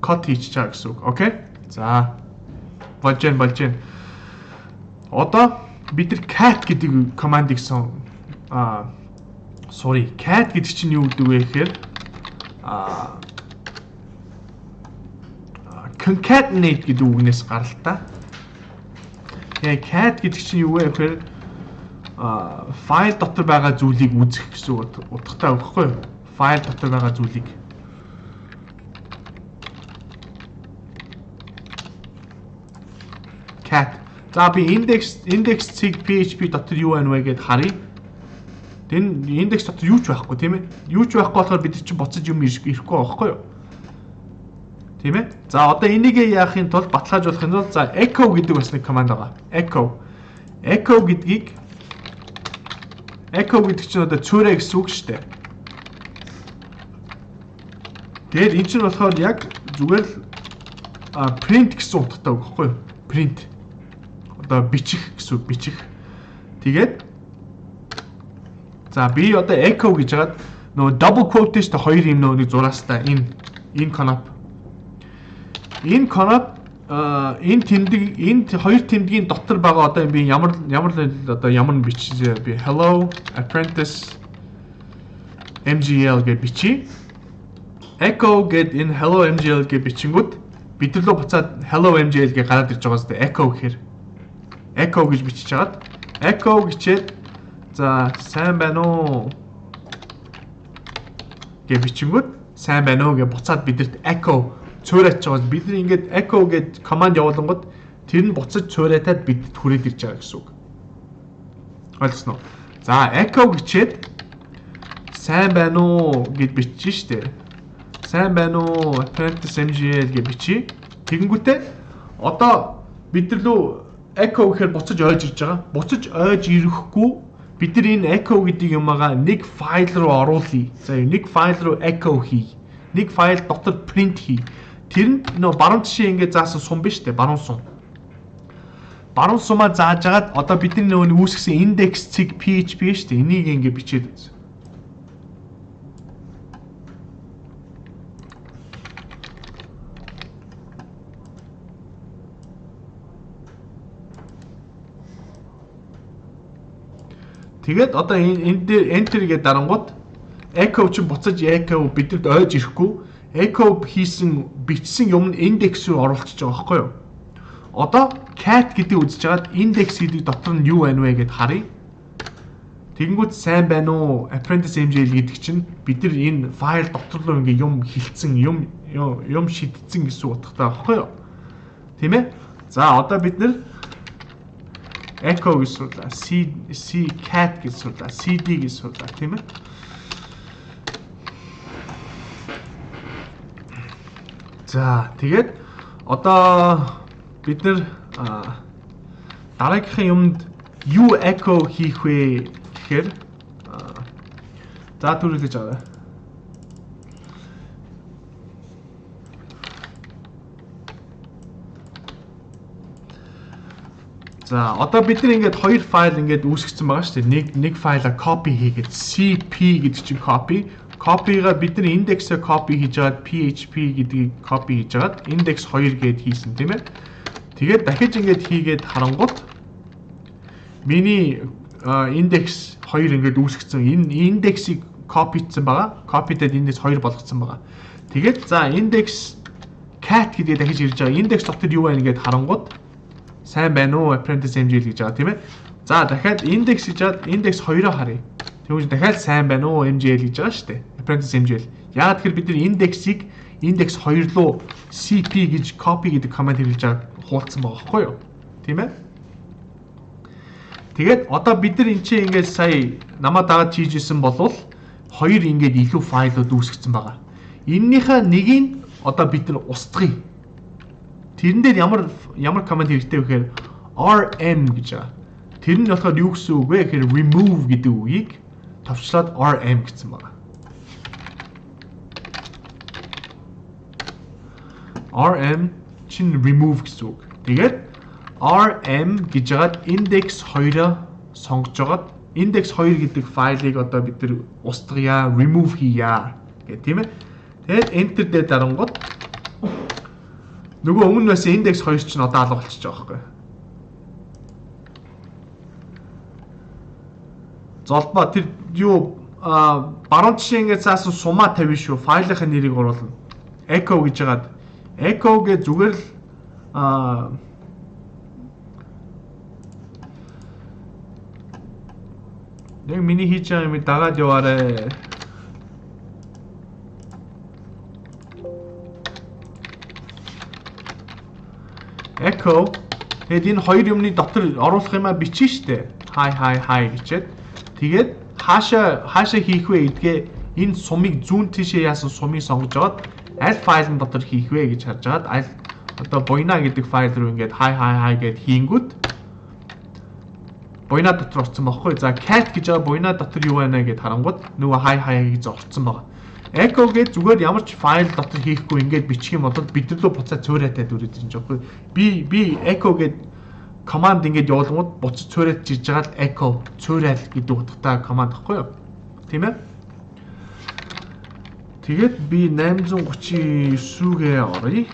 Speaker 2: cut хийчих чаа гэсэн үг. Окей? За. Болж гэн, болж гэн. Одоо бид нар cat гэдэг командыг сон sorry, cat гэдэг чинь юу гэдэг вэ гэхээр concatenate гэдэг үгнээс гаралтай. Тэгээ cat гэдэг чинь юу вэ гэхээр файл дотор байгаа зүйлийг үзэх гэсэн утгатай өгөхгүй юу? Файл дотор байгаа зүйлийг cat. За би index.php дотор юу байна вэ гэд харъя. Тэр индекс дотор юу ч байхгүй, тийм ээ. Юу ч байхгүй болохоор бид чинь буцаж юм ирэхгүй байхгүй юу? Тийм ээ. За одоо энийг яахын тулд, баталгаажуулахын тулд за echo гэдэг бас нэг команд байгаа. Echo. Echo гэдгийг, echo гэдэг чинь одоо цөөрэй гэсэн үг шүү дээ. Тэгээд эн чинь болохоор яг зүгээр л print гэсэн утгатай үг байхгүй юу? Print. Одоо бичих гэсэн үг, бичих. Тэгээд за би одоо echo гэж хагаад нөгөө double quote шүү дээ, хоёр юм нөгөө нэг зураастай энэ кноп. Энэ кноп, энэ тэмдэг, энэ хоёр тэмдгийн дотор байгаа одоо би ямар ямар одоо ямар нь бичээ, би hello apprentice MGL гэж бичье. Echo гэд энэ hello MGL гэж бичингүүд бид нар руу буцаад hello MGL гэж гараад ирж байгаа зү. Echo гэхээр echo гэж бичиж хагаад echo гэчээд за сайн байна уу гэж бичингүүд сайн байна уу гэж буцаад бидэрт echo цуурайч байгаа. Бид нар ингээд echo гэж команд явуулангууд тэр нь буцаж цуурайтаад бидэд хүрээд ирж байгаа гэсэн үг. Ойлгосноо? За echo гэчээд сайн байна уу гэж бичиж штэ. Сайн байна уу apprentice MGL гэж бичиж. Тэгэнгүүтээ одоо бид нар лөө echo гэхээр буцаж ойж ирж байгаа. Буцаж ойж ирэхгүй бид нар энэ echo гэдэг юмаа нэг файл руу оруулъя. За нэг файл руу echo хий. Нэг файл дотор print хий. Тэр нь нөө баруун тишээ ингээд заасан сум биш үү? Баруун сум. Баруун сумаа зааж агаад одоо бидний нөгөө үүсгэсэн index.php шүү дээ. Энийг ингээд бичээд үз. Тэгээд одоо энэ дээр enter гэдэг дарангууд echo чинь буцаж echo бидэнд ойж ирэхгүй, echo хийсэн бичсэн юм нь индекс рүү оруулчихж байгаа байхгүй юу? Одоо cat гэдэг үзэж хагаад индекс гэдэг дотор нь юу байна вэ гэд харъя. Тэгэнгүүт сайн байна уу apprentice MGL гэдэг чинь бид нар энэ файл дотор руу ингээ юм хилцэн, юм шидсэн гэсэн утгатай байхгүй юу? Тийм ээ? За одоо бид нар echo гэж суулаа, C C cat гэж суулаа, CD гэж суулаа, тийм ээ? За тэгээд одоо бид нар дараагийнхын юмд юу echo хийх вэ гэхээр за түрүүлж байгаа. За одоо бид нар ингээд хоёр файл ингээд үүсгэсэн байгаа шүү дээ. Нэг файлаа copy хийгээд cp гэдэг чинь copy. Copy-га бид нар индексээ copy хийж агаад php гэдгийг copy хийж агаад index 2 гээд хийсэн, тийм ээ. Тэгээд дахиж ингээд хийгээд харангууд миний индекс 2 ингээд үүсгэсэн. Энэ индексийг copy-дсан байгаа. Copy-дээд индекс 2 болгоцсон байгаа. Тэгээд за индекс cat гэдгээ дахиж ирж байгаа. Индекс дотор юу байна ингээд харангууд сайн байна уу apprentice MGL гэж байгаа, тийм ээ. За дахиад индекс гэж хаад индекс 2-оо харъя. Тэгвэл дахиад сайн байна уу MGL гэж байгаа шүү дээ. Apprentice MGL. Яагаад тэгэхээр бид нар индексийг индекс 2 руу cp гэж copy гэдэг команд хэрэглэж байгаа хуулцсан байгаа байхгүй юу? Тийм ээ. Тэгээд одоо бид нар энэ чинь ингээд сая намаа дагаад хийжсэн болвол хоёр ингээд илүү файлууд үүсгэсэн байгаа. Эннийхээ нэгийг одоо бид нар устгая. Тэрэн дээр ямар ямар команд хэрэгтэй вэ гэхээр rm гэж байгаа. Тэр нь болохоор юу гэсэн үг вэ гэхээр remove гэдэг үгийг товчлоод rm гэсэн байна. rm чинь remove гэсэн үг. Тэгээд rm гэж хагаад index 2-оо сонгож жагаад index 2 гэдэг файлыг одоо бид нар устгая, remove хийя гэх тийм ээ. Тэгээд enter дээр дарангууд нөгөө өмнө байсан index 2 чинь одоо алга болчихж байгаа байхгүй. Золбоо тэр юу баруун жишээ ингээд заасан сумаа тавина шүү. Файлынхаа нэрийг оруулна. Echo гэж хагаад echo гэ зүгээр л яг миний хийж байгаа юм дагаад яваарэ. Echo. Тэгэд энэ хоёр юмны дотор оруулах юмаа бичнэ штэ. Hi hi hi гэчээд тэгээд хаашаа хийх вэ гэдгээ энэ сумыг зүүн тишээ яасан сумыг сонгож аваад аль файлын дотор хийх вэ гэж харж агаад аль одоо буйна гэдэг файл руу ингээд hi hi hi гэд хийнгүүт буйна дотор орсон байхгүй. За cat гэж байгаа буйна дотор юу байна гэд харангууд нөгөө hi hi гэж орсон байгаа. Echo гэж зүгээр ямар ч файл дотор хийхгүй ингээд бичих юм бол бид нар руу буцаад цөөрайтай дүрээд ирж байгаа байхгүй. Би echo гэд команд ингээд явуулгууд буц цөөрайт жиж байгаа л echo цөөрайл гэдэг утгатай команд байхгүй юу? Тийм ээ? Тэгээд би 839-гээ оръё.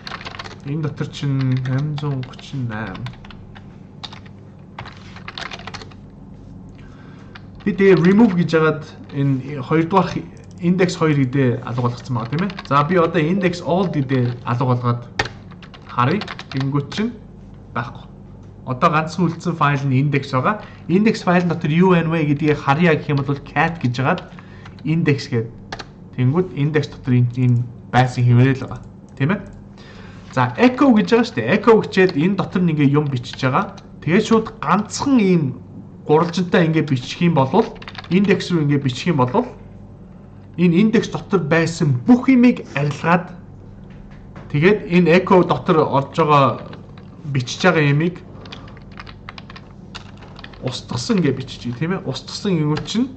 Speaker 2: Энэ дотор чинь 838. Би тэгээ remove гэж хагаад энэ хоёрдугаар index 2 гэдээ алга болгоцсон байгаа тийм ээ. За би одоо index all гэдээ алга болгоод харъя. Тэгэнгүүт чинь байхгүй. Одоо ганцхан үлдсэн файл нь index байгаа. Index файл дотор юу байна вэ гэдгийг харъя гэх юм бол cat гэж хагаад index гээд тэгэнгүүт index дотор энэ байсан хэвээрээ л байгаа. Тийм ээ. За echo гэж байгаа шүү дээ. Echo гэчээд энэ дотор нь ингээ юм бичиж байгаа. Тэгээд шууд ганцхан ийм гурвалжинтай ингээ бичих юм бол индекс рүү ингээ бичих юм бол энэ индекс дотор байсан бүх юмыг арилгаад тэгээд энэ echo дотор орж байгаа бичиж байгаа юмыг устгасан гэж бичиж тийм ээ. Устгасан юм чинь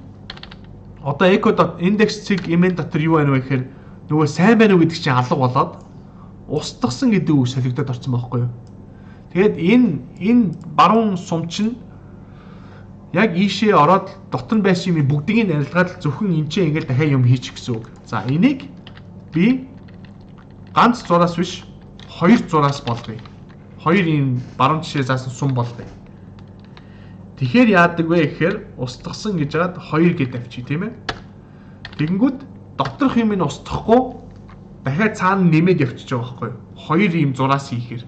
Speaker 2: одоо echo.index цэг имэн дотор юу байна вэ гэхээр нөгөө сайн байна уу гэдэг чинь алга болоод устгасан гэдэг үг солигдоод орсон байхгүй юу. Тэгээд энэ баруун сум чинь яг ийшээ ороод дотор нь байсан юм бүгдийг нь арилгаад зөвхөн энэ чинь ингээл дахиад юм хийчих гэсэн үг. За энийг би ганц зураас биш хоёр зураас болгоё. Хоёр ийм баруун жишээ заасан сум болгоё. Тэгэхээр яадаг вэ гэхээр устгасан гэж хагаад 2 гэд авчий тийм ээ. Тэгэнгүүт доторх юм нь устгахгүй дахиад цаана нэмээд явчихж байгаа байхгүй юу? Хоёр ийм зураас хийхээр.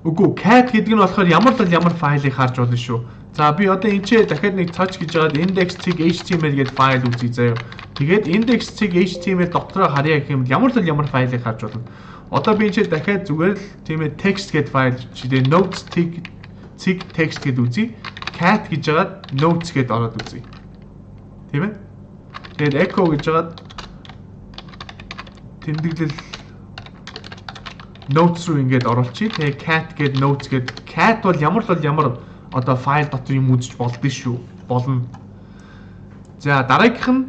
Speaker 2: Үгүй cat гэдэг нь болохоор ямар л ямар файлыг харж болно шүү. За би одоо энэ ч дахиад нэг touch гэж хагаад index.html гэдэг файл үзье заяа. Тэгээд index.html дотроо харъя гэх юм бол ямар л ямар файлыг харж болно. Одоо би энэ ч дахиад зүгээр л тийм ээ text гэдэг файл чидээ notes.text гэдэг үзье. Cat гэж хагаад notes гэдээ ороод үзье. Тийм ээ? Тэгээд echo гэж хагаад тэмдэглэл notes руу ингээд оруулчих. Тэгээ cat гээд notes гээд cat бол ямар л ямар одоо файл дотор юм үзэж болдсон шүү. Болно. За дараагийнх нь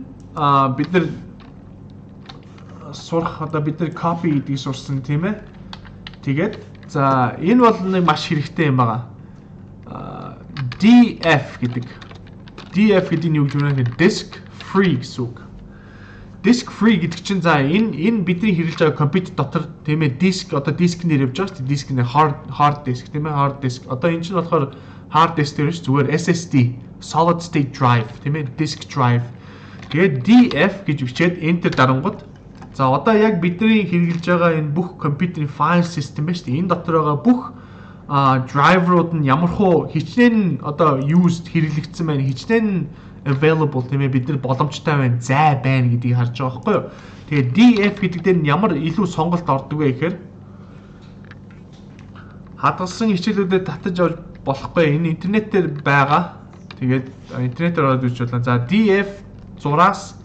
Speaker 2: бид нар сурах одоо бид нар copy гэдгийг сурсан тийм ээ. Тэгээд за энэ бол нэг маш хэрэгтэй юм байгаа. DF гэдэг. DF гэдэг нь юу гэж вэ гэхээр disk free гэсэн үг. Disk free гэдэг чинь за энэ бидний хэрэглэж байгаа компьютер дотор тийм ээ диск одоо дискнээр явж байгаа шүү дээ. Диск нэр hard disk тийм ээ hard disk. Одоо энэ чинь болохоор hard disk дээр биш зүгээр SSD solid state drive тийм ээ disk drive. Тэгээд DF гэж бичээд enter дарангууд за одоо яг бидний хэрэглэж байгаа энэ бүх компьютерийн файл систем байна шүү дээ. Энэ дотор байгаа бүх драйверууд нь ямар хуу хичнээн одоо used хэрэглэгдсэн байна. Хичнээн available тийм ээ бид нар боломжтой байна, зай байна гэдгийг харж байгаа байхгүй юу. Тэгээд DF гэдэг дээр нь ямар илүү сонголт ордог вэ гэхээр хадгалсан хичээлүүдэд татаж авч болохгүй энэ интернет дээр байгаа. Тэгээд интернетээр ороод үзэж болно. За DF зураас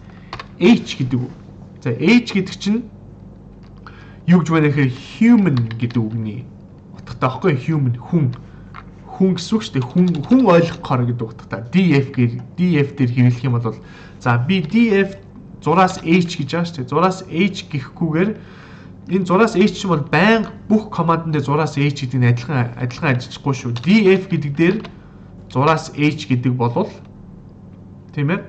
Speaker 2: H гэдэг үг. За H гэдэг чинь юу гэж байна гэхээр human гэдэг үгний утгатай байхгүй юу? Human хүн гэсэн үг шүү дээ. Хүн ойлгохоор гэдэг утгатай. DF дээр хэрэглэх юм бол за би DF Зураас H гэж байгаа шүү дээ. Зураас H гэхгүйгээр энэ зураас H чинь бол байнга бүх командн дээр зураас H гэдэг нь адилхан ажиллахгүй шүү. DF гэдэг дээр зураас H гэдэг болвол, тийм ээ,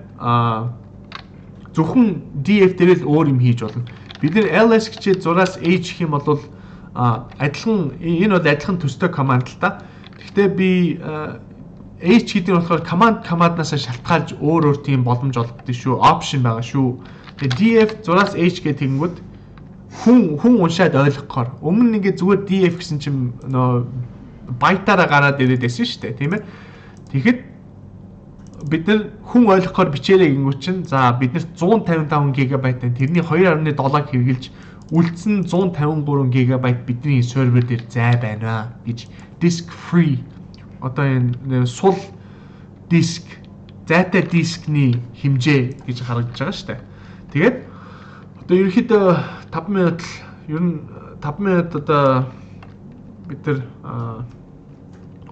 Speaker 2: зөвхөн DF дээр л өөр юм хийж болно. Бид нэр LS гэчээд зураас H гэх юм бол адилхан, энэ бол адилхан төстэй команд л та. Гэхдээ би H гэдэг нь болохоор команднаас шалтгаалж өөр өөр тийм боломж олгодог шүү. Option байгаа шүү. Тэгээ DF зураас H гэх тэгэнгүүт хүн уншаад ойлгохоор өмнө ингээд зүгээр DF гэсэн чинь нөө байтаараа гараад ирээд байсан шүү дээ, тийм ээ. Тэгэхэд бид нар хүн ойлгохоор бичээрэй гингүүт чинь за бид нарт 155 ГБ байна. Тэрний 2.7-ыг хэрэгжилж үлдсэн 153 ГБ бидний сервер дээр зай байна гэж, disk free, одоо энэ сул диск, зайтай дискний хэмжээ гэж харагдаж байгаа шүү дээ. Тэгээд одоо ерөнхийдөө 5 минут л, ер нь 5 минут одоо бид нар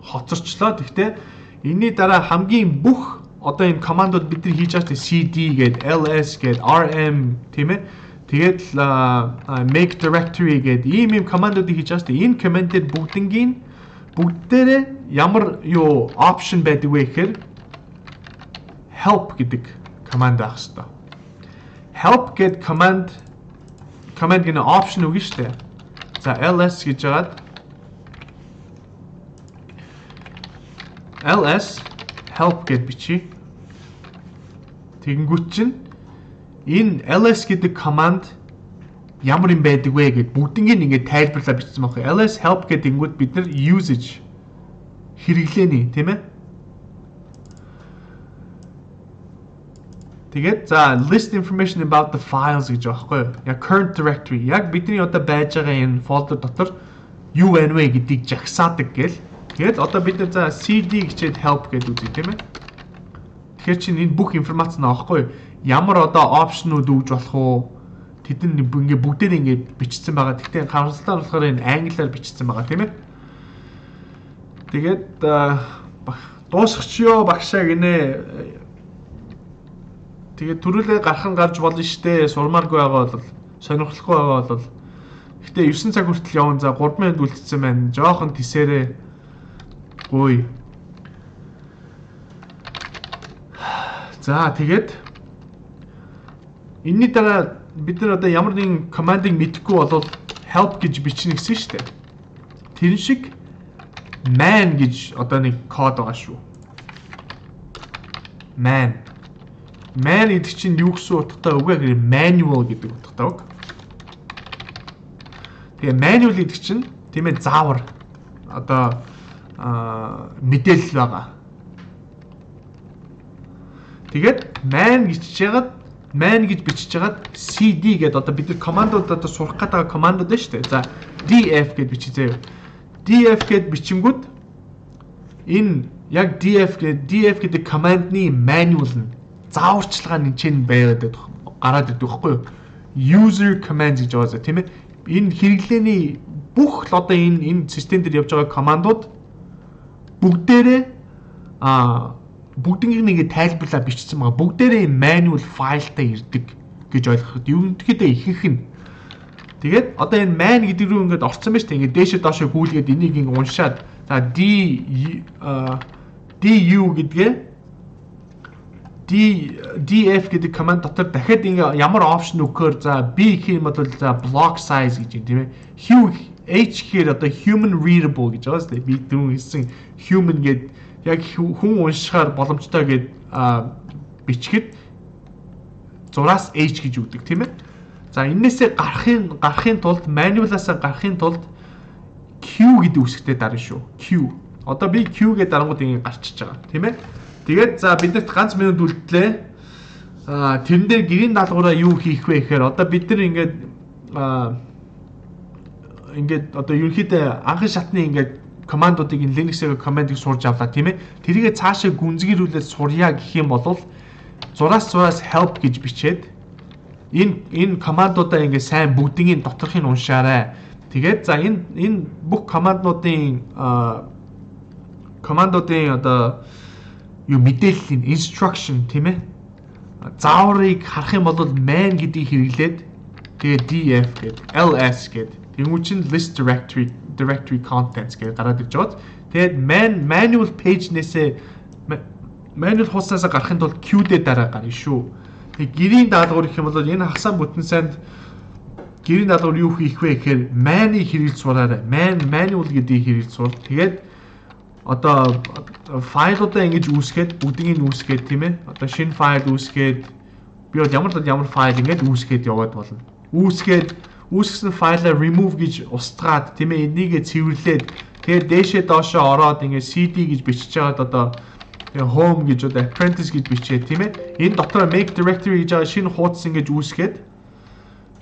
Speaker 2: хоцорчлоо. Гэхдээ энэний дараа хамгийн бүх одоо энэ командууд бид нар хийж байгаа шүү дээ. CD гээд, LS гээд, RM, тийм ээ. Тэгээд make directory гээд ийм командуудыг хийж байгаа шүү дээ. Энэ команд дээр бүгднгийн бүгдээрээ ямар юу option байдаг вэ гэхээр help гэдэг команд байх хэрэгтэй. Help гэд команд гэнэ option өгнө шүү дээ. За, ls гэж жагаад ls help гэд бичиж. Тэгэнгүүт чинь энэ ls гэдэг команд ямар юм байдаг вэ гэд бүгднийг ингээд тайлбарлаа бичсэн байхгүй. Ls help гэдэг ингүүд бид нар usage, хэрэглээний, тийм ээ. Тэгээд за list information about the files гэж байгаа байхгүй юу? Яг current directory, яг бидний одоо байж байгаа энэ folder дотор юу байна вэ гэдгийг жагсаадаг гээл. Тэгээд одоо бид нар за cd гэчээд help гэдээ үзье, тийм ээ. Тэгэхээр чинь энэ бүх информац нь аахгүй юу? Ямар одоо option-ууд өгж болох уу? Тэд нь ингээ бүгдээр ингээ бичсэн байгаа. Гэхдээ харамсалтай нь болохоор энэ англиар бичсэн байгаа, тийм ээ. Тэгээд дуусгачихё багшаа гинэ. Тэгээд төрүүлээ гарах нь гарч болно штэ. Сурмааргүй байгаа бол, сонирхолгүй байгаа бол. Гэтэ 9 цаг хүртэл явна. За, 3 минут үлдсэн байна. Жохон тисээрээ гуй. За, тэгээд энэний дараа бид нар одоо ямар нэгэн командыг мэдэхгүй болвол help гэж бичнэ гэсэн штэ. Тэр шиг man гэж одоо нэг код байгаа шүү. Man. Man гэдэг чинь юу гэсэн утгатай үг вэ гэхээр manual гэдэг утгатай үг. Тэгээ manual гэдэг чинь, тийм ээ, заавар, одоо мэдээлэл байгаа. Тэгээд man гэж жагаад, man гэж бичиж жагаад cd гэдэг одоо бид нар командууд одоо сурах гэдэг командууд байна шүү дээ. За, df гэж бичиж заяа. Df гэд бичингүүд энэ яг df гэдэг df гэдэг командны manual нь, зааварчилгаа нь чинь байгаад гараад ирдэг байхгүй юу? User commands гэж байгаа, тийм ээ. Энэ хэрэглээний бүх л одоо энэ систем дээр явж байгаа командууд бүгдээрээ бүгднийг нэг тайлбарлаа бичсэн байгаа. Бүгдээрээ manual файлтай ирдэг гэж ойлгоход ерөнхийдөө ихэнх нь. Тэгээд одоо энэ man гэдэг рүү ингээд орцсон байж тээ, ингээд дээшээ доошоо гүйлгээд энийг ингээд уншаад за D DU гэдгээ D DF гэдэг команд дотор дахиад ингээ ямар option өгөхөөр за B гэх юм бол за block size гэж юм, тийм ээ. Q H гэхээр одоо human readable гэж байгаа шүү дээ. Би түрүүн хэлсэн human гэд яг хүн уншихаар боломжтой гэд бичихэд зураас H гэж өгдөг, тийм ээ. За, энээсээ гарахын тулд, manual-аас гарахын тулд Q гэдэг үсгтээ дарна шүү. Q. Одоо би Q гэдэг дарангууд ингэ гарчиж байгаа, тийм ээ. Тэгээд за биднэрт ганц минут үлдлээ. Тэрэн дээр гэрийн даалгавраа юу хийх вэ гэхээр одоо бид нар ингээд одоо ерөнхийдөө анхан шатны ингээд командуудыг, энэ Linux-ийн командыг сурж авлаа, тийм ээ. Тэрийгээ цаашаа гүнзгийрүүлээд сурья гэх юм бол зураас help гэж бичээд энэ командуудаа ингээд сайн бүгднийг доторхыг уншаарай. Тэгээд за энэ бүх командуудын одоо юу мэдээллийн instruction, тийм ээ. Зааврыг харах юм бол man гэдгийг хэрэглээд тэгээ df гээд ls гээд тэнгуү чинь list directory contents гээд гараад ирж байгаа. Тэгээд man manual page-нээсээ manual хуудаснаас гарахын тулд Q-дээ дараа гарна шүү. Тэгээ гэрийн даалгавар гэх юм бол энэ хагасаа бүтэн сайнд гэрийн даалгавар юу хийх вэ гэхээр man-ыг хэрэглэж сураарай. Man manual гэдгийг хэрэглэж сур. Тэгээд одоо файлуудаа ингэж үүсгээд бүгднийг үүсгээд, тийм ээ. Одоо шинэ файл үүсгээд би бол ямар файл ингэж үүсгээд яваад болно. Үүсгээд үүсгэсэн файлаа remove гэж устгаад, тийм ээ, энийгээ цэвэрлээд тэгээд дээшээ доошоо ороод ингэ cd гэж бичиж байгаад одоо тэгээ home гэж одоо apprentice гэж бичээд, тийм ээ. Энэ дотор make directory гэж байгаа шинэ хуудас ингэж үүсгээд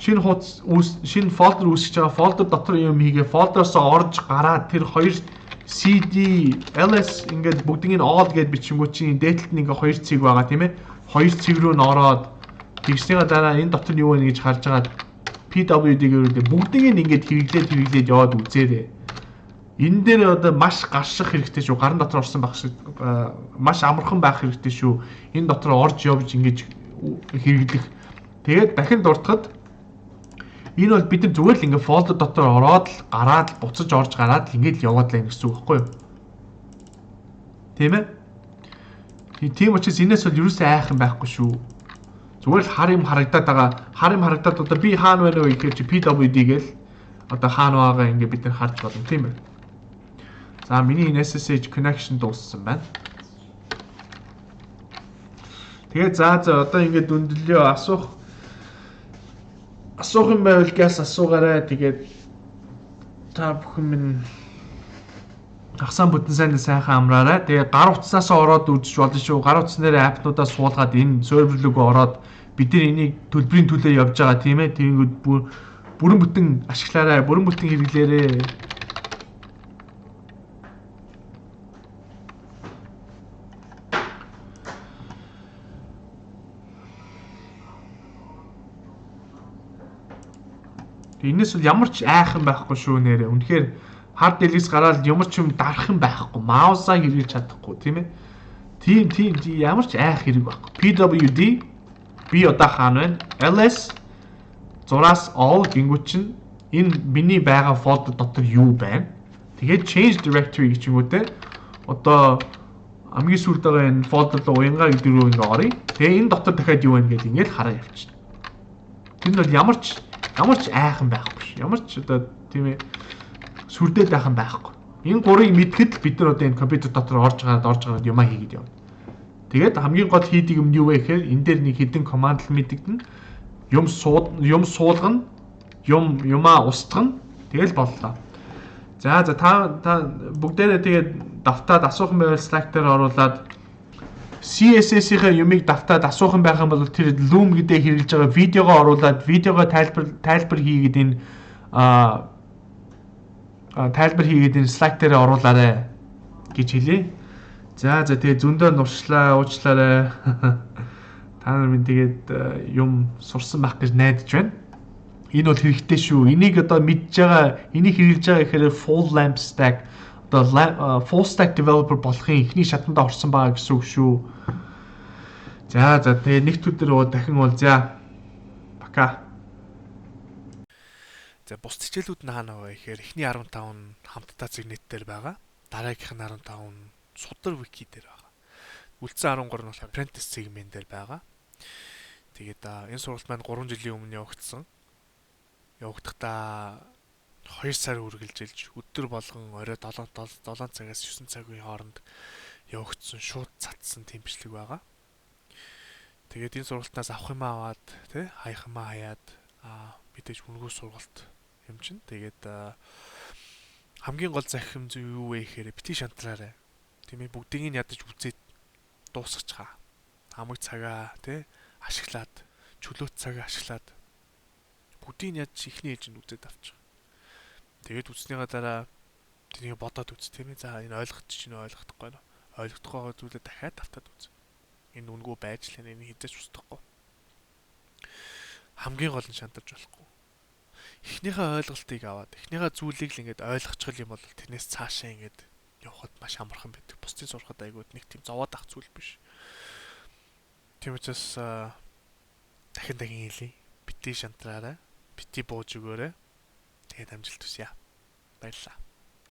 Speaker 2: шинэ хуудас шинэ folder үүсгэж байгаа, folder дотор юм хийгээ folder-оос орж гараад тэр хоёр cd ls ингээд бүгднийг all гэд бичингүү чинь дээдлэлт нь ингээ хоёр цэг байгаа, тийм ээ. Хоёр цэг рүү нь ороод тэгснийхаа дараа энэ дотор нь юу вэ гэж харж байгаа pwd-гээр бүгднийг ингээд хэрэглээд яваад үзээрэй. Энэ дээр одоо маш гарших хэрэгтэй шүү. Гарын дотор орсон байх шиг маш амархан байх хэрэгтэй шүү. Энэ дотор орж явж ингэж хэрэглэх. Тэгээд дахин дуртахад энэ бол бид нар зүгээр л ингээ folder дотор ороод л гараад л буцаж орж гараад л ингээд л яваад л юм гэсэн үг байхгүй юу? Тийм ээ? Тийм учраас энэс бол ерөөсөө айх юм байхгүй шүү. Зүгээр л хар юм харагдаад байгаа. Хар юм харагдаад одоо би хаана байна вэ гэхээр чи PWD гээл одоо хаана байгаа ингээ бид нар харж болно, тийм ээ. За, миний энэ SSH connection дууссан байна. Тэгээ за одоо ингээд дүндлөө, асуух юм байвал газ асуугаарай. Тэгээд та бүхэн минь хагасаа бүтэн сайн сайхан амраарай. Тэгээ гар утаснаас ороод үзэж болно шүү. Гар утас нэр app-нуудаа суулгаад энэ сервер рүүгээ ороод бид нар энийг төлбөрийн төлөө явж байгаа, тийм ээ. Тэгэнгүүт бүрэн бүтэн ашиглаарай, бүрэн бүтэн хэрэглээрэй. Энэс бол ямар ч айхан байхгүй шүү нэрээ. Үнэхээр хар дэлгэц гараад ямар ч юм дарах юм байхгүй. Маусаа хэрэглэж чадахгүй, тийм ээ. Тийм ямар ч айх хэрэг байхгүй. PWD би одоо хаана байна? LS зураас all гингүүт чинь энэ миний байгаа folder дотор юу байна? Тэгээд change directory гэчингүүтээ одоо хамгийн сүүлд байгаа энэ folder руу уянга гэдэг рүү ингээ оръё. Тэгээ энэ дотор дахиад юу байна гэдээ ингээл хараа явчихна. Тэр нь бол ямар ч айхан байхгүй ш. Ямар ч одоо, тийм ээ, сүрдээд байхан байхгүй. Энэ гурыг мэдхэд л бид нар одоо энэ компьютер дотор орж гараад юмаа хийгээд явна. Тэгээд хамгийн гол хийдэг юм нь юу вэ гэхээр энэ дээр нэг хэдэн команд л мэдэгдэнэ. Юм суулгана, юмаа устгана. Тэгэл боллоо. За та бүгдээрээ тэгээд давтаад асуух юм байвал Slack дээр оруулаад CSS-ийн юмыг давтаад асуух юм байх юм бол тэр Loom гэдэг хэрэглэж байгаа видеогоо оруулаад видеогоо тайлбар хийгээд энэ тайлбар хийгээд энэ Slack дээр оруулаарай гэж хэлье. За тэгээ зөндөө нуршлаа, уучлаарай. Та нар минь тэгээд юм сурсан байх гэж найдаж байна. Энэ бол хэрэгтэй шүү. Энийг одоо мэдж байгаа, энийг хэрэглэж байгаа гэхээр full lamp stack одоо full stack developer болохын эхний шатанд орсон байгаа гэсэн үг шүү. За тэгээ нэг өдөр дахин уулзъя. Пока.
Speaker 1: За, бус хичээлүүд нь хаана вэ гэхээр эхний 15 нь хамтдаа цэг net дээр байгаа. Дараагийнх нь 15 нь судар wiki дээр байгаа. Үлдсэн 13 нь болохоор apprentice segment дээр байгаа. Тэгээд энэ сургалт маань 3 жилийн өмнө явагдсан. Явагдахдаа 2 сар үргэлжилж өдөр болгон орой 7 7 цагаас 9 цагийн хооронд явагдсан, шууд цацсан тийм бичлэг байгаа. Тэгээд энэ сургалтаас авах юм аваад, тий, хаях юм хаяад мэдээж үнэгүй сургалт юм чинь. Тэгээд хамгийн гол захим зүй юу вэ гэхээр бити шантраарай. Тийм ээ, бүгдийг нь ядаж үзээд дуусгачихаа. Хамаг цагаа, тий, ашиглаад, чөлөөт цагаа ашиглаад бүгдийг нь ядаж эхний ээлжинд үзээд авчих. Тэгээд үзснийхаа дараа тэрийг бодоод үз, тийм ээ. За, энэ ойлгох чинь ойлгохдохгүй нөө. Ойлгохдохгүй байгаа зүйлээ дахиад автаад үз. Энэ үнэгүй байж л энэ хизээч устдахгүй. Хамгийн гол нь шантарч болохгүй. Эхнийхээ ойлголтыг аваад, эхнийхээ зүйлийг л ингээд ойлгочих юм бол тэрнээс цаашаа ингээд явхад маш амархан байдаг. Бусдын сурахад айгууд нэг тийм зовоод ах зүйл биш. Тийм учраас дахин дахин хэлье. Бити шантраарай. Бити бууж өгөөрэй. Тэгээд амжилт хүсье. Баярлалаа.